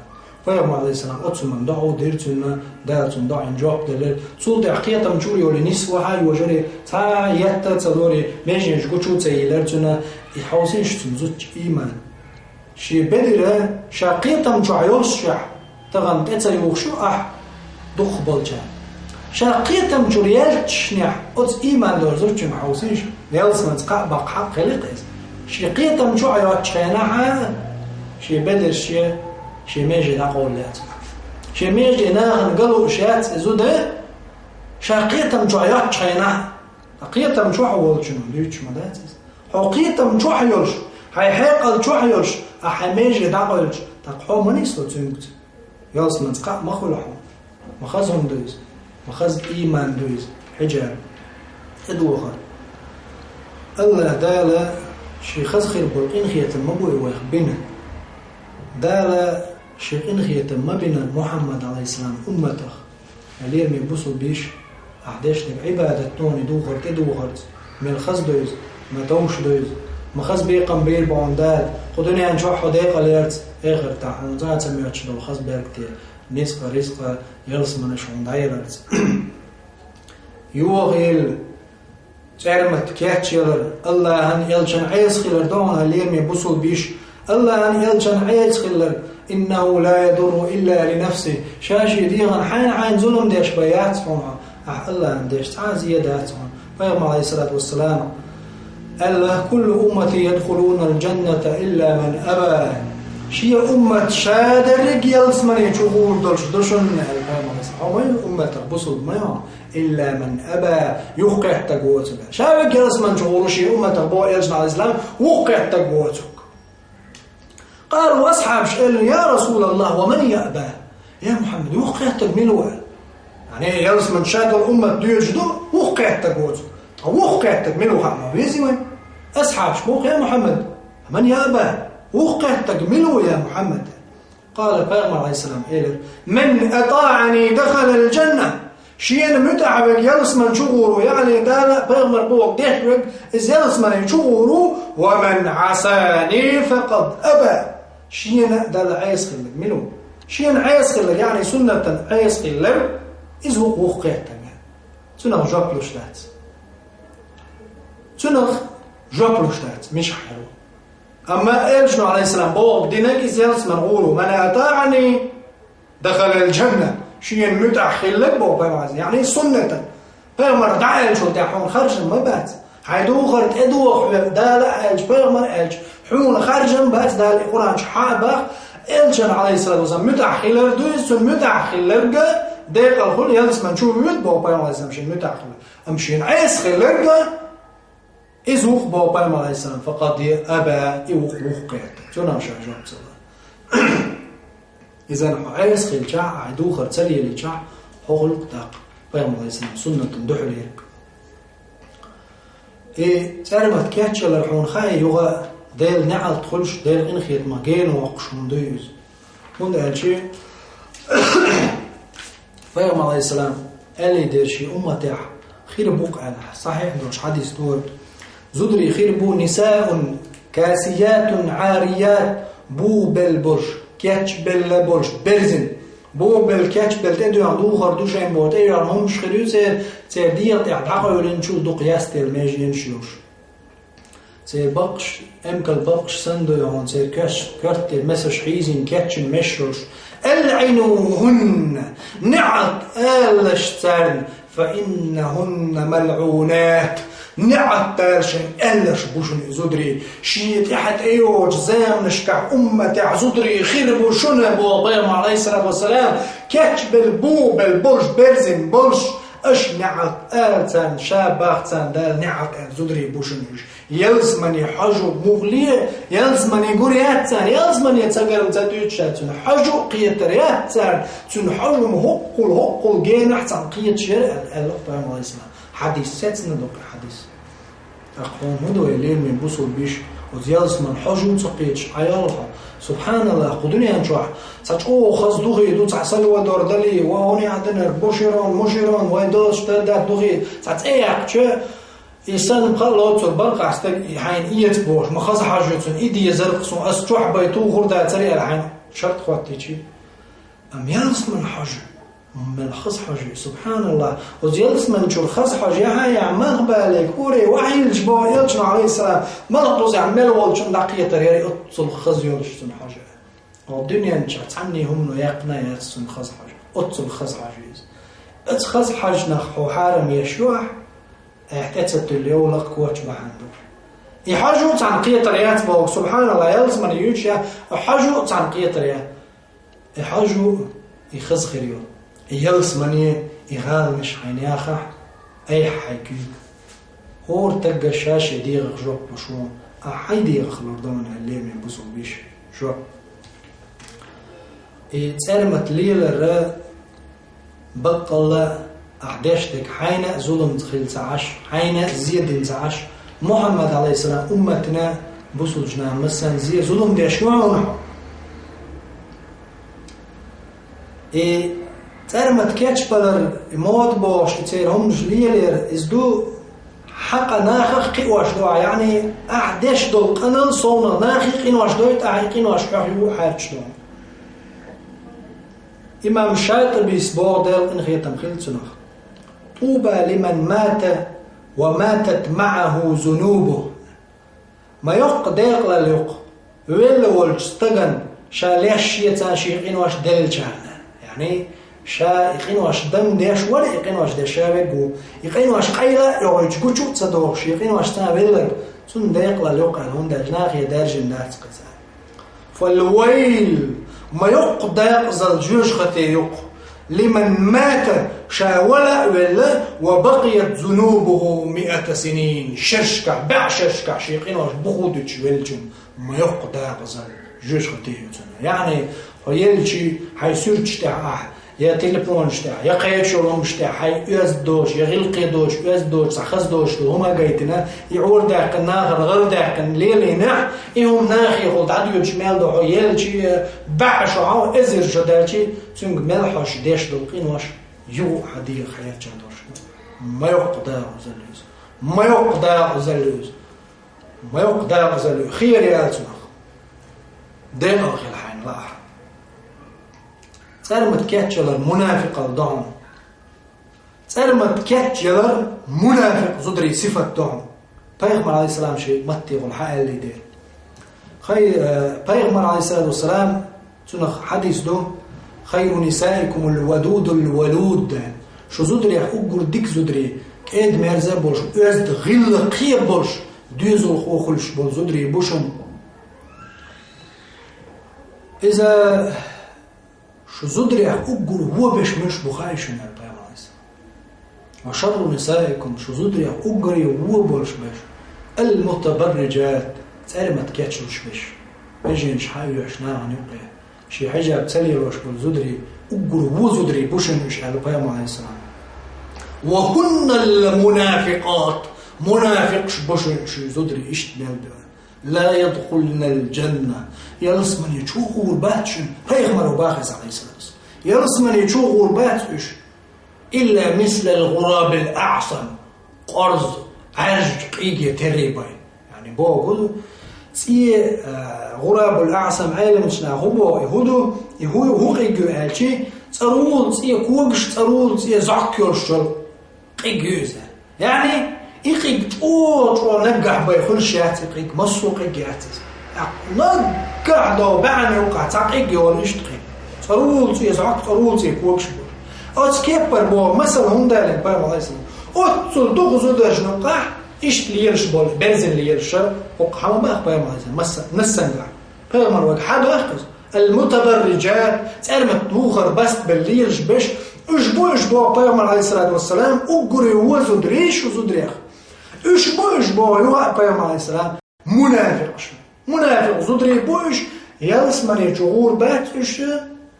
Пайхамар, Ӏалайхиссалам, оцу хӀуманна доӀа дира цунна, Дала цунна доӀина жоп делира. Цул тӀаьхьа кхетам чур йолий нисса ваха а йожарий, цхьа а етта а ца лорий, меженаш гучу а ца йийлира цуьнан, и хьовсийша цуьнан зудчун ийман. Шен бедарехь, ша кхетам чохь йоллушехь, тахана тӀе ца юхуш ю ахь дукхахболчарна. Ша кхетам чур яьллачунехь, оцу ийман долчу зудчуьнга хьовсийша, ялсаманца кхаъ баккха хьакъ хили-кх иза. Шен кхетам чу а йоцучу хенахь, шен бедарш шен, шен меже дӀакъовла яц. Шен меже нахана ган лууш яц и зуда, ша кхетам чохь йоцучу хенахь, ткъа кхетам чохь волчунна дуьйцуш ма дац иза. Хьо кхетам чохь йолуш, хьайн хьекъал чохь йолуш, ахьа хьайн меже дӀакъевлча, тӀаккха хьо ма нисло цуьнгаца. Ялсаманца кхаъ ма хуьлу хьуна. Ма хаза хӀума ду иза. Ма хаза ийман ду иза. Хьиджаб. ТӀедохар. АллахӀ Дала шен хаза хир болу къинхетам ма буй вайх бина. Дала шен къинхетам ма бина Мухьаммад, Ӏалайхиссалам, умматах. Лераме бусулба йиш, ахь дешнарг Ӏибадат тоне духар тӀедухарца, мел хаза ду иза, ма товш ду иза, ма хаза бекхам бийр бу хьуна Дала, кху дуьнен чохь хьо декъал ярца, эхартахь хьуна цкъа а ца моьттуш долу хаза беркате, ницкъ а, рицкъ а, ялсаманеш хьуна дӀаяларца. Йохийла, цӀермат кечъялар, АллахӀан элчан Ӏеса хилар ду хьуна, лераме бусулба йиш, АллахӀан элчан Ӏеса хилар, «Иннаху ла ядурру илла ли нафсихи», ша шен дегӀан хьайна-хьайна зулам деш бан яц хьуна, ахь АллахӀан деш цхьа а зен дац хьуна. Пайхамар, Ӏалайхиссалату вассалам, аьлла: «Куллу уммати ядхулунал джанната илла ман аба». Шен уммат ша дерриг ялсамане чу гӀур долуш ду шуна, аьлла Пайхамар. Хьо ма ю умматах бусулба ма ю хьо. «Илла ман аба», юхакхеттарг воцург. Ша верг ялсамане чу гӀур ву шен умматах боху элчано, Ӏалайхиссалам, юхакхеттарг воцург. Къалу, асхьабаш элира: «Я РасулаллахӀ, ва ман яъба?» Я Мухьаммад, юхакхеттарг мила ву? Яъни, ялсамане ша долу уммат доьжуш ду, юхакхеттарг воцург. Ткъа юхакхеттарг мила ву хаьа ма везий вайн? Асхьабаш боху: «Я Мухьаммад, ман яъба?» Юхакхеттарг мила ву, я Мухьаммад? Къала, Пайхамар, Ӏалайхиссалам, элира: «Ман атаӀани дахалал джанна». Шена муьтӀахь верг ялсамане чу гӀур ву, яъни Дала, Пайхамар бохург деш верг, иза ялсамане чу гӀур ву, «ва ман Ӏасани факъад аба». Шена Далла Ӏеса хилларг мила ву? Шена Ӏеса хилларг, яъни суннатан Ӏеса хилларг, иза ву-кх юхакхеттарг. Цунах жоп луш дац. Цунах жоп луш дац, мичахь хир ву. Амма элчано, Ӏалайхиссалам, бохург динарг иза ялсамане гӀур ву: «Ман атаӀани дахалал джанна». Шена муьтӀахь хилларг боху Пайхамар, яъни суннатан. Пайхамар дӀааьллачул тӀаьхьа хьуна харжам ма бац. Хьайн духар тӀедоху хьоьга Дала а аьлча, Пайхамар а аьлча, хьуна харжам бац, Дала и Къуръан чохь хьа а боху, элчан, Ӏалайхиссалату вассалам, муьтӀахь хилар ду иза, цунна муьтӀахь хилларг декъал хуьлу, ялсамане чу воьду боху Пайхамар, Ӏалайхиссалам, шена муьтӀахь хилар. Амма шена Ӏеса хилларг, иза ву-кх боху Пайхамар, Ӏалайхиссалам, «факъад аба», и ву-кх юхакхеттарг. Цунах ша жоп ца ло. Иза хьо Ӏеса хилчахь, ахь духар ца лелийчахь, хьо хуьлу-кх тӀаккха Пайхамар, Ӏалайхиссалам, суннатан дуьхьал ерг. И цӀермат кечъялар хьуна хаьа юха Делан неӀалт хуьлуш, Делан къинхетамах гена воккхуш хӀума дуй иза. ХӀунда аьлча Пайхамар, Ӏалайхиссалам, аьллий дера шен умматехь хир бу-кх аьлла, сахьихь долуш хьадис ду. Зударий хир бу: «Нисаун касиятун Ӏарият», бу белла болуш, кечбелла болуш, берзина. Бу белла, кечбелла тӀедоьгӀна духар ду шайн боху, тӀейоьгӀна хӀумаш хир ю церан, церан дегӀан тӀехь дӀакъевлинчул дукха ястелла меженаш йолуш. Церан баккъаш, эмкал баккъаш санна ду хьуна, церан коьш-, коьрта тӀера месаш хьийзина, кечйина меш йолуш. «АлӀинухӀунна», неӀалт алалаш царна, «фаиннахӀунна малӀунат». НеӀалт Дала шайн аьлларш бу шуна и зударий. Шен тӀаьхьа тӀейогӀучу заманашкахь умматехь зударий хир бу шуна, боху Пайхамар, Ӏалайхиссалату вассалам, кечбелла, бу белла болуш, берзина болуш, аша неӀалт ала царна, ша боху царна Дала неӀалт аьлла зударий бу шуна уьш. Ялсамане хьожа муха ле, ялсамане гур яц царна, ялсамане ца гар ца дуьйцуш дац цунна, хьожа кхетар яц царна, цунна хьожа хӀоккхул, хӀоккхул генахь цхьаьна кхеташ яра аьлла, аьлла Пайхамар, Ӏалайхиссалам. Хьадис, сецна ду-кх хьадис. ТӀаккха хьуна хӀун ду, лераме бусулба йиш, оцу ялсамане хьожа ца кхеташ Ӏа йолу хьо? СубхьаналлахӀ, кху дуьнен чохь цхьа чӀогӀа хаза духе ду, цхьа Сальвадор Дали, ва хӀун яхь динарг, Буширон, Муширон, вай доцуш дар дац духе, цхьа цӀе яьккхича, и санна пхи а лоцур бара-кх стаг, и хьайна эца бохуш, ма хаза хьожа цунна, и дезар-кх суна, ас чохь бен тухур дацара аьлла хьайна шарт хӀоттийча. Амма ялсамане хьожа, мел хаза хьожа, субхьаналлахӀ, оцу ялсамане чуьра хаза хьожа яхьа, яхьа, мах бале, куре вахьийлаш боху элчано, Ӏалайхиссалам, малх дузехь мел волчунна дӀакхетар яра, оццул хаза йолуш цунна хьожа. Оцу дуьнен чохь цхьанне хӀумано яьккхина яц цунна хаза хьожа. Оццул хаза хьожа иза. Оцу хаза хьожанах хьо хьарам еш ю ахь, ахь тӀе ца туьллу йовлакх коча бахьана ду. И хьожа а цхьана кхетар яц боху, субханаллахӀ, ялсамане юьйцуш я, хьожа а цхьана кхетар яц. И хьожа а, и хаза хир ю. И ялсамане, и гӀаланаш хьайна яхахь, айхьа хьайн куьйга. ХӀора стага ша шен дегӀах жоп луш ву, ахьа хьайн дегӀах лур ду хьуна аьлла, лераме бусулба йиша, жоп. И цӀермат лелар баккъалла ахь деш дерг хьайна а зулам хилла ца Ӏаш, хьайна а зе дина ца Ӏаш, Мухьаммад, Ӏалайхиссалам, умматана, бусулба наха массарна зе, зулам деш ю хьуна хьо. И цӀермат кечбалар, и мода бохуш, и церан хӀуманаш лелаяр, иза ду хьан къа нахах кхиош ду ахь, яъни ахь деш долу къанал совнах нахе къинош дойту ахь, и къинош хьох юха хьаьрчаш ду. Имам ШатӀибис боху, Делан къинхетам хила цунах: «ТӀуба лиман мата ва матат маӀаху зунубу». Ма йоккха декъалалла ю-кх велла волчу стагана, ша леш шеца шен къинош деллачарна. Яъни, ша и къинош дан деш вара, и къинош деш ша верг ву. И къинош къайла а йохуьйтуш, гучу а ца дохуш, и къинош цхьа велларг, цунна декъалалла ю-кх аьлла, хӀунда аьлча нахе даьржина дац-кх иза. «Фал вайл», ма йоккха декъазалла, жоьжахате ю-кх, «лиман мата», ша вала а велла, «ва бакъият зунубуху миата синин», шершкахь, бӀе шершкахь шен къинош буха дуьтуш веллачунна, ма йоккха декъазалла, жоьжахате ю цунна. Яъни, хьо елчи, хьайн суьрташ тӀехь ахь, я телефонаш тӀехь, я кхечу йолу хӀуманаш тӀехь, хьайн оьзда доцуш, я гӀиллакхе доцуш, оьзда доцуш, цхьа хаза доцуш долу хӀума а гайтина, и Ӏора даьккхина, нахана гӀара даьккхина лелийнехь, и хӀума нахехула дӀадоьдуш мел ду хьо, елчи, бӀе шо хьо, эзар шо даьлчи, цуьнга мел хьо деш долу къинош юха а хьан дегӀах хьаьрчина долуш ду. Ма йоккха декъазалла ю иза. Ма йоккха декъазалла ю иза. Ма йоккха декъазалла ю, хера яла цунах. Декъала хила хьайна лаахь. ЦӀермат кечъялар мунафикъал ду хьуна. ЦӀермат кечъялар мунафикъ зударийн сифат ду хьуна. Пайхамар, Ӏалайхиссалам, шен маттехула хьан аьллий дела. Хай-, э, Пайхамар, Ӏалайхиссалату вассалам, цунах хьадис ду: «Хайру нисаикумул вадудул валуд». Шу зударех уггар дика зударий, кӀеда-мерза а болуш, оьзда, гӀиллакхе а болуш, доьзалхо хуьлуш болу зударий бу шуна. Иза шу зударех уггар вон берш муьлш бу хаий шуна, аьлла Пайхамар, Ӏалайхиссалам. «Ва шарру нисаикум», шу зударех уггаре вон болуш берш, «ал-мутабарриджат», цӀермат кечлуш берш. Вежарий хьан а оьшуш нахана юккъе, шен хьижаб ца лелош болу зударий, уггар вон зударий бу шуна уьш, аьлла Пайхамар, Ӏалайхиссалам. «Ва хӀуннал мунафикъат», мунафикъаш бу шуна уьш, зударий иштта мел бу. «Ла ядхулнал джанна». Ялсамане чу гӀур бац шуна, Пайхамаро боху иза, Ӏалайхиссалам. Ялсамане чу гӀур бац уьш. «Илла мислал гӀурабил аъсам». Къорз, Ӏаьржачу къийге терра бен. Яъни боху, цӀе, а, гӀурабул аъсам, Ӏеламчу наха хӀун боху, и хӀун ду, и хӀун, хӀун къиг ю аьлчи, цӀарула цӀе когаш, цӀарула цӀе зӀок йолуш йолу къиг ю иза. Яъни, и къиг чӀогӀа-чӀогӀа наггахь бен хуьлуш яц и къиг, массо а къиг яц иза. ТӀаккха наггахь долу бӀенна юккъехь цхьа къиг йолу иштта къиг. ЦӀарула цӀе зӀок, цӀарула цӀе когаш бу. Оцу кеппара боху масал хӀунда аьлла Пайхамар, Ӏалайхиссалам? Оццул дукха зударшна юккъехь иштта лелаш болу, берзина лелаш, хӀокху хьан ма боху Пайхамар, Ӏалайхиссалам, масса-, массанга. Пайхамар вайга хьан боху иза? Ал-мутабарриджат, цӀермат духар баст бен лелаш берш, уьш бу уьш боху Пайхамар, Ӏалайхиссалату вассалам, уггаре вон зударий шу зударех. Уьш бу уьш боху юха а Пайхамар, Ӏалайхиссалам, мунафикъаш. Мунафикъ зударий бу уьш, ялсамане чу гӀур бац уьш,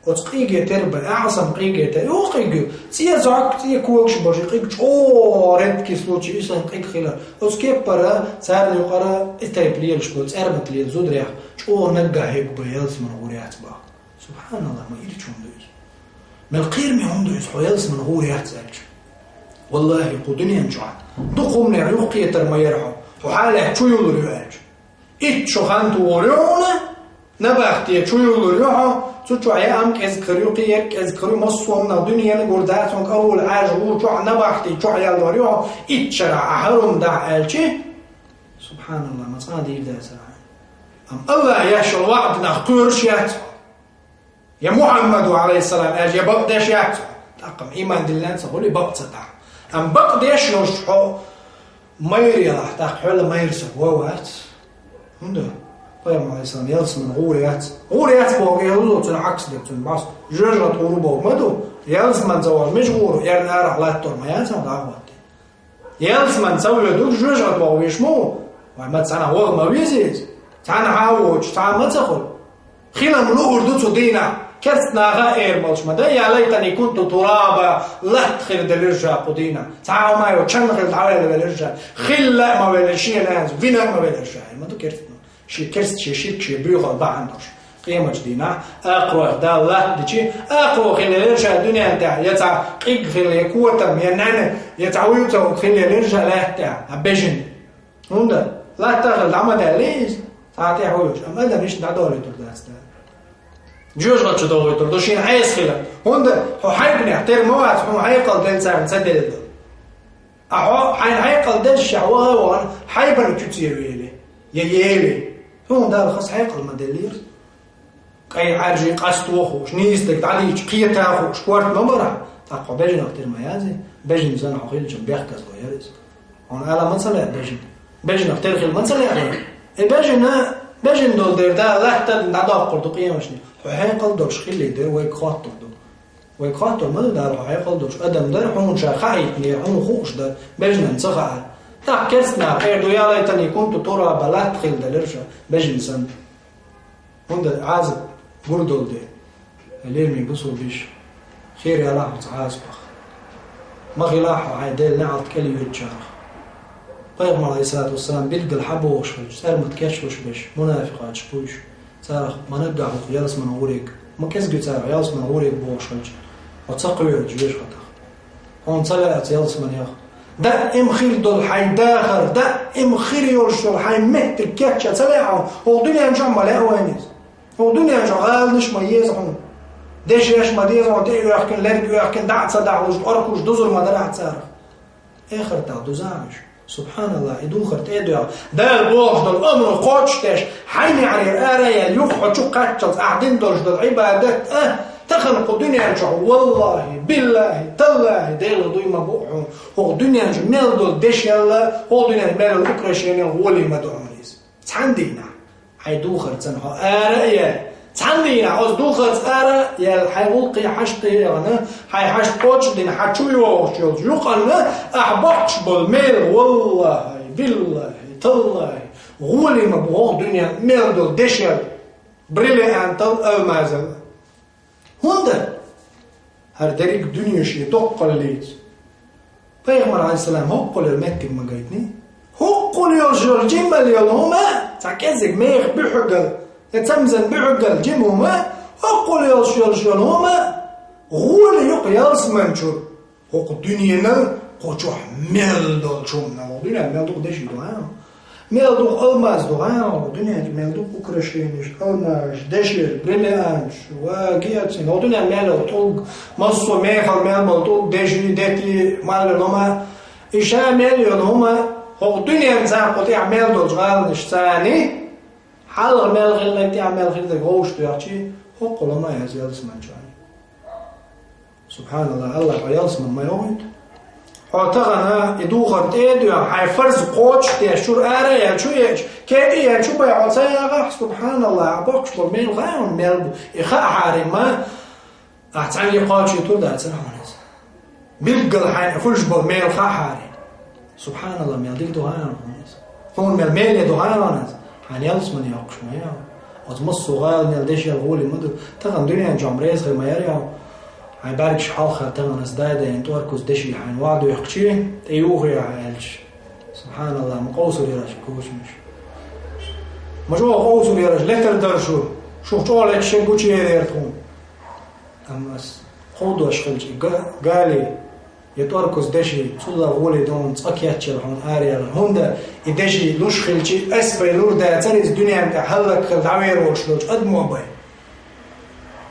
оцу къийге терра бен, аъсам къийге терра, юха къиг ю, цӀе зӀок, цӀе когаш болуш, и къиг чӀогӀа редкий случай, и санна къиг хилар. Оцу кеппара царна юкъара и тайпа лелаш болу цӀермат лела зударех чӀогӀа наггахь хӀег бен ялсамане гӀур яц боху. СубхьаналлахӀ, ма ирча хӀума ду иза. Мел кхераме хӀума ду иза, хьо ялсамане гӀур яц аьлча. ВаллахӀи, кху дуьнен чохь дукха хӀуманех юхакхетар ма яра хьо, хьо хьалаьцча чу юллур ю аьлча. Итт шо хан тухур ю хьуна, набахте чу юллур ю хьо, цу чохь я ам кӀезиг хир ю, кхин ерг кӀезиг хир ю, массо а хӀуманах дуьненна гур дац хьуна, кӀарвула Ӏаьржа гӀур чохь, набахте чохь яьллор ю хьо, итт шарахь ахь хӀара хӀума дахь аьлча. СубхьаналлахӀ, ма цкъа а дийр дацара хьуна. Амма АллахӀа еш йолу ваӀданах кхоьруш яц хьо. Я Мухьаммаду, Ӏалайхиссалам, аьлча, я бакъдеш яц хьо. ТӀаккха-м ийман диллина ца хуьлу, бакъ ца дахь. Амма бакъдеш йолуш хьо, Майра ялахь, тӀаккха хьол майра саг вац. ХӀунда? Пайхамар, Ӏалайхи салам, ялсман гӀур яц. ГӀур яц боху, я хӀун цуьнан Ӏакс дерг цуьнан бӀас. Жоьжахати гӀур боху ма ду. Ялсман ца вахь, мича гӀур, эрна арахь латтор ма яц хьан дӀахӀотти. Ялсман ца воьду, жоьжахати воху веш ма ву. Вай ма цхьаьна ваха ма веза иза. Цхьаьна хьан воцуш, цхьа ма ца хуьлу. Хилам луур ду цу дийнахь, керста наха а эр болуш ма дай: «Я лайтани кунту тураба», латта хир делира ша кху дийнахь. Цхьа а ма йо, чан хир дӀавелла велира ша. Хилла а ма велира шен лаьнца, вина а ма велира ша. Ма ду керста. Шен керста, шен ширк, шен буьйхал бахьана долуш. Къемачу дийнахь, акхаройх Дала латта дичи, акхаро хир делира ша дуьнен тӀехь, я цхьа къиг хир, я котам, я нана, я цхьа вуьйцу хир делира ша лаьтта тӀехь, а бежина. ХӀунда? Латта хила дӀа ма даьллий иза, цхьа тӀехь вуьйцуш. Амма адам иштта дӀадолуьйтур дац Дала. Жоьжахати чу дохуьйтур ду шена Ӏеса хила. ХӀунда? Хьо хьайбанех тера ма вац, хьуна хьекъал делла царна ца делла ду. А хьо хьайна хьекъал деза шехь ваха а вахана, хьайбана чуьце вели, я ели. Хьуна Дала хаза хьекъал ма деллера. КӀай Ӏаьржий къасто хууш, нийса дерг дӀадийча кхета хууш, корта ма барахь, тӀаккха хьо бежанах тера ма яций, бежан санна хьо хилча бехказло яра иза. Хьуна ала ма ца лаьа бежан. Бежанах тера хила ма ца лаьа вай. И бежана, бежан долу дера Дала латта дӀадоккхур ду къематдийнахь. Хьо хьекъал долуш хилли дера вайга хоттур ду. Вайга хоттур ма ду Дала хьо хьекъал долуш. Адам дара хьуна ша хаийтинера, хьуна хууш дара, бежанна ца хаьара. ТӀаккха керста наха эр ду: «Я лайтани кунту тураба», латта хила делира ша, бежан санна. ХӀунда Ӏазап гур долу де, лераме бусулба йиша, хера ялахь оцу Ӏазапах. Ма хилахь хьо хьайн Делан неӀалт кӀел йоьдучарах. Пайхамар, Ӏалайхиссалату вассалам, билггал хьан бохуш хилча, цӀармат кечлуш берш, мунафикъаташ бу уьш. Царах ма наггахь хӀокху ялсаман гӀуриг, ма кӀезиг царах ялсаман гӀуриг бохуш хилча, хьо ца кхоьручу жоьжахатах. Хьуна ца лаьа оцу ялсаманех. Даим хир долу хьайн дахар, даим хир йолуш йолу хьайн меттиг кечъян ца лаьа хьуна. ХӀокху дуьнен чохь ма лаьа вайна иза. ХӀокху дуьнен чохь гӀаланаш ма еза хьуна. Дешеш ма деза хьуна, тӀе а оьхкина, лерг а оьхкина, дӀа а ца дахьалуш, оркуш дузур ма дара ахь царах. Эхартахь дузахь уьш. СубхьаналлахӀ, и духар тӀе а доьгӀна. Дала бохуш долу амру кхочушдеш, хьайн неӀарера ара а яьлла, юха хьо чу кхаччалц ахь дина долуш долу Ӏибадат а, тахана кху дуьнен чохь, валлахӀи, биллахӀи, таллахӀи, Делах дуй ма бу хьуна. ХӀокху дуьнен чу мел долу дешел а, хӀокху дуьнен чу мел долу украшенел гӀоле ма ду хьуна иза. Цхьана дийнахь, хьайн духарца хьо ара а яьлла, цхьана дийнахь оцу духарца ара а яьлла, хьайн гӀуллакхе хьашт а яьлла, хьайн хьашт кхочушдина, хьан чу йогӀуш йолчу юкъанна ахь боккхуш болу мел, валлахӀи, биллахӀи, таллахӀи, гӀоле ма бу хӀокху дуьнен мел долу дешел, бриллиантал, алмазал. ХӀунда? ХӀара дерриг дуьне шен доккхаллица. Пайхамар, Ӏалайхиссалам, хӀоккхул йолу меттиг ма гайтиний? ХӀоккхул йолуш йолу жимма йолу хӀума, цхьа кӀеззиг меха буьхьигал, я цамзан буьхьигал жима хӀума, хӀоккхул йолуш йолуш йолу хӀума, гӀоле юкъа ялсаман чуьра. ХӀокху дуьненал кху чохь мел долчу хӀуманал. ХӀокху дуьненчу мел дукха деши ду, а? Мел дукха алмаз ду, а? ХӀокху дуьненчу мел дукха украшенеш, алмазаш, дешир, бриллианташ, ва гиацин. ХӀокху дуьненчу мел йолу тӀулг, массо а мехал мел болу тӀулг, деши, дети, мел йолу хӀума. И ша мел йолу хӀума, хӀокху дуьненчу царна кху тӀехь мел долчу гӀаланаш царний, хьалха мел хилларг, тӀехь мел хилларг вовшах доьхчий, хӀоккхул хӀума язъялда сан чохь. СубхьаналлахӀ, АллахӀа хьо ялсамане ма йохуьйту. Хьо тахана и духар тӀе а доьгӀна, хьайн фарз кхочушдеш, чуьра ара а яьлла, чу а еъча, кепе а яьлла, чу бай хьо ца ягӀахь, субхьаналлахӀ, ахь боккхуш болу мел хаьа хьуна мел бу. И хаахьара ма, ахь цхьаьнгге кхочуьйтур дацара хьуна иза. Билггал хьайна хуьлуш болу мел хаахьара. СубхьаналлахӀ, мел дика ду хьуна иза. Хьуна мел мел ду хьуна иза. Хьайна ялсамане йоккхуш ма ял. Оцу массо а гӀаланел дешел гӀоле ма ду. Тахана дуьнен чохь реза хир ма яра хьо. Хьайн бӀаьргаш хьалха тахана аса дай-дайна тӀоркуз деши хьайна ван доьхкучи, тӀе юхайахь аьлча. СубхьаналлахӀ, ма къовсур яра аша кучамаш. Ма чӀогӀа къовсур яра аша, летар дара шу. Шух чӀогӀа леташ шерг гучу ерера тхуна. Амма ас кховдош хилча и га-, гали, я тӀоркуз деши, цул а гӀоле ду хьуна цкъа кечъяла хьуна араяла. ХӀунда и деши луш хилчи, ас бай лур дацара иза дуьнен тӀе хӀаллакьхила дӀавер волуш долчу адамо бай.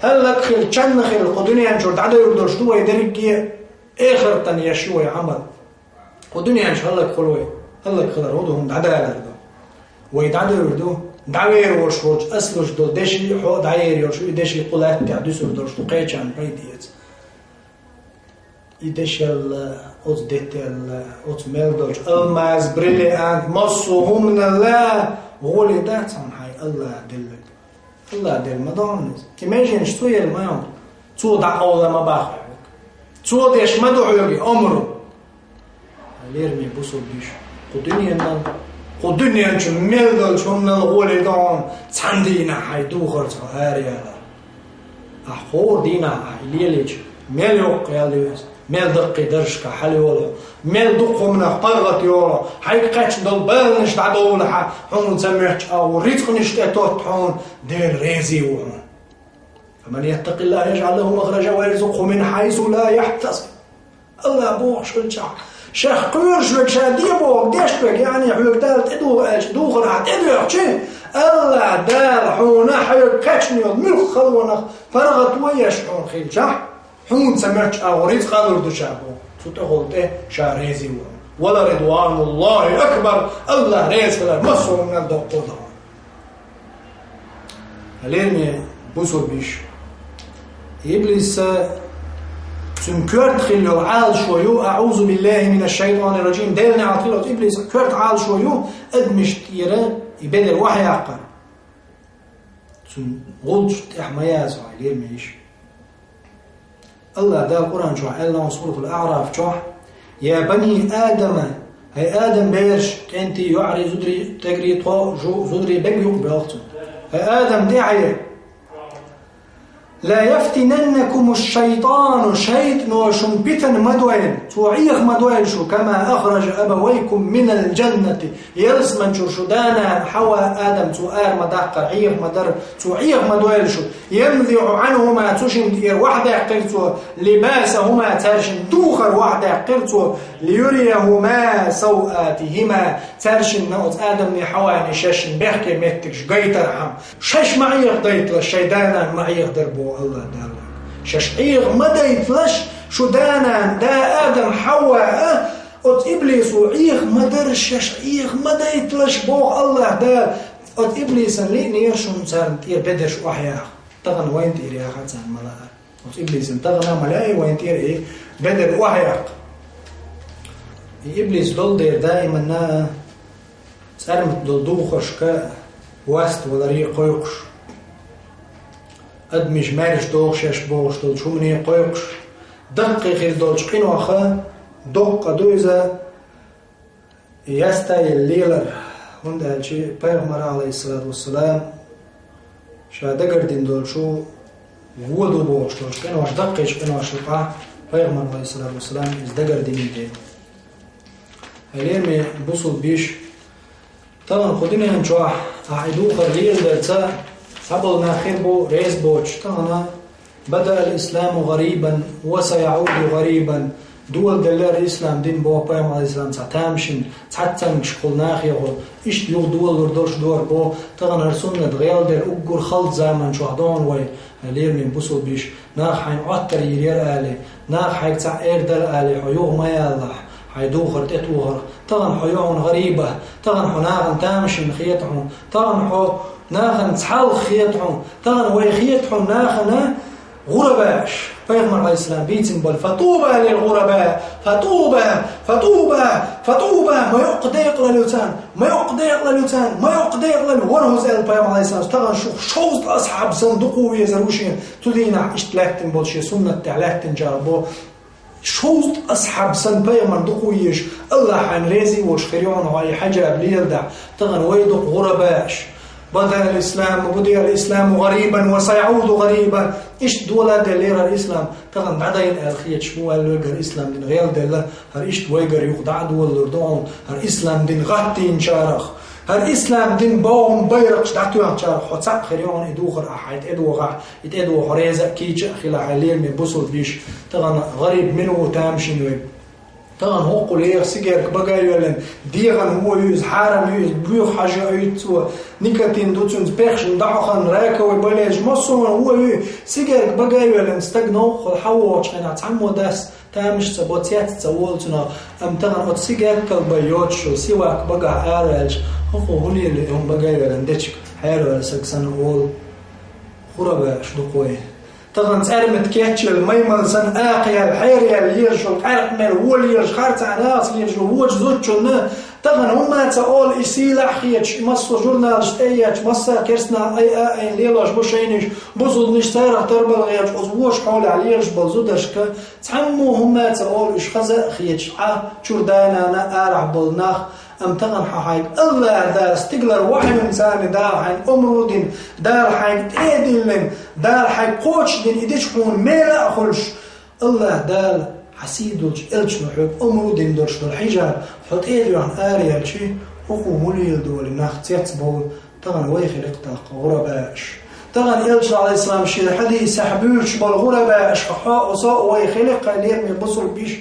ХӀаллакьхила, чаннахила кху дуьнен чуьра дӀадевр долуш ду вай дерриге а, эхартан еш ю вай Ӏамал. Кху дуьнен чу хӀаллакьхур вай, хӀаллакьхилар хӀун ду, хӀума дӀадалар ду. Вай дӀадевр ду, дӀавер волуш волчу ас луш долу деши, хьо а дӀаер йолуш ю, и деши кху лаьттахь дуьсур долуш ду, кхечарна пайда эца. И дешал, оцу детал, оцу мел долчу алмаз, бриллиант, массо а хӀуманал гӀоле дац хьуна хьайн АллахӀ делларг. АллахӀ делла ма ду хьуна иза. И меженаш цо елла ма ю хьуна. Цо дӀакъовла ма боху хьоьга. Цо деш ма ду хьоьга омра. Лераме бусулба йиша, кху дуьненал, кху дуьнен чу мел долчу хӀуманал гӀоле ду хьуна цхьана дийнахь хьайн духарца хьо араяла. Ахь хӀора дийнахь ахь и лелийча, мел йоккха ял ю иза, мел даккхий даржашкахь хьалайолу хьо, мел дукха хӀуманах паргӀат йолу хьо, хьайга кхаьчна долу баланаш дӀадовла хьан, хьуна ца моьттуш агӀор рицкъанаш тӀетотту хьуна, Дела реза ву хьуна. «Фаман яттакъиллахӀа яжӀал лахӀу махражан ва ярзукъхӀу мин хьайсу ла яхьтасиб». АллахӀа бохуш хилчахь, шех кхоьруш верг, ша де бохург деш верг, яъни хьоьга Дала тӀедугӀу аьлча духар ахь тӀедоьхчи, АллахӀ Дала хьуна хьоьга кхаьчна йолу муьлхха халонах паргӀато еш хьуна хилчахь, хьуна ца моьттуш агӀор рицкъа лур ду ша боху. Цу тӀехула тӀе ша реза ву хьуна. «Ва ла ридвануллахӀи акбар», АллахӀ реза хилар массо а хӀуманал доккхо ду хьуна. Лераме бусулба йиша, иблиса цуьнан коьрта хилла йолу Ӏалашо ю, аӀузу биллахӀи минаш шайтӀанир ражим, Делан неӀалт хилла йолу иблисан коьрта Ӏалашо ю, адамашна тӀера и бедар охьаяккхар. Цуьнан гӀулчаш тӀехь ма яза хьо, лераме йиша. АллахӀ Дала Къуръан чохь аьлла, Суратул АӀраф чохь: «Я бани Адама», хӀай Адам бераш, кӀентий, йоӀарий, зударий, стегарий, тхо, жу-, зударий, бега юкъа боьлху цунна. ХӀай Адам, тӀаьхье! «Ла яфтинаннакуму шайтӀану», шайтӀано шуна питана ма дойла, цо Ӏеха ма дойла шу, «кама ахража абавайкум минал джаннати», ялсамани чуьра шу да-нана Хьава, Адам цо ара ма даккхара, Ӏеха ма дара, цо Ӏеха ма дойла шу. «ЯнзиӀу ӀанхӀума», цу шинна тӀера охьадаьккхира цо, «либасахӀума», цаьршиннан духар охьадаьккхира цо, «лиюрияхӀума савъатихӀима», цаьршинна, оцу Адамна, Хьавана шайна бехке меттигаш гайтархьама. Шаьш ма Ӏехадайталаш, шайн да-нана ма Ӏехадара боху АллахӀ Дала. Шаьш Ӏеха ма дайталаш, шу да-нана, да Адам, Хьава а, оцу иблисо Ӏеха ма дара, шаьш Ӏеха ма дайталаш боху АллахӀ Дала. Оцу иблисан лиънера шуна царна тӀера бедарш охьаяха. Тахана вайна тӀера яха царна ма лаьа. Оцу иблисан тахана а ма лаьа вайна тӀера и бедар охьаяккха. И иблис долу дера даиманна а цӀармат долу духаршка васт валаре кхойкхуш, адамаш маьрша доху шаьш бохуш долчу хӀумане кхойкхуш, даккхий хир долчу къиноха доккха ду иза, ястаелла лелар, хӀунда аьлча Пайхамар, Ӏалайхиссалату вассалам, ша дагардина долчу вон ду бохуш долчу къинош, даккхийчу къиношна юкъахь Пайхамар, Ӏалайхиссалату вассалам, иза дагардинийта. Хьай лераме бусулба йиша, тахана кху дуьнен чохь ахь и духар леладарца цхьаболу нах хир бу реза боцуш, тахана «Бада ал-исламу гӀарибан ва саяӀуду гӀарибан». Доладелла ислам дин боху Пайхамар, Ӏалайхиссалам, цхьа тамашийна, цхьаццанчохула нахехула, иштта юха долалур долуш дора боху, тахана хӀара суннат гӀелдер уггар халт заман чохь догӀу вай, хьай лераме бусулба йиша, наха хьайна Ӏоттар йийр яра алий, наха хьайга цхьаъ эр дара алий, хьо юха ма ялалахь, хьайн духар тӀетохарх, тахана хьо ю хьуна гӀариб, тахана хьо нахана тамашийна хета хьуна, тахана хьо нахана цхьалха хета хьуна, тахана вай хета хьуна нахана гӀурабааш. Пайхамар, Ӏалайхиссалам, бийцина болу: «Фатуба лил гӀураба, фатуба, фатуба, фатуба». Ма йоккха декъалалла ю царна, ма йоккха декъалалла ю царна, ма йоккха декъалалла ю. ВорхӀазза аьлла Пайхамар, Ӏалайхиссалам, тахана шух шовзткъа асхьаб санна дукха везар ву шена, цу дийнахь иштта лаьттина болу шен суннат тӀехь лаьттинчарах бо. Шовзткъа асхьаб санна Пайхамар дукха везаш, АллахӀ хьайна реза волуш хир ю хьуна хьо и хьаджаб леладахь, тахана вай дукха гӀурабааш. «Бада ал-исламу, буда ал-исламу гӀарибан ва саяӀуду гӀарибан». Иштта доладеллера хӀара ислам, тахана дӀадайна аьлла хеташ бу ваьлла вайгара ислам дин гӀелделла, хӀара иштта вайгара юха дӀа а долалур ду хьуна, хӀара ислам дин гӀаттийначарах, хӀара ислам дин бохам байракхаш дӀатоьхначарах хьо цхьаъ хир ю хьуна и духар ахь хьайн тӀедохахь, и тӀедоху хьо реза а кийча а хила, хьай лераме бусулба йиша, тахана гӀариб мила ву тамашийна вай. Тахана хӀокху леха сигарка бага а йоьллина, дегӀан вон ю иза, хьарам ю иза, боьха хьожа а оьцу цо, никотин ду цуьнца, пехшна дӀахьо хан, раковый болезнаш, массо а вон ю, сигарка бага а йоьллина, стаг новкъахула хьан вогӀучу хенахь цхьаммо дас тамаш ца бо, цец ца волу цунах, амма тахана оцу сигаркал бай йоцуш йолу сивак багахь араваьлча, хӀокхо хӀун лело и хӀума бага а йоьллина дечиг хьераваьлла саг санна олу. ГӀурабааш ду-кх вай. Тахана цӀармат кечъелла, маймал санна акхаяьлла, хьераяьлла лелаш йола, къаьркъа мел вон лелаш, харцахьа нахаца лелаш йола вочу зудчунна тахана хӀумма а ца олу, и сийлахь а хеташ, и массо а журналашца тӀеэцча, массо а керстанаха айа а айина лелош бу шайнаш, бусулбанаш царах тарбала гӀерташ, оцу вочу хьолехь лелаш болу зударшка цхьаммо хӀумма а ца олу, уьш хаза а хеташ, Ӏа, чуьра да-нана, арахь болу нах, амма тахана хьан хьайга АллахӀ Дала стигалара вахьйина царна, Дала хьайна омра дина, Дала хьайга тӀе а диллина, Дала хьайга кхочушдина, и дича хьуна мела а хуьлуш, АллахӀ Дала хьан сий долчу элчано хьоьга омра дина долуш долу хьижаб хьо тӀе а доьхна араелчи, хӀокхо мула лела долу нах цецбовла, тахана вай хили-кх тӀаккха гӀурабааш. Тахана элчано, Ӏалайхиссалам, шен хьадисехь буьйцуш болу гӀурабааш хьо а, со а вай хили-кх, хьайн лераме бусулба йиша.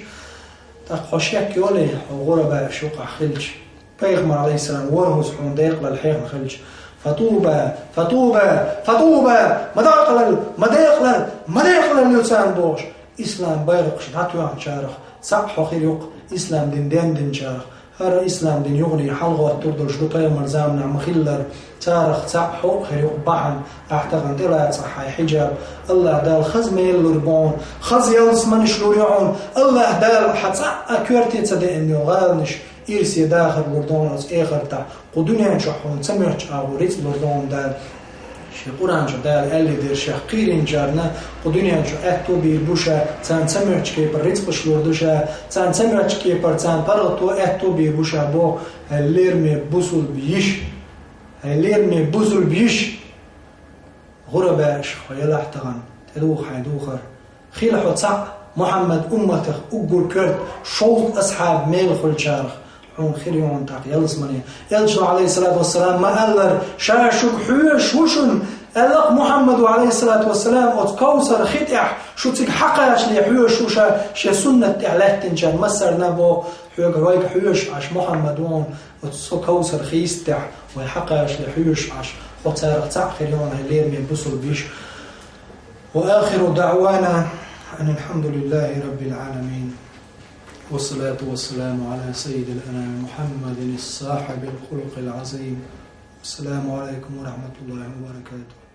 ТӀаккха хьо шек йолий, хьо гӀурабааш юкъахь хилча? Пайхамар, Ӏалайхиссалам, ворхӀазза хьуна декъалалла хьехна хилча: «ФатӀуба, фатӀуба, фатӀуба, ма декъалалла, ма декъалалла, ма декъалалла ю царна», – бохуш, ислам байракхаш дӀатоьхначарах цхьаъ хьо хир ю-кх, ислам дин дендинчарах. ХӀара ислам дин юханехьа хьалагӀоттур долуш ду, пайхамар заманахь ма-хиллара. Царах цхьаъ хьо а хир ю-кх бахьана, ахь тахана тӀелацахь хьайн хьижаб. АллахӀ Дала хаза мел лур бу хьуна, хаза ялсаманеш лур ю хьуна. АллахӀ Дала хьан цхьаъ а коьрте ца деана йолу гӀаланаш ирсе дахар лур ду хьуна оцу эхартахь. Кху дуьнен чохь хьуна ца моьттучу агӀор рицкъ лур ду хьуна Дала. Шен Къуръан чу Дала аьллий дерг шех кхийринчарна кху дуьнен чу аьтто бийр бу ша, царна ца моьттучу кепара рицкъаш лур ду ша, царна ца моьттучу кепара царна паргӀато, аьтто бийр бу ша боху, хьайн лераме бусулба йиша. Хьайн лераме бусулба йиша. ГӀурабааш хьо елахь тахана, тӀедуха хьайн духар. Хила хьо цхьаъ Мухьаммад умматах уггар коьрта шовзткъа асхьаб мел хуьлучарах. Хьуна хир ю хьуна тӀаккха ялсамане. Элчано, Ӏалайхиссалату вассалам, ма-аллара: «Ша шуьга хьоьжуш ву шуна», – аьлла-кх Мухьаммада, Ӏалайхиссалату вассалам, оцу Кавсар хи тӀехь шу цига хьакхачале хьоьжуш ву ша, шен суннат тӀехь лаьттинчарна массарна а боху, хьоьга, вайга хьоьжуш Ӏаш Мухьаммад ву хьуна, оцу со Кавсар хийца тӀехь вай хьакхачале хьоьжуш Ӏаш, хьо царах цхьаъ хир ю хьуна, хьайн лераме бусулба йиша. وآخر دعوانا أن الحمد لله رب العالمين، والصلاة والسلام على سيد الأنام محمد الصاحب الخلق العظيم. السلام عليكم ورحمة الله وبركاته.